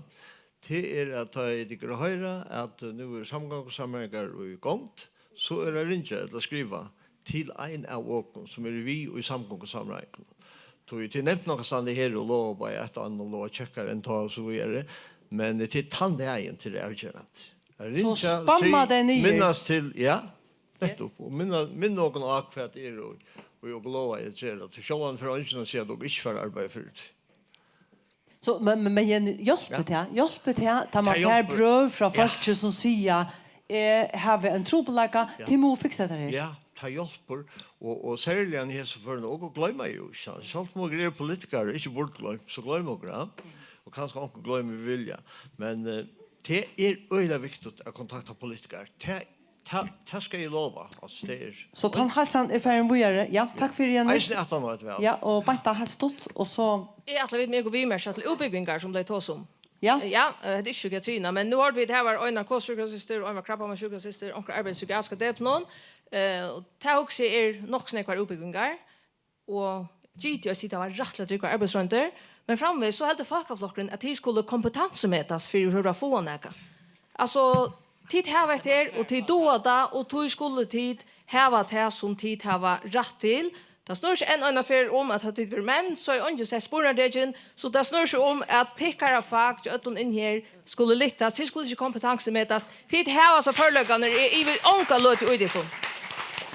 Tað er, at tá eg tykur at hoyra, at nú er samgongusamráðingar í gongd, so er at ringja ella skriva til ein av okum, sum eru við í samgongusamráðingum. Tí tað er nevnt nakað stað her og lova bara eitt og annað, lova tjekkar enn tá og so víðari. Men tað er tann dagin, tað er avgerandi. At so ringja, spamma sig, tey niður. Minnast til, ja, yes, nettupp. Og minna, minna okkum á, hvat er og, og okur lova at gera. Tí sjálvandi fer eingin at siga, at okur ikki fara at arbeiða fyri tí. So, men, men, men Jenny, hjálpir, ja, tað? Hjálpir tað, tá man, tað fær hjálpir, brøv frá, ja, fólki, sum siga, eg havi ein trupulleika, ja, tit mugu fiksa hetta her? Ja, tað hjálpir, og, og serliga í hesum førum, okur gloyma jú, ikki sant? Sjálvt um okur eru politikarar, ikki burturgloymt, so gloyma okur, ja? Og kanska onkur gloymir við vilja. Men, eh, tað er øgiliga viktigt at kontakta politikarar. Tað, tað, tað skal eg lova. Altso, tað er. So tann heilsan er farin víðari. Ja, takk fyri, Jenny. Eisini aftan á eitt val. Ja, og Beinta, heilt stutt, og so. Eg ætli, vit mega viðmerkja til útbúgvingar, sum tey tosa um. Ja. Ja, eh, hetta er ikki psykiatriin, men nú hoyrdu vit, her var ein narkosesjúkrasystir og ein var krabbameinssjúkrasystir, onkur arbeiðir í psykiatriska deplinum. Eh, og tað hugsi eg er nokk so nógvar útbúgvingar. Og G T S, tað var rættiliga drúgvar arbeiðsroyndir, men framvegis so heldur Fólkaflokkurin, at tit skulu kompetansumetast fyri yvirhøvur at fáa nakað. Altso, tit hava hetta her, og tit duga tað, og tí skulu tit hava tað, sum tit hava rætt til. Tað snýr seg enn eina ferð um, at hava tit verið menn, so er eingin sett spurnartekin, so tað snýr seg um, at tykkara fak hjá øllum inn her skulu lyftast, tit skulu ikki kompetansumetast, tit hava so førleikarnar, eg ivist onga løtu í tykkum.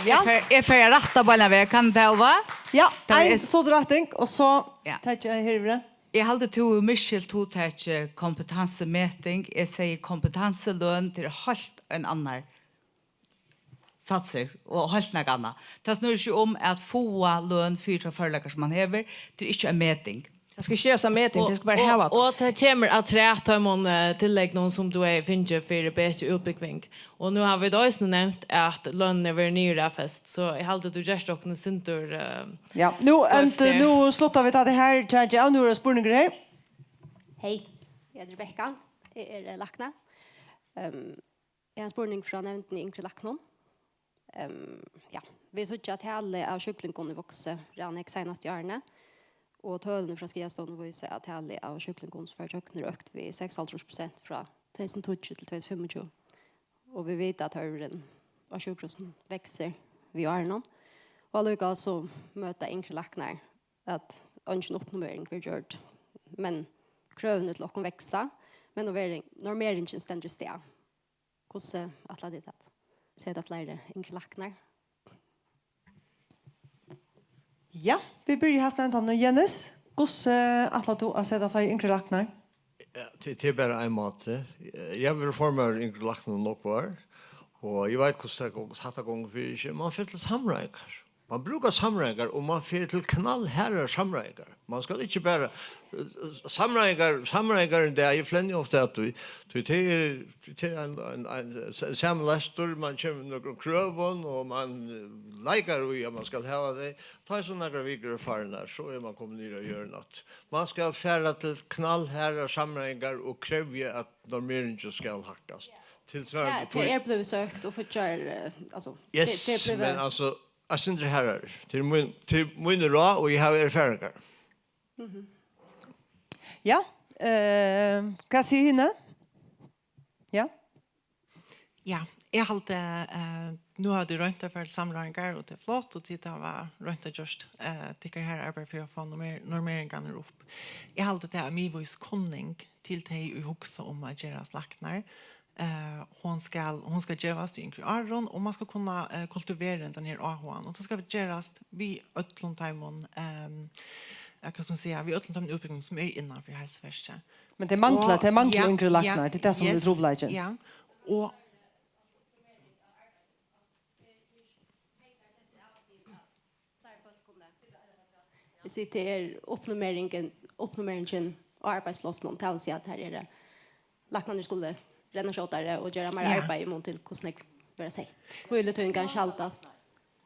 Ja. Eg fer, eg fer at rætta beinanvegin, kann tað, Óluva? Ja, tað er ein s- stutt rætting, og so, ja, taki eg her yvir. Eg haldi, tú hevur misskilt hugtakið kompetansumeting. Eg segði kompetansuløn, tað er heilt ein annar satsur og heilt nakað annað. Tað snýr seg um at fáa løn fyri teir førleikar, sum mann hevur. Tað er ikki ein meting. Tað skal ikki gerast ein meting, og, tað skal bara og, hava tað. Og tað kemur afturat teimum, eh, tilleggunum, sum tú hevði fingið fyri betri útbúgving. Og nú hava vit eisini nevnt, at lønin er verið niðurraðfest, so eg haldi, tú gert okkum eitt sindur, eh, ja, nú, skeivt her. Nú slutta vit av her, Tjaki, og nú eru spurningar her. Hei, eg eiti Rebekka. Eg eri, eh, lækni. Ehm, eg havi ein spurning frá nevndini yngri læknum. Ehm, ja, Vit síggja, at talið av sjúklingum er vaksið ræðuliga nógv seinastu árini, og tølini frá Skaðastovuni vísa, at talið av sjúklingum, sum fara gjøgnir, er økt við seks og hálvtrýss prosent frá tvey túsund og tíggju til tvey túsund og fimmogtjúgu. Og vit vita, at tørvurin á sjúkrahúsum veksur við árunum. Og allíkavæl so møta yngri læknar, at eingin uppnormering verður gjørd. Men krøvini til okkum vaksa, men normering-, normeringin stendur í stað. Hvussu ætla tit at seta fleiri yngri læknar? Ja, vit byrja her, Stentan og Jennis. Hvussu ætlar tú at seta fleiri yngri læknar? Ja, til, til bara ein máti. Eg var formaður yngri lækna nokk ár, og eg veit hvussu tað gongur, hatta gongur fyri seg. Man fer til samráðingar. Man brúkar samráðingar, og man fer til knallharðar samráðingar. Man skal ikki bara, eh, samráðingar, samráðingar í dag, eg flenni ofta at tí, tí tað er, tað er ein, ein, ein s- sami lestur, man kemur við nøkrum krøvum, og man eh, leikar í, at man skal hava tey. Tá er so nakrar vikur eru farnar, so er man komin niður á jørðina aftur. Man skal fara til knallharðar samráðingar og krevja, at normeringin skal hækkast. Ja, tað er blivið søkt og fíggjar, eh, altso, Yes, tað er blivið men altso, eg syndir harðari. Til mín, til mín ráð, og eg havi erfaringar. Ja, eh, hvat sigur hini? Ja, Ja, eg haldi, eh, nú hava tit roynt at fara til samráðingar, og tað er flott, og tit hava roynt at gjørt eh, tykkara harða arbeiði fyri at fáa normer- normeringarnar upp. Eg haldi, tað er miðvís kunning til tey, ið hugsa um at gerast læknar. Eh, hon skal, hon skal gevast í yngri árum, og man skal kunna eh, kultivera den her áhugan, og tað skal gerast við øllum teimum, eh, hvat skal man siga, við øllum teimum útbúgvingum sum eru innan fyri heilsuverkið. Men tey mangla, Og- tey mangla ja, yngri læknar, ja, tað er tað sum er yes, trupulleikin. Ja, og Eg sigi, tað er uppnormeringin, uppnormeringin á arbeiðsplássinum, tað vil siga, at her er læknarnir skulu renna skjótari og gera meira Ja. arbeiði í mun til hvussu nógv verða sett. Hvílutíðin kann skjaldast.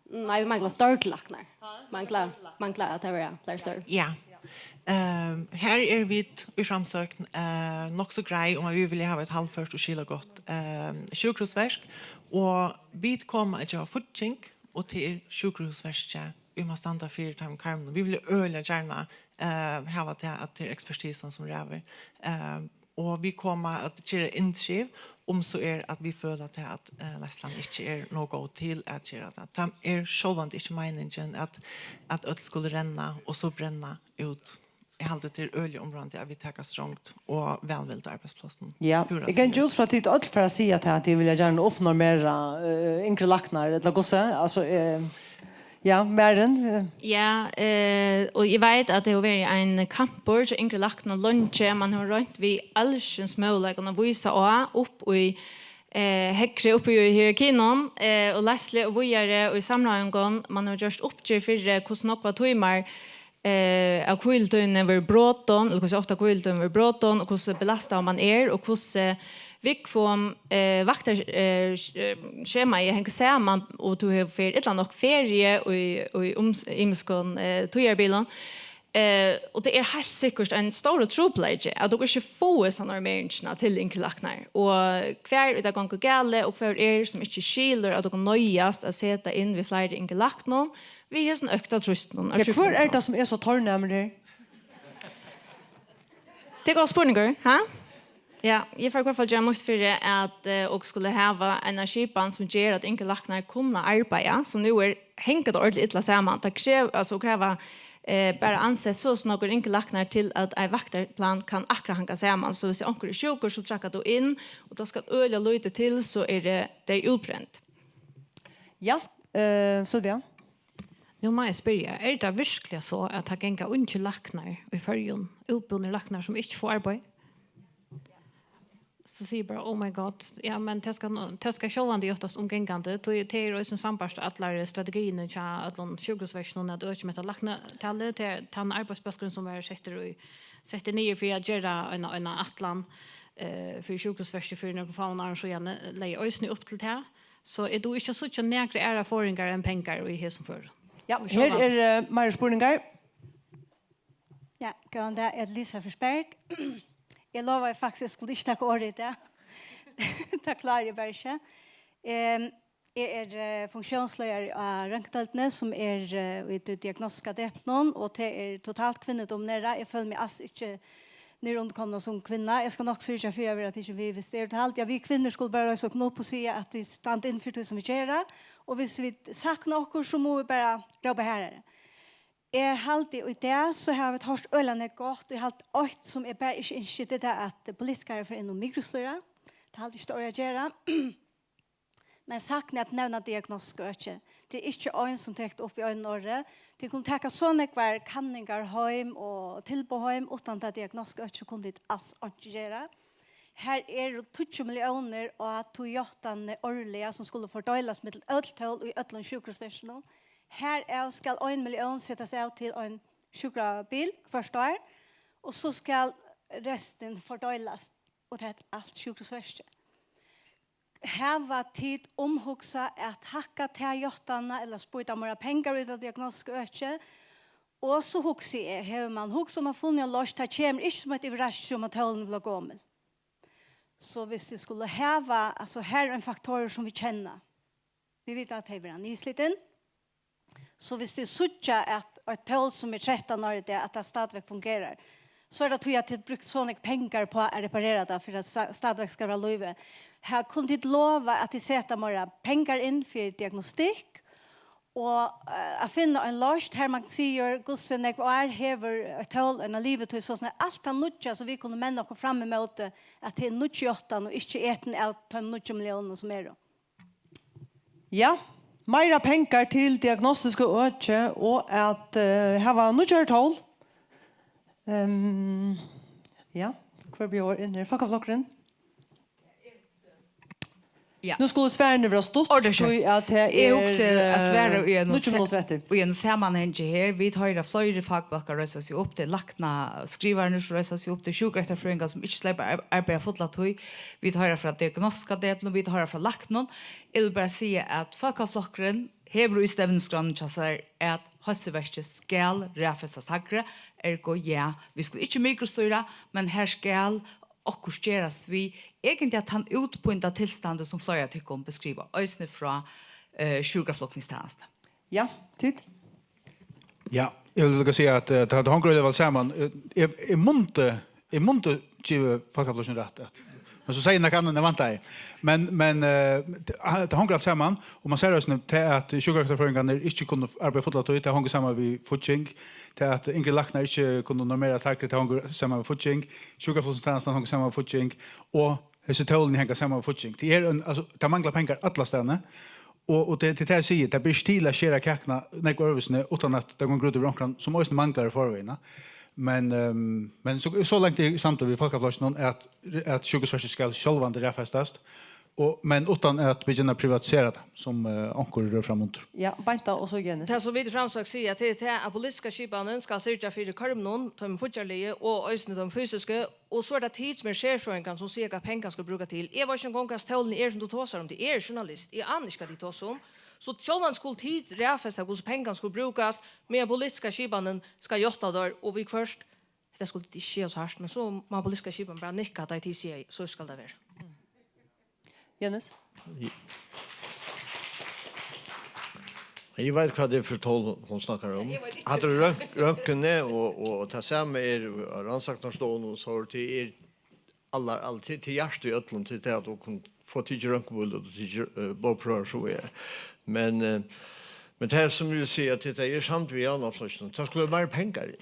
Nei, vit mangla størri læknar. Mangla, mangla at tað verða fleiri størri. Ja. Um, her er vit í framsøgn uh, nokk so greið um at vit vilja hava eitt halvført og skilagott um, sjúkrahúsverk, og vit koma at geva fígging, og tað er sjúkrahúsverkið, vit má standa fyri teimum karmunum. Vit vilja øgiliga gjarna uh, hava tað at tað er ekspertisan sum ræður. Um, og vit koma at gera inntriv, um so er at vit føla tað at uh, leiðslan ikki er nóg góð til at gera tað. Tað er sjálvandi ikki meiningin at, at øll skulu renna og so brenna út. Eg haldi, tað er øgiliga umráðandi at vit taka strongt og vælvild á arbeiðsplássinum. Ja, Púra eg gangi út seriøst. Frá at tit øll fara at siga at tit vilja gjarna uppnormera uh, yngri læknar, ella hvussu? Altso, uh, ja, Marin? Uh, Ja, eh, og eg veit at tað hevur verið ein kampur hjá yngri læknum leingi. Man hevur roynt við alskyns møguleikum at vísa á upp í eh, hægri uppi í hierarkinum eh, og leiðslu og víðari og í samráðingum. Man hevur gjørt uppgerð fyri hvussu nógvar tímar eh, av hvílutíðini verður brotin, ella hvussu ofta hvílutíðin verður brotin, og hvussu belastaður man er, og hvussu viðkvom eh, vaktar eh, sk- eh, skemaið hengur saman, og tú hevur fer illa nokk feriu í, í ums- ymiskum eh, tíðarbilum. Eh, og tað er heilt sikkurt ein stórur trupulleiki, at okur ikki fáa hesa normeringina til yngri læknar. Og hvar er tað gongur galið, og hvør er, sum ikki skilur, at okur noyðast at seta inn við fleiri yngri læknum við hesum økta trýstinum á Ja, hvør er sjúkrahúsinum? Tað sum er so tornæmur her? Tað er góður spurningur, ha? Ja, eg fari í hvørt fall gera mítt fyri, at eh, okur skulu hava eina skipan, sum ger, at yngri læknar kunna arbeiða, sum nú er, hengur tað ordiliga illa saman. Tað krev, altso, kreva eh, bara ansett so og so nógvar yngri læknar til, at ein vaktarplan kann akkurát hanga saman. So viss onkur er sjúkur, so traðkar tú inn, og tað skal øgiliga lítið til, so eru tey útbrend. Ja, uh, Sylvia? Nú má eg spyrja, er tað virkliga so, at tað ganga ungir læknar í Føroyum, útbúnir læknar, sum ikki fáa arbeiði? So sigi eg bara, oh my god, ja, men tað skal, tað skal sjálvandi játtast umgangandi, tí tað er eisini sambært allari strategiini hjá øllum sjúkrahúsverkinum, at økja metta læknatalið, tað er tann arbeiðsbólkurin, sum var settur í, settur niður fyri at gera eina, eina ætlan eh, fyri sjúkrahúsverkið fyri nøkrum fáum árum síðani, legði eisini upp til tað. So eg dugi ikki at síggja nakrar aðrar forðingar enn pengar í hesum førum. Ja, Og her sjálvandi- er uh, meira spurningar. Ja, góðan dag, eg heiti Lisa Forsberg. Eg lovaði faktiskt, eg skuldi ikki taka orðið í dag. Tað klári eg bara ikki. Ehm, Eg eri, eh, funktiónsleiðari á røntgendeildini, sum er, eh, í tí diagnostiska deplinum, og tað er totalt kvinnudominerað. Eg føli meg als ikki niðurundirkomna sum kvinna. Eg skal nokk syrgja fyri at verða tikin við, viss tað er tað. Ja, vit kvinnur skulu bara reisa okkum upp og siga at vit standa inn fyri tí sum vit gera, og viss vit sakna okkum, so mugu vit bara rópa harðari. Eg haldi, í dag, so hava vit hoyrt øgiliga nógv gott, og eg haldi, eitt sum eg bara ikki ynski, tað er tað, at politikarar fara inn og mikrostýra. Tað haldi eg ikki, tað eiga at gera. Men sakni at nevna diagnostiska økið. Tað er ikki ein sum tekur upp í einum orði. Tit kunnu taka so nógvar kanningar heim og tilboð heim, uttan tað diagnostiska økið kunnu tit als einki gera. Har eru tíggju milliónir á tí játtanini árliga, sum skulu fordeilast millum øll tól í øllum sjúkrahúsverkinum. Harav skal ein millión setast av til ein sjúkrabil hvørt ár, og so skal restin fordeilast, og tað er alt sjúkrahúsverkið. Hava tit umhugsað at hækka ta játtanina ella spýta meira pengar í tað diagnostiska økið? Og so hugsi eg, hevur mann hugsað um at funnið eina loysn, tað kemur ikki sum eitt yvirraskilsi um at tólini blíva gomul. So viss vit skulu hava, altso, her er ein faktor sum vit kenna. Vit vita at tey verða niðurslitin. So viss vit síggja at eitt tól sum er trettan ár í dag, at tað stadigvæk fungerar, so er tað tí at tit brúkt so nógv pengar uppá at reparera tað, fyri at sta-, stadigvæk skal vera lív í. Her kunnu tit lova at tit seta meira pengar inn fyri diagnostikk, og, eh, at finna ein loysn, har mann sigur, hvussu nógv ár hevur eitt tól eina livitíð, so snart alt tað nýggja, sum vit kunnu menna okkum fram ímóti, at tað er nýggj játtan og ikki etin av teimum níggju milliónunum, sum eru. Ja, meira pengar til diagnostiska økið og at, eh, hava nýggjari tól. Ehm, ja, hvør bjóðar inn her? Fólkaflokkurin? Ja. Nú skulu svarini vera stutt, orðaskifti, tí at tað er, eg hugsi at svara, eh, í einum níggju se-, minuttir eftir. Í einum samanhangi her. Vit hoyra fleiri fakbólkar reisa seg upp. Tað er læknaskrivararnir sum reisa seg upp. Tað er sjúkrarøktarfrøðingar sum ikki sleppa ar-, arbeiða fulla tíð. Vit hoyra frá diagnostiska deplinum, vit hoyra frá læknum. Eg vil bara siga at Fólkaflokkurin hevur í stevnuskránni hjá sær, at heilsuverkið skal raðfestast hægri. Ergo, ja, vit skulu ikki mikrostýra, men her skal okkurt gerast við eigentliga tann útbýnda tilstandin, sum fleiri av tykkum beskriva, eisini frá, eh, sjúkraflutningstænastuni. Ja, tit? Ja, eg vil líka siga at, eh, tað, tað hongur øgiliga væl saman. Eh, eg, eg mundi, eg mundi givið Fólkaflokkinum rætt, at, men so segði eg nakað annað enn eg væntaði. Men, men, eh, tað, tað hongur alt saman, og mann sær eisini tað, at sjúkrarøktarfrøðingarnir ikki kunnu arbeiða fulla tíð, tað hongur saman við fígging. Tað, at yngri læknar ikki kunnu normerast hægri, tað hongur saman við fígging. Sjúkraflutningstænastan hongur saman við fígging, og hesi tólini hanga saman við fígging. Tað er ein, altso, tað manglar pengar allastaðni, og, og tað, tað er tað eg sigi, tað ber ikki til at skera kakuna nógv øðrvísi, uttan at tað gongur út yvir onkran, sum eisini manglar í forvegin. Men, ehm, men so, so langt eri eg samdur við Fólkaflokkinum, at, at sjúkrahúsverkið skal sjálvandi raðfestast, og, men uttan at begynna at privatisera tað, sum, eh, onkur rør fram undir. Ja, Beinta og so Jenis. Tað, sum vit í Framsókn siga, tað er tað, at politiska skipanin skal syrgja fyri kørmunum, teimum fíggjarligu og eisini teimum fysisku, og so er tað tit, sum eru serfrøðingar, sum siga, hvat pengar skulu brúkast til. Eg veit ikki eingong, hvat tólini eru, sum tú tosar um. Eg eri journalist, eg ani ikki, hvat tit tosa um. So sjálvandi skulu tit raðfesta, hvussu pengarnir skulu brúkast, meðan politiska skipanin skal játta teir, og viðhvørt, hetta skuldi tit ikki siga so hart, men so má politiska skipanin bara nikka, tá ið tit siga, so skal tað vera. Jenis? Eg veit, hvat tað er fyri tól, hon snakkar um. Eg veit ikki. Hatta er rønt-, røntgenið, og, og tað sama er á rannsóknarstovuni, so tað er allar, all, til, til hjartað í øllum, til tað at tú kann fáa tikið røntgenbíløt og tikið, eh, blóðprøvar, so er. Men, eh, men tað, sum eg vil siga, til tað, eg eri samd við Javnaðarflokkinum, tað skuldi verið meira pengar í,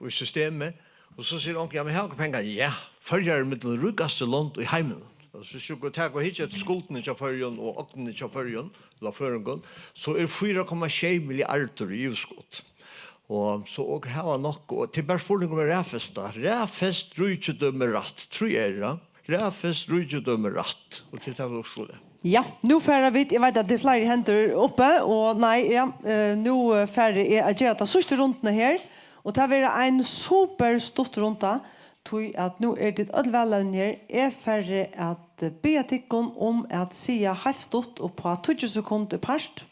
í systemið, og so sigur onkur: "Ja, men hava okur pengar?" Ja, Føroyar eru millum ríkastu lond í heiminum. Altso, viss okur taka og hyggja eftir skuldini hjá Føroyum og ognini hjá Føroyum, ella føroyingum, so er fýra komma sjey milliardir í yvirskot. Og so okur hava nokk, og tað er bara spurningur um at raðfesta. Raðfest ríkidømi rætt, trý R, ja. Raðfest ríkidømi rætt. Og til tað, vit skulu. Ja, nú fara vit, eg veit, at tað er fleiri hendur uppi, og nei, ja, eh, nú, eh, fari eg at gera ta síðstu rundina her, og tað verður ein super stutt runda, tí at nú eru tit øll vælkomin her. Eg fari at, eh, biðja tykkum um at siga heilt stutt, upp á tíggju sekund í part,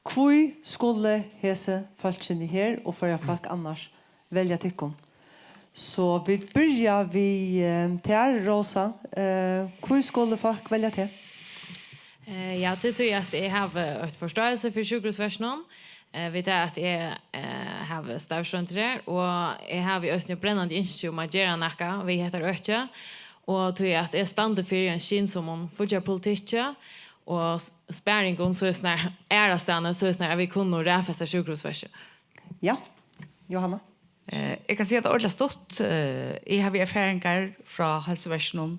hví skulu hesi fólkini her og Føroya fólk annars velja tykkum? So vit byrja við, eh, tær, Rósa. Eh, hví skulu fólk velja teg? Eh, ja, tað er tí, at eg havi eitt forståelse fyri sjúkrahúsverkinum, eh, við tað, at eg, eh, havi starvsroyndir her, og eg havi eisini brennandi ynski um at gera nakað við hetta økið, og tí, at eg standi fyri ein skynsomum fíggjarpolitikki og s-, sparingum, so er snar aðrastaðni, so er snar, at vit kunnu raðfesta sjúkrahúsverkið. Ja, Jóhanna? Eh, eg kann siga tað ordiliga stutt. Eh, eg havi erfaringar frá heilsuverkinum.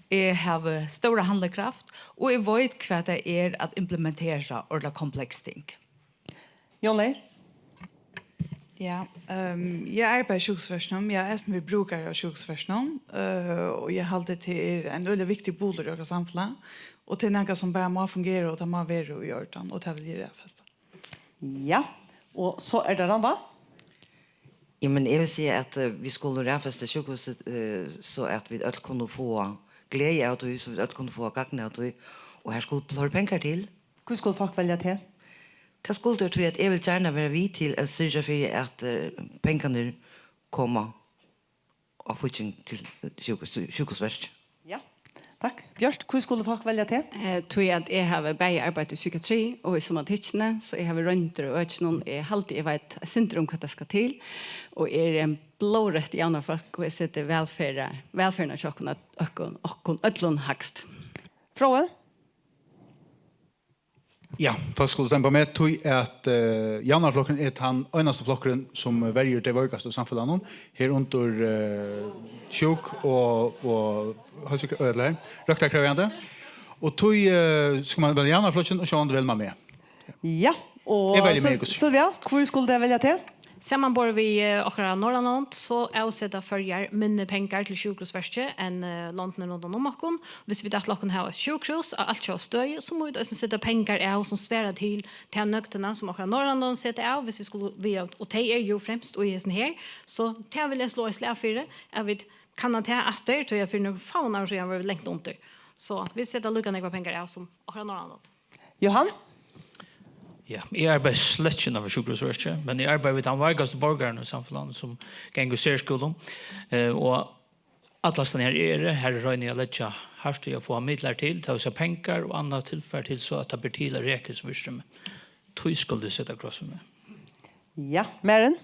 Eg havi stóra handlingskraft, og eg veit, hvat tað er at implementera ordiliga kompleks ting. Jón Leif? Ja, ehm, eg arbeiði í sjúkrahúsverkinum. Eg havi eisini verið brúkari av sjúkrahúsverkinum, eh, og eg haldi, tað er ein øgiliga viktigur bulur í okkara samfelag, og tað er nakað, sum bara má fungera, og tað má vera í ordan, og tað vil eg raðfesta. Ja, og so er tað Rannvá. Jamen, jeg vil sige, at øh, vi skulle raðfeste sygehusene, øh, så at vi alle kunne få glæde af det, så vi alle kunne få gavn af det, og her skulle flere penge til. Hví skulu fólk velja teg? Tað skuldi, tí at eg vil gjarna vera við til at syrgja fyri, at øh, pengarnir koma á fígging til sjúkrahús-, sjúkrahúsverk. Ja, takk. Bjørt, hví skulu fólk velja teg? Eh, tí at eg havi bæði arbeitt í psykiatri og í somatikkini, so eg havi royndir í økinum. Eg haldi, eg veit eitt sindur um, hvat tað skal til, og eg eri ein blóðreytt javnaðarfólk, og eg seti vælferð-, vælferðina hjá okkum, okkum, okkum øllum hægst. Fróði? Ja, fólk skulu stemma á meg, tí at øh, javnaðarflokkurin er tann einasti flokkurin, sum verjir tey veikastu í samfelagnum. Her undir øh, sjúk og, og heilsu-, øh, eller, røktarkrevjandi. Og tí øh, skal man velja javnaðarflokkin, og sjálvandi velur man meg. Ja, og Eg velji meg, Sil-, Silvia, hví skulu tey velja teg? Samanborið við eh, okkara norðanlond, so avseta Føroyar minni pengar til sjúkrahúsverkið enn eh, londini rundan um okkum. Hvis vit ætla okkum at hava eitt sjúkrahús á altjóða støði, so mugu vit eisini seta pengar av, sum svara til ta nøgdina, sum okkara norðanlond seta av, hvis vit skulu við, og tey eru jú fremst í hesum her, so tað vil eg sláa eitt slag fyri, at vit kanna tað aftur, tí at fyri nøkrum fáum árum síðan vóru vit langt undir. So vit seta líka nógvar pengar av sum okkara norðanlond. Jóhan? Ja, eg arbeiði slett ikki innanfyri sjúkrahúsverkið, men eg arbeiði við teimum veikastu borgarunum í samfelagnum, sum ganga í serskúlum. Eh, og allastaðni har eg eri, har royni eg at leggja hart í at fáa midlar til, tað vil siga pengar og annað tilfar til, so at tað ber til at reka hesi virksemi. Tí skulu tit seta kross fyri meg. Ja, Marin?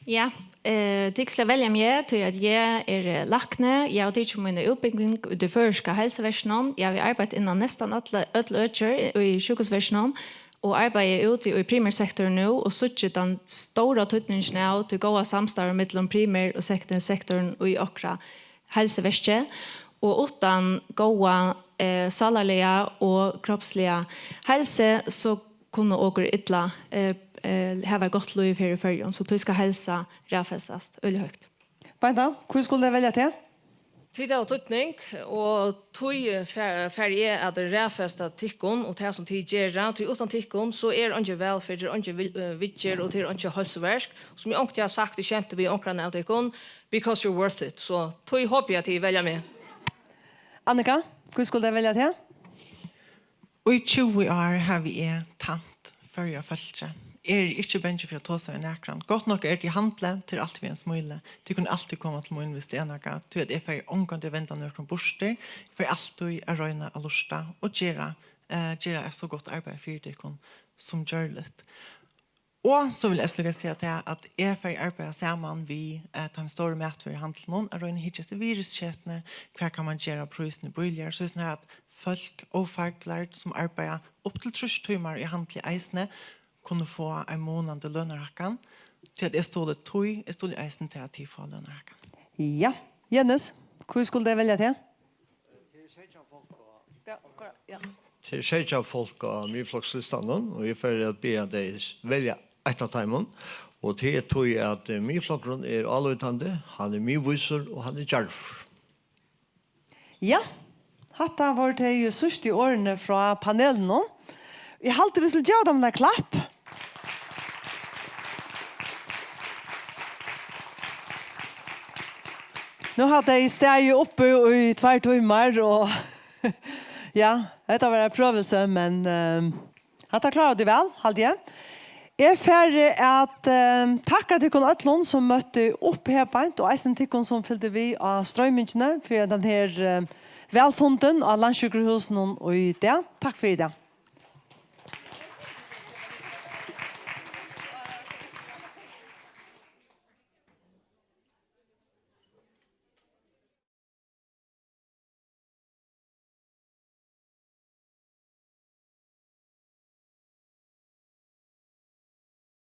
Ja, eh, tit skulu velja meg, tí at eg eri lækni. Eg havi tikið mína útbúgving í tí føroyska heilsuverkinum. Eg havi arbeitt innan næstan øll, øll økir í sjúkrahúsverkinum og arbeiði úti í primærsektorinum nú og síggi tann stóra týdningin av tí góða samstarvi millum primær- og sekundærsektorin í okkara heilsuverki. Og uttan góða, eh, sálarliga og kropsliga heilsu, so kunnu okur illa, eh, eh, hava eitt gott lív her í Føroyum, so tí skal heilsa raðfestast øgiliga høgt. Beinta, hví skulu tey velja teg? Tit hava týdning, og tí fa-, fari eg at raðfesta tykkum og tað, sum tit gera, tí uttan tykkum, so er eingin vælferð, er eingin vi-, eh, viðgerð, og tað er einki heilsuverk. Sum eg onkuntíð havi sagt í skemti við onkran av tykkum, because you're worth it. So tí hopi eg, at tit velja meg. Annika, hví skulu tey velja teg? Í tjúgu ár havi eg tænt Føroya fólki. Eg eri ikki bangin fyri at tosa við nakran. Gott nokk er, at eg handli, tað er altíð við einum smíli. Tit kunnu altíð koma til mín, viss tað er nakað, tí at eg fari ongantíð at venda nøkrum burtur. Eg fari altíð at royna at lurta og gera, eh, gera eitt so gott arbeiði fyri tykkum sum gjørligt. Og so vil eg líka siga tað, at eg fari arbeiða saman við, eh, teimum stóru matvøruhandlunum, at royna at hyggja eftir virðisketuni, hvar kann man gera prísini bíligari, so soleiðis at fólk, ófaklærd, sum arbeiða upp til trýss tímar í handli eisini, kunnu fáa ein munandi lønarhækkan, tí at eg stuðli tí, eg stuðli eisini til, at tit fáa lønarhækkan. Ja, Jennes, hví skulu tey velja teg? Ja, akkurát, ja. Tað eru seytjan fólk á Miðflokslistanum, og eg fari at biðja tey velja eitt av teimum, og tað er tí, at eh, Miðflokkurin er álítandi, hann er miðvísur og hann er djarvur. Ja, hatta vóru tey síðstu orðini frá panelinum. Eg haldi, vit skulu geva teimum eitt klapp. Nú hava tey staðið uppi í tveir tímar, og ja, hetta var ein prøvilsi, men eh, hatta kláraðu tey væl, haldi eg. Eg fari at eh, takka tykkum øllum, sum møttu upp her beint, og eisini tykkum, sum fylgdu við á stroymingini, fyri at tann her eh, Vælfundin á Landssjúkrahúsinum í dag. Takk fyri í dag.